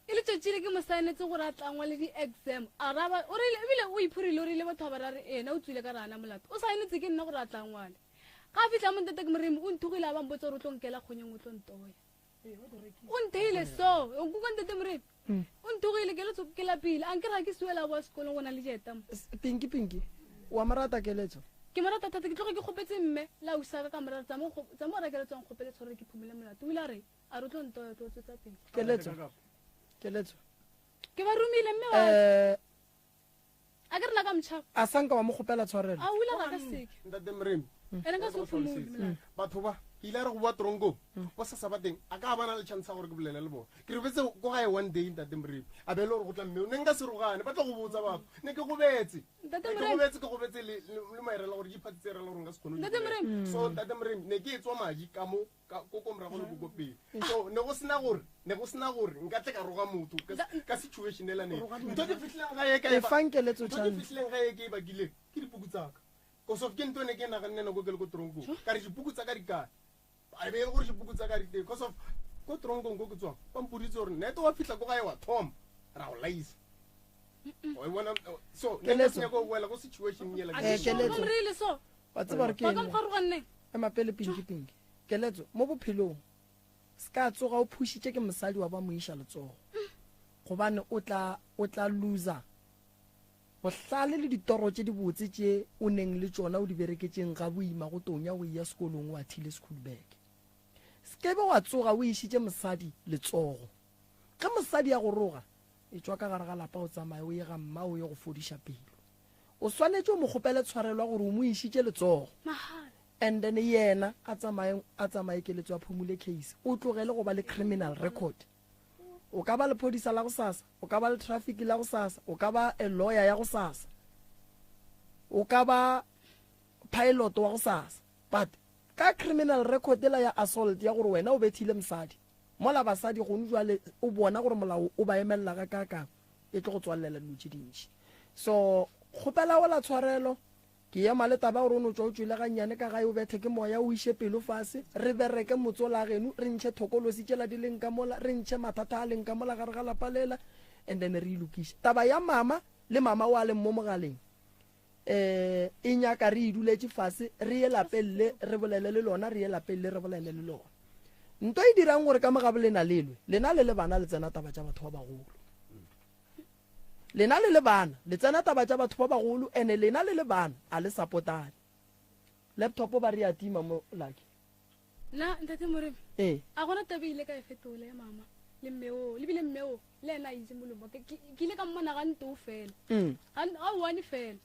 E letšatši le ke mo saenetse gore a tlangwa le di-exam a raba o rile ebile o iphurile o rile batho ba ba ra re ena o tswile ka rana molato o saenetse ke nna gore a tlangwale ga a fitlha mo ntate ke moremi o nthogile a ba mpotsa gore o tlo nkela kgonyeng o tlo ntoya o ntheile so o nkuka ntate moremi o nthogile ke letso ke lapile a nkere ga ke suela boa sekolong go na le dieta mo Pinki pinki. Wa mo rata keletso. ke mo rata thata ke tloge ke kgopetse mme la ausaka ka morara tsa mo reka keletsong kgopele tshware ke phumole molato o ile a re a re o tlo ntoya o tlo tswetsa pele Keletso. Keletso. ke ba romile mme wa Eh a ke rena ka motšhaba a sanka wa mo kgopela tshwarelo. a o ile ga ka seke ntate Moremi ene nka se o phumole molato batho ba Ke ile a re go boa tronkong, bo sasa ba teng, a ka ba na le chance ya gore ke bolele le bona. Ke robetse ko gae one day, Ntate Moremi, a be e le gore go tla mme, ne nka se rogane, ba tlo go botsa batho. Ne ke gobetse. Ntate Ke Moremi. gobetse, ke gobetse le, le, le mairela gore diphatsi tse rela gore nka se kgone go di Ntate bolela. Moremi. So, Ntate Moremi, ne ke etswa madi ka mo, ka, ko ko morago le ko ko pele. So, ne go sena gore, ne go sena gore nka tle ka roga motho ka, ka situation ela ne. Ntho ke fihlileng gae ka e ba- Efang keletso ntho ke chance. fihlileng gae ke e bakileng, ke dipuku tsa ka. Cause of ke ntho e ne ke e naganne nako ke le ko tronkong. Ka re dipuku tsa ka di kae? A be e le gore dipuku tsa ka di teng. Cause of ko tronkong ko ke tswang, ba mpoditse gore nete wa fihla ko gae wa thoma, ra o laisa. Wa e bona, so, ne nka se Keletso. nyake go boela ko situation yela. A Eh, ke sure, keletso. ba moreile so. Wa tseba gore ke Ba ka eng? mokgwa roganneng. Ema pele Pinky Pinky. Keletso, mo bophelong, se ka tsoga o phušitše ke mosadi wa ba mo iša letsogo. Gobane o tla, o tla loser bohlale le ditoro tše dibotse tše o neng le tšona o di bereketšeng ga boima go tonya go eya sekolong o athile school bag. Se ke be wa tsoga o išitše mosadi letsogo. Ge mosadi a go roga, etšwa ka gare ga lapa o tsamaye o ye ga mma o ye go fodiša pelo. O swanetše o mo kgopele tshwarelo ya gore o mo išitše letsogo. And then yena a tsamaye, a tsamaye keletso a phumule case. O tlogele go ba le criminal record. O ka ba lephodisa la gosasa, o ka ba le traffic la gosasa, o ka ba a lawyer ya gosasa, o ka ba pilot wa gosasa. But ka criminal record ela ya assault ya gore wena o bethile mosadi, mola basadi gone jwale o bona gore molao o ba emelela ga kaakang, e tlo go tswallela dilo tše dintši. So kgopela ola tshwarelo. Ke ema le taba ya gore o no tšwa o tšwele gannyane ka gae o bethe ke moya o iše pelo fase, re bereke motsola geno, re ntšhe thokolosi tšela di leng ka mola, re ntšhe mathata a leng ka mola gare ga lapa lela, and then re e lokiše. Taba ya mama le mama o a leng mo mogaleng, um e nyaka re e duletše fase, re ye lapeng le re bolele le lona, re ye lapeng le re bolele le lona. Nto e dirang gore ka mo gabo lena le lwe, lena le le bana le tsena taba tša batho ba bagolo. Lena le le bana, le tsena taba tša batho ba bagolo ene lena le le bana a le sapotane. Laptop ba re ya tima mo Lucky. Nna ntate Moremi. Ee. A gona taba e ile ka e fetola ya mama le mme o, le bile mme o le ena a itse molomo. Ke ke ile ka mmona ga nto fela. Ga ga one fela.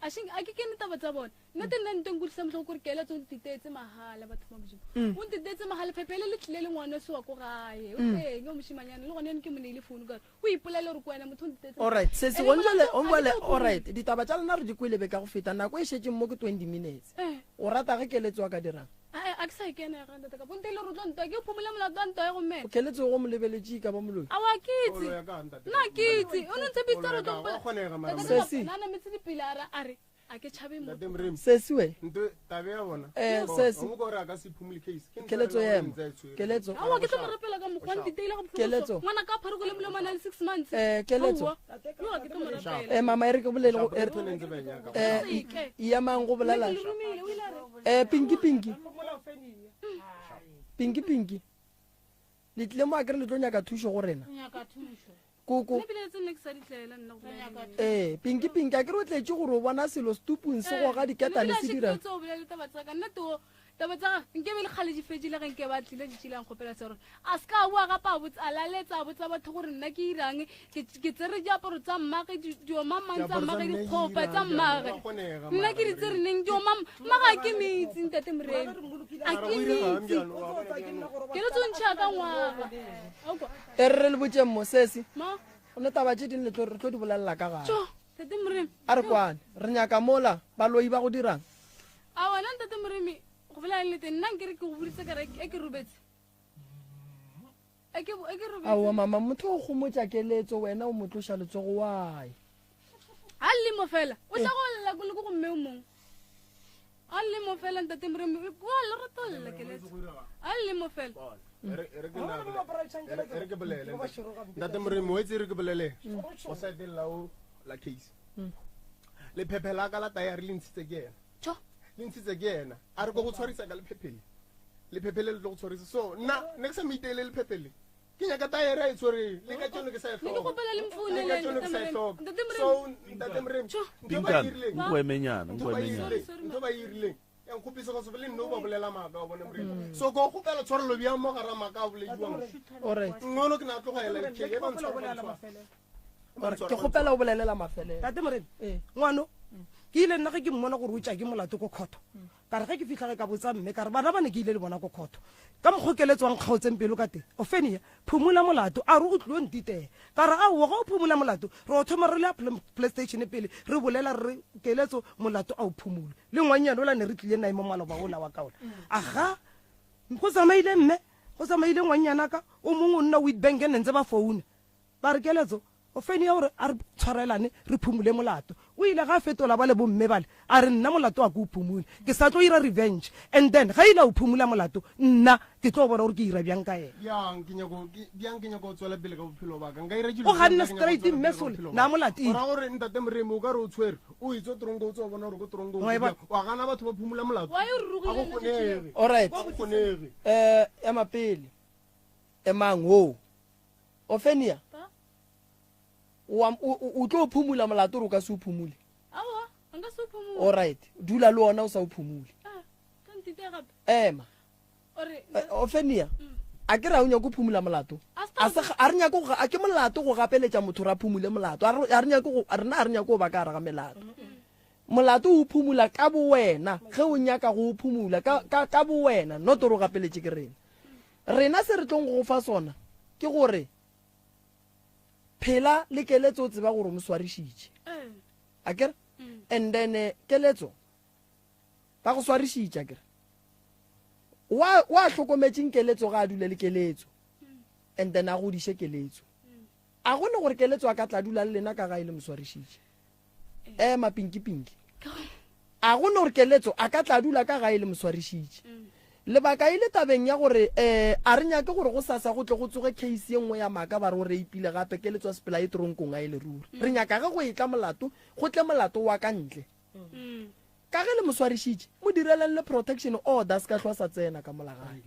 A shing a ke kene taba tsa bona. Nna te nna nto nkutlwisa motlhoko gore keletso o ntitetse mahala batho ba Modimo. O ntitetse mahala phepele le tlile le ngwana se wa ko gae. O teng o moshimanyana le gone ke mo neile phone ka o ipolele gore ke wena motho o ntitetse. Alright, sesi Ene gone jwale, molato, a ke gone jwale, tlo o alright, ditaba tša lena re di kwele be ka go feta, nako e šetšeng mo ke 20 minutes. Eh. O rata ge keletso a ka dirang? A a ke sa e kena ga ntate ka bonte le re tlo ntwa ke phumula molato wa ntwa ya go mmela. Keletso go mo lebeletše ka ba moloi. A wa ke itse. Olo ya ka, ntate. Nna ke itse. O no ntshepisa re tlo Olo ya ka, wa kgonega, mara Ntate Sesi. Nna nametse dipele a re a re a ke tšhabe motho. Ntate Moremi. Sesi we. Nto tabe ya bona. Eh, Bo, sesi. o mo gore a ka se phumule case. Ke ntho Keletso e leng gore ema. ntse a e tshwere. Keletso. Aowa ke tlo mo rapela ka mokgwa ntiteile ga bohloko. Keletso. Ngwana ka phare go le molomo a na le 6 months. Eh, keletso. Aowa. Yo ke tlo mo rapela. Eh, mama e re ke bolele go Shapo, e ntho e ne ntse ba e nyaka. eh, Seke. e emang go bolela. Ke le romile, o ile a re. Eh, Pinky Pinky. Pinky Pinky. Le tlile mo akere le tlo nyaka thušo go rena. Nyaka thušo. Koko. Nna ebile tse nne ke sa di tlela nna go bolela nnete. Eh, Pinky Pinky akere o tletše gore o bona selo setupung se goga diketane se dira. Nna ebile a bolele taba tsa ka nna to taba tsa gage nke be le kgale di fedile ge nke ba tlile di tšile a nkgopela se gore a se ka boa gape a botsa a laletsa a botsa batho gore nna ke irang ke ke tsere diaparo tsa mmage diomamang tsa mmage dikgopa tsa mmage nna ke di tsere neng diomam mmage a ke metsi ntate Moremi a ke metsi ke le tsontšha ka ngwaga Aowa. E re re le botšeng mo sesi. Ma? Go ne taba tše ding le tlo re tlo di bolelela ka gae. Tjo, ntate Moremi. A re kwane, re nyaka mola baloi ba go dirang. A wena ntate Moremi, go bolela nnete nna nkere ke go boditse ka re e ke robetse. E ke e ke robetse. Aowa mama, motho o gomotša keletso wena o mo tloša letsogo why? A lle mo fela, o tla go lla ko le ko go mme o mongwe. A lle mo fela ntate Moremi, o a le rata lla keletso. A lle mo fela. E re e re ke nna bolele. E re ke bolele. Ntate Moremi, o itse e re ke bolele. O sa etella o la case. Lephephe la ka la tayari le ntshitse ke yena. Tjo. Le ntshitse ke yena. A re ko go tshwarisa ka lephephe le. Lephephe le le tlo go tshwarisa. So nna ne ke sa mo iteele lephephe le. Ke nyaka tayari a e tshwereng. Le ka tšono ke sa e Ne ke hloka. kgopela le mfounele, Le ka tšono ke sa e Ntate hloka. Moremi. Ntate Moremi. So Ntate Moremi, ntho ba Pinkane, irileng. nko emenyana, Ntho nko ba emenyana. irileng, ntho ba irileng. Ya nkgopisa go se le nno ba bolela maaka wa bone Moremi. So ko kgopela tshwarelo bjang mo gara maaka a bolediwang. Alright. Ngono ke na tlogela ke e ba ntshwara, ba ntshwara. Alright, ke kgopela o bolelela mafelelo. Tate Moremi, ngwano, ke ile nna ge ke mmona gore o tša ke molato ko court. Ka re ge ke fihla ge ka botsa mme ka re bana ba ne ke ile le bona ko khotho. Ka mokgo keletso a nkgaotseng pelo ka teng. Ofenia, phumola molato. A re o tlilo ntiteya. Ka re aowa ge o phumola molato re o thoma re le ya playstation pele re bolela re re keletso molato a o phumolwe. Le ngwannyane ola ne re tlile nae mo maloba ola wa ka ola. Aga go tsamaile mme go tsamaile ngwannyana ka o mongwe o nna Witbank ne ntse ba founa. Ba re keletso Ofenia o re a re tshwarelane re phumule molato. O ile ga a fetola bale bomme bale a re nna molato a ke o phumule ke sa tlo ira revenge and then ge ile a o phumula molato nna ke tlo bona gore ke ira bjang ka yena. Bjang ke nyako ke bjang ke nyako tswela pele ka bophelo ba ka nka ira dilo O ganne tše nka nyako straight tswela mme pele ka Sole bophelo na ba mo ka. latile. O ra gore ntate Moremi o ka re o tshwere o etswa tronko o tso bona gore ko tronko Wa e bona? wa gana batho ba phumula molato. Why o A rurugile go letšatši leo? kgonege. Alright. Ga go kgonege. Eh ema pele. Emang wo. Ofenia. Pa? O o tlo phumula molato gore o ka se o phumule. Aowa, nka se o phumule. Alright, dula le ona o sa o phumule. Ah, ka ntite gape. Ema. Ore eh, Ofenia. Mm. A ke ra o nyako phumula molato. A se a re nyako a ke molato go gapeletša motho ra phumule molato. A re nyako go rena a re nyako go ba ka gare ga melato. Molato o phumula ka bowena ge o nyaka go o phumula ka ka ka bowena not gore o gapeletše ke rena. Rena se re tlong go go fa sona ke gore phela le keletso o tseba gore o mo swarišitše. Akere? And then eh, keletso ba go swarišitše akere? Wa wa hlokometšeng keletso ga a dule le keletso. And then a godiše keletso. A go ne gore keletso a ka tla dula le lena ka ga e le mo swarišitše. Ema pinki pinki. A go no gore keletso a ka tla dula ka gae le moswarišitše. Lebaka e le tabeng ya gore um a re nyake gore go sasa go tle go tsoge case ye nngwe ya maaka ba re o reipile gape keletso a sepela ye tronkong a e le ruri. Re nyaka ge go etla molato go tle molato wa ka ntle. Ka ge le moswarišitše mo direleng le protection order a se ka hlwa sa tsena ka mola gae.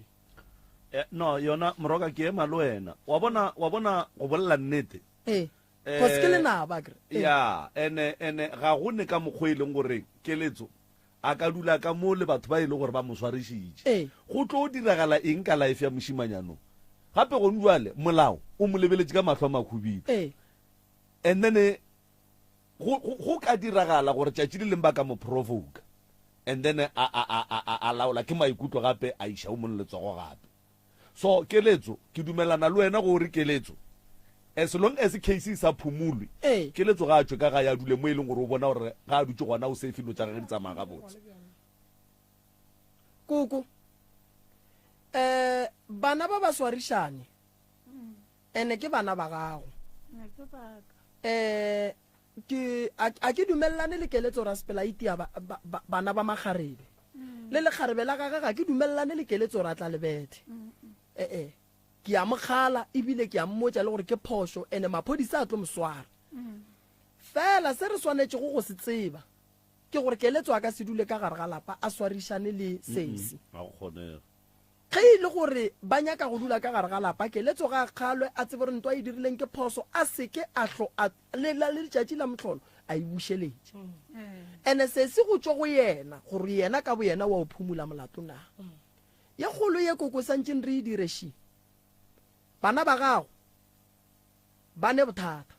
Eh, no yona moroka ke ema le wena wa bona wa bona go bolela nnete Ee. Cause ke lenaba akere. Ee. Ya, ene, ene ga go ne ka mokgwa e leng gore keletso a ka dula ka mo le batho ba e leng gore ba mo swarišitše. Ee. Go tlo diragala eng ka life ya mošimanyano? Gape gone jwale molao o mo lebeletše ka mahlo a makhubidu. Ee. And then go, go, go ka diragala gore tšatši le leng ba ka mo provoka and then a, a, a, a, a, a laola ke maikutlo gape a iša o mong letsogo gape. So keletso, ke dumelana le wena go re keletso as long as case e sa phumulwe, Ee. keletso ga a tšwe ka gae a dule mo e leng gore o bona gore ga a dutše gona o safe dilo tša gage di tsamaya gabotse. Koko, eh bana ba ba swarišane ene ke bana ba gago. Ke baka. Eh ke a ke dumelelane le keletso ra sepela itia ba, ba, ba, bana ba makgarebe mm. le lekgarebe la gage ga ke dumelelane le keletso ra tla lebethe mm ee eh, ke a mokgala ebile ke a mmotša le gore ke phošo ene maphodisa a tlo mo swara mm. fela se re swanetšego go se tseba ke gore keletso a ka se dule ka gare ga lapa a swarišane le sesi ga go kgonege Ge e le gore ba nyaka go dula ka gare ga lapa, Keletso ga a kgalwe, a tsebe gore nto a e dirileng ke phoso, a se ke a hlo a le la le letšatši la mohlolo a e bušeletše. Ene sesi go tšwe go yena gore yena ka boyena wa o phumula molato na. Ye kgolo ye koko santšeng re e dire ši. Bana ba gago ba ne bothata.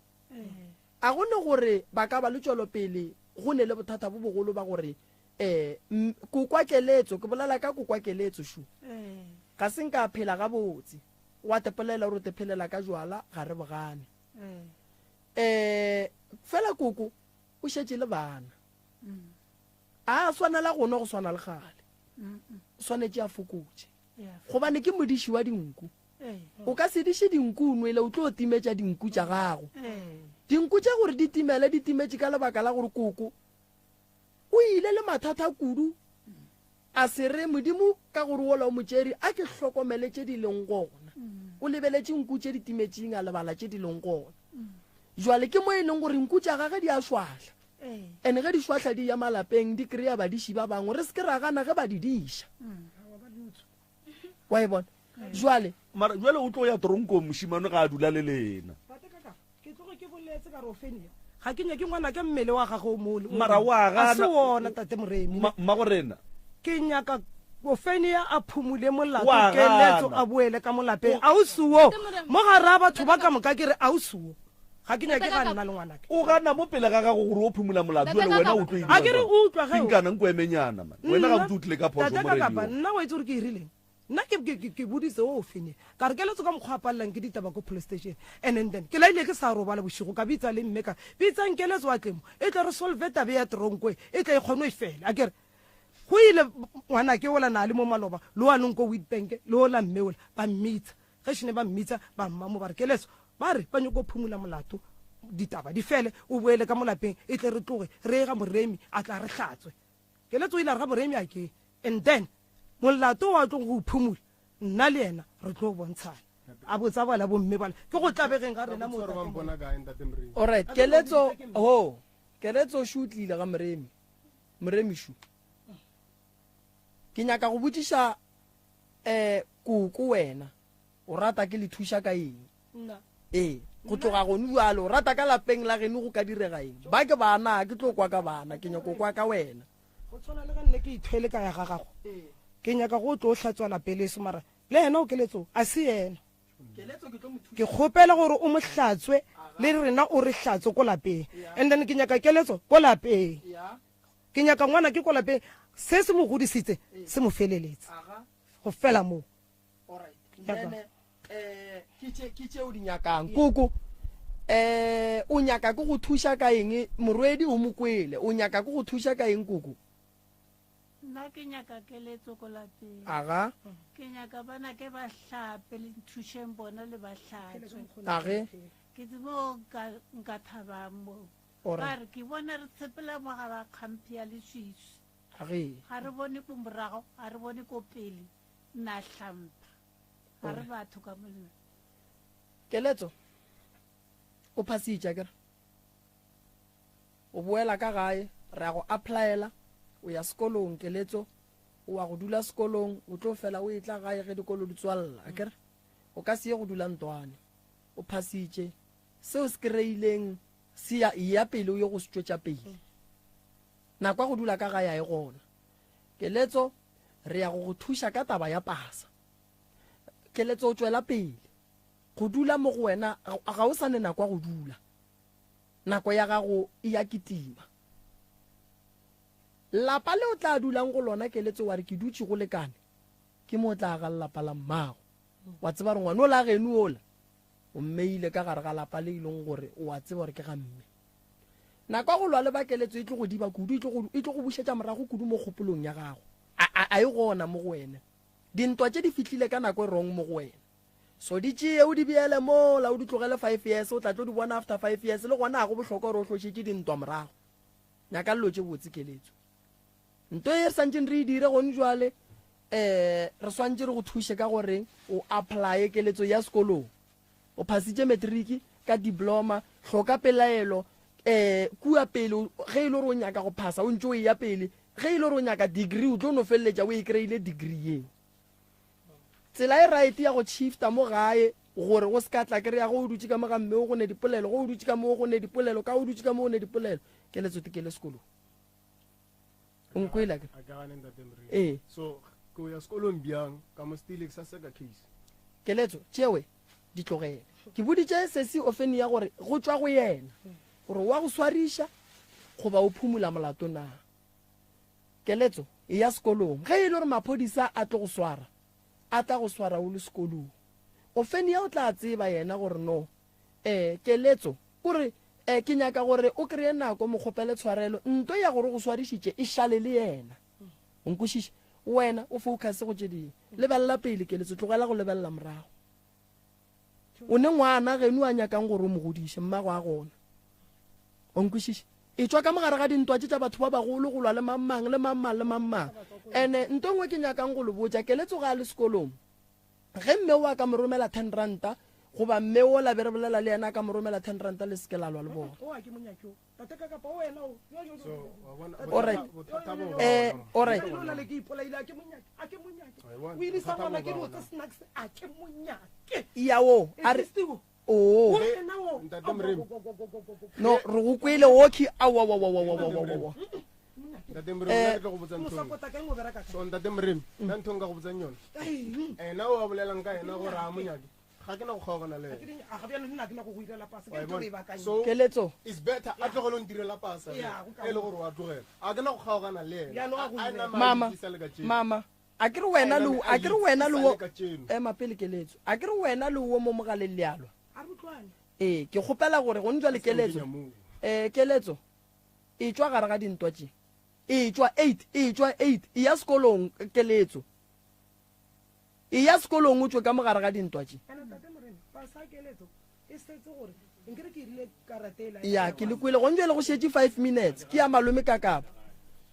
A go ne gore ba ka ba le tšwelopele go ne le bothata bo bogolo ba gore um kokwa keletso, ke bolela ka kokwa keletso šu. Ga se nka phela gabotse. Wa te polela gore o te phelela ka jwala ga re bogane. Um fela koko o šetše le bana. A swanela go nwa go swana le gale. O swanetše a fokotše. Gobane ke modiši wa dinku. O ka se diše dinku o nwele, o tlo timetša dinku tša gago. Dinku tša gore di timele di timetše ka lebaka la gore koko o ile le mathata kudu. A se re, Modimo, ka gore wola o mo tšere, a ke hlokomele tše di leng gona. O lebeletše nku tše di timetšeng, a lebala tše di leng gona. Jwale ke mo e leng gore nku tša gage di a šwahla. Ene ge di šwahla di ya malapeng, di kry-a badiši ba bangwe. Re se ke ra gana ge ba di diša. Wa e bona? Jwale. Mara jwale o tlo ya toronkong mošimane ga a dula le lena. Tate kaka, ke tloge ke boletse ka re Ofenia, ga ke nyake ngwanake mmele wa gagwe o mole. Mara wa A se gana. wona tate Moremi. Ma, mmago rena. Ke nyaka Ofenia a phumule molato Wa keletso gana. a boele ka mo lapeng. Ausi wo, mo gare a batho ba ka moka ke re ausi wo. Ga ke nyake ga nna le ngwanaka. O gana mo pele ga gago gore o phumula molato Tate le wena Kakapa, o tlo e a ke re o utlwa ge o- Pinkana nko emenyana man. Wena ga botse o tlile ka phoso Tate mo Kakapa, radio. nna wa itse gore ke irileng? Nna ke, ke, ke, ke boditse o fenye. Ka re keletso ka mokgwa a palelang ke ditaba ko police station. And then, then ke laile ke sa robala bošego ka bitsa le mme ka bitsang keletso a tle mo. E tle re solve tabe ya tronko e, e tle e kgone e fele. A ke re go ile ngwanake ola na le mo maloba le wa leng ko Witbank le ola mme ola ba mmitsa. Ge šene ba mmitsa ba mma mo ba re keletso ba re ba nyoko phumula molato ditaba di fele o boele ka mo lapeng e tle re tloge re ye ga Moremi a tla re hlatswe. Keletso o ile a re ga Moremi a ke and then molato wa tlong go o phumula nna le yena re tlo bontshana. A botsa bala bomme bala ke go tlabegeng ga rena mo Alright, keletso ho keletso shu o tlile ga Moremi. Moremi shu. Ke nyaka go botšiša eh koko wena o rata ke le thuša ka eng? Nna. Ee, go tloga gone bjalo o rata ka lapeng la geno go ka direga eng? Ba ke bana, ke tlo kwa ka bana, ke nyako kwa ka wena. Go tshwana le ge nne ke ithwele ka ya ga gago. Ke nyaka go tlo hlatswa lape leso mara le yena o keletso a se yena. Ke kgopela gore o mo hlatswe le rena o re hlatswe ko lapeng. And then ke nyaka keletso ko lapeng. Ke nyaka ngwana ke ko lapeng se se mo godisitse se mo feleletse. Go fela moo. Eh, ke tše o di nyakang koko eh o nyaka ke go thuša ka eng morwedi o mo kwele o nyaka ke go thuša ka eng koko nna ke nyaka keletso ko lapeng aga ke nyaka bana ke ba hlape le nthušeng bona le ba hlatswe age ke tsebo nka thabang moo Ba re, Ke bona re tshepela mo ga ba kgamphi ya leswiswi. Age. Ga re bone ko morago, ga re bone ko pele. Nna hlampha. Ga re batho ka mollo. Keletso, o phasitše akere? O boela ka gae, re ya go applyela, o ya sekolong, Keletso, o wa go dula sekolong, o tlo fela o etla gae ge dikolo di tswalla, akere? O ka se ye go dula ntwane. O phasitše. Se o se kry-ileng se ya, eya pele o ye go se tšwetša pele. Nako ya go dula ka gae a e gona. Keletso, re ya go go thuša ka taba ya pasa. Keletso, o tšwela pele. Go dula mo go wena, ga o sa ne nako ya go dula. Nako ya gago e ya kitima. Lapa le o tla dulang go lona, Keletso, wa re ke dutše go lekane, ke mo o tla aga lelapa la mmago. Wa tseba gore ngwana ola geno ola, O mmeile ka gare ga lapa le e leng gore o a tseba gore ke ga mme. Nako ya go lwa le ba keletso e tlo go diba kudu, e tlo go, e tlo go bušetša morago kudu mo kgopolong ya gago. A, a, a e gona mo go wena. Dintwa tše di fihlile ka nako e wrong mo go wena. So di tšee o di beele mola, o di tlogele five years, o tla tlo di bona after five years, le gona ga go bohlokwa gore o hlošetše dintwa morago. Nyaka dilo tše botse keletso. Nto ye re santšeng re e dire gone jwale, um re swantše re go thuše ka gore o applye keletso ya sekolong. O phasitše matric ka diploma, hloka pelaelo um kua pele ge e le gore o nyaka go phasa o ntše o eya pele, ge e le gore o nyaka degree o tlo no feleletša o e kry-ile degree yeo. Tsela e right ya go shifta mo gae gore go se ka tla kry-a go o dutše ka mo ga mme o go ne dipolelo, go o dutše ka mo go ne dipolelo, ka o dutše ka mo go ne dipolelo, keletso tekele sekolong. O nkwele akere? A ke gane ntate Mremi. Ee. So ke o ya sekolong bjang ka mo stile ke sa seka case. Keletso, tšewe di tlogele. Ke boditše sesi Ofenia gore go tšwa go yena gore wa go swariša goba o phumula molato na. Keletso, eya sekolong. Ge e le gore maphodisa a tlo go swara, a tla go swara o le sekolong. Ofenia o tla tseba yena gore no Ee, keletso, o re, Ee, ke nyaka gore o kreye nako, mo kgopele tshwarelo. Nto ya gore o go swarišitše e šale le yena. O nkwešiša? Wena o focus go tše dingwe. Lebelela pele, keletso, tlogela go lebelela morago. O ne ngwana geno a nyakang gore o mo godiše, mmago a gona. O nkwešiša? E tšwa ka mogare ga dintwa tše tša batho ba bagolo go lwa le mang mang le mang mang le mang mang. Ene nto nngwe ke nyakang go le botša, keletso ga a le sekolong, Ge mme o a ka mo romela ten ranta, goba mme wola be re bolela le yena a ka mo romela ten ranta, le se ke la lwa le bona. Alright. Eh, alright. Ya wo, a re Oo. No, re go kwele okhi awa wa wa wa wa wa wa wa. Ntate Moremi, nna ke tlo go botsa ntho nngwe. So ntate Moremi, nna ntho nka go botsang yone. Ena o a bolelang ka ena gore a monyake. Ga ke na go kgaogana le Ga ke yena. di- a ga bjalo nna ga ke na go go irela pasa Wa ke e ntho re bona? e bakanye So, Keletso. it's better a tlogele go ntirela pasa Yeah, go e le gore wa tlogela. A ke na go kgaogana le yena. Bjalo ga go A- a irela. nama a Mama, itlisa le kajeno. mama, a ke re wena le A a ke re wena le itlisa wo le kajeno. ema pele keletso. A ke re wena le wo mo mogaleng le a lwa. A re utlwane. Ee, ke kgopela gore go njwa le keletso. Eh, keletso. E tšwa gare ga dintwa tše. E tšwa 8, e tšwa 8, e ya sekolong keletso. E ya sekolong o tšwe ka mogare ga dintwa tše. Kana tate Morena, pasa keletso e setse gore nkere ke rile karata ela. Ya, ke le kwele go njwele go šetše 5 minutes. Ke ya malome ka kapa.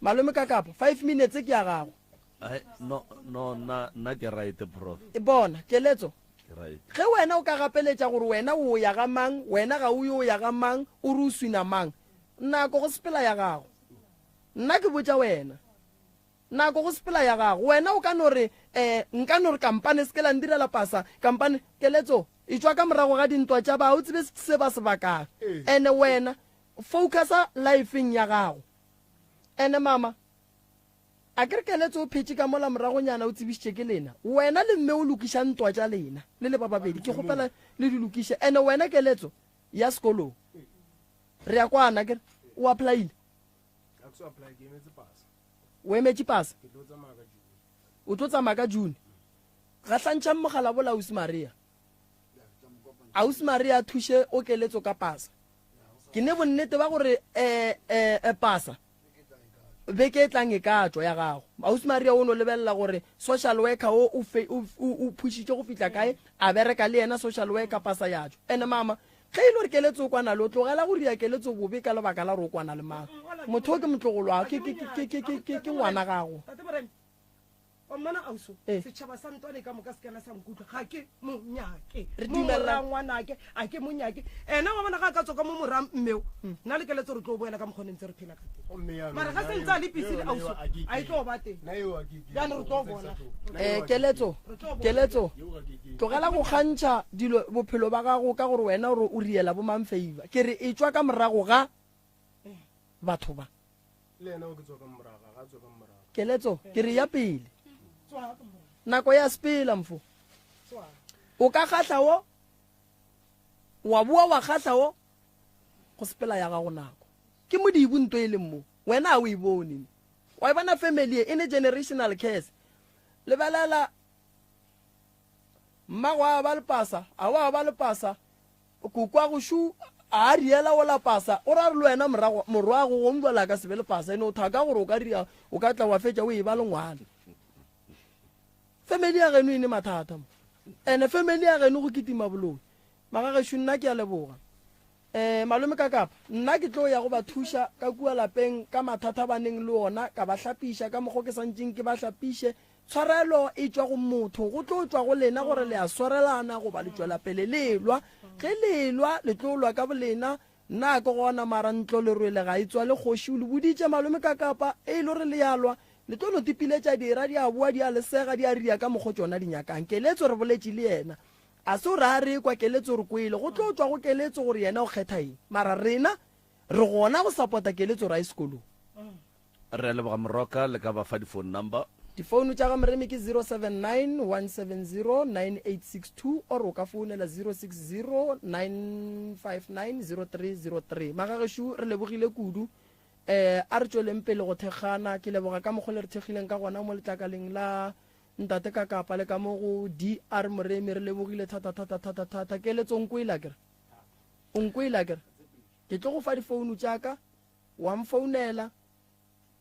Malome ka kapa, 5 minutes ke ya gago. Ai, no, no, nna, nna ke right, prof. E bona, keletso. Ke right. Ge wena o ka gapeletša gore wena o ya ga mang, wena ga o yo ya ga mang, o re o swina mang, nako go sepela ya gago. Nna ke botša wena. Nako go sepela ya gago. Wena o ka no re, Eh, nka no re kampane se ke la ndirela pasa, kampane. Keletso, etšwa ka morago ga dintwa tša ba, o tsebe se ba se bakang. Ene wena, focusa lifeng ya gago. Ene mama, a ke re keletso o phetše ka mola moragonyana o tsebišitše ke lena. Wena le mme o lokiša ntwa tša lena, le le ba babedi. Ke kgopela le di lokiše. Ene wena keletso, ya sekolong. Re a kwana, akere? O applyile? Ga ke so apply, ke emetse pasa. O emetše pasa? Ke tlo tsamaya ka June. O tlo tsamaya ka June. Gahlantšhang mogala bola Ausi Maria. Ausi Maria a thuše o keletso ka pasa. Ke ne bonnete ba gore eh, eh, eh, pasa beke e tlang e ka tšwa ya gago. Ausi Maria o no lebelela gore social worker o o fe, o, o, o phušitše go fihla kae, a bereka le yena social worker pasa ya tšwa. Ene mama, Ge e le gore Keletso o kwana le, o tlogela go ria Keletso bobe ka lebaka la gore o kwana le mang. Motho o ke motlogolo wa, ke, ke, ke, ke, ke, ke, ke ngwana gago. Tate Morena, wa mmona auso, Ee. setšhaba sa ntwane ka moka se kana sa nkutlwa, ga ke mo nyake. Re Mo dumella- mora ngwanake, a ke mo nyake. Ena wa bona ga a ka tswa ka mo mora mmeo, nna le Keletso re tlo boela ka mokgwa o ne ntse re phela ka teng. Gomme ya Mara nna ga se ntse a le eo- busy le yona eo auso, a ke a e tlo ba teng. Nna eo a ke ikele. Bjale re tlo bona. Eh, Keletso, Keletso, tlogela go kgantšha dilo bophelo ba gago ka gore wena ore o riela bo mang favor. Ke re e tšwa ka morago ga batho ba. Le yena o ke tswa ka morago, ga a tswe ka morago. Keletso, ke re ya pele. Nako ya sepela mfo. O ka kgahla wo, wa boa wa kgahla wo, go sepela ya gago nako. Ke modibo nto e leng mo, wena a o e bone. Wa e bona family e, e ne generational curse. Lebelela mmago a ba lepasa, a wa ba lepasa, koko a go šu a riela o la pasa, o ra re le wena morago morwago go mbala ka sebe lepasa, ene o thaka gore o ka ria, o ka tla wa fetša o e ba le ngwana. Family ya geno e ne mathata mo. Ene family ya geno go kitima boloi. Magagešo nna ke a leboga. Eh, malome ka kapa, nna ke tlo ya go ba thuša ka kua lapeng ka mathata ba neng le ona, ka ba hlapiša ka mokgo ke santšeng ke ba hlapiše. Tshwarelo e tšwa go motho, go tlo tšwa go lena gore le a swarelana goba le tšwela pele le elwa. Ge le elwa, le tlo lwa ka bolena. Nna ke gona mara ntlo lerwele ga e tswale kgoši o le boditše malome ka kapa e le gore le ya lwa, le tlo no tipiletša dira di a boa di a le sega di a ria ka mokgo tšona di nyakang. Keletso re boletše le yena. A se gore a re kwa keletso re kwele, go tlo tšwa go keletso gore yena o kgetha eng. Mara rena re gona go sapota keletso gore a ye sekolong. Re a leboga Moroka, le ka ba fa di phone number. Difounu tša ga Moremi ke 079 170 9862 or o ka founela 060 959 0303. Magagešo re lebogile kudu. Eh a re tšweleng pele go thekgana. Ke leboga ka mokgo le re thekgileng ka gona mo letlakaleng la Ntate Kakapa le ka mo go DR Moremi re lebogile thata thata thata thata. Keletso o nkwele akere? O nkwele akere? Ke tlo go fa difounu tša ka, wa mfounela,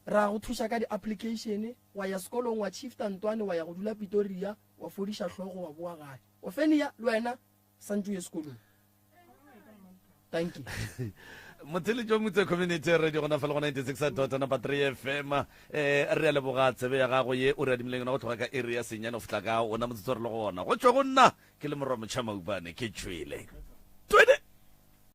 ra go thuša ka di-application, wa ya sekolong, wa shifta ntwane, wa ya go dula Pitoria, wa fodiša hlogo, wa boa gae. Ofenia, le wena santše o ye sekolong. Thank you. Motheletši wa Motse Community Radio gona fa le go 96 dot number 3 FM. Eh re a leboga tsebe ya gago ye o re adimileng yona go tloga ka iri ya senyane go fihla ka ona motsotso re le go ona. Go tšwa go nna ke le morwa Motšha Maubane ke tšwele.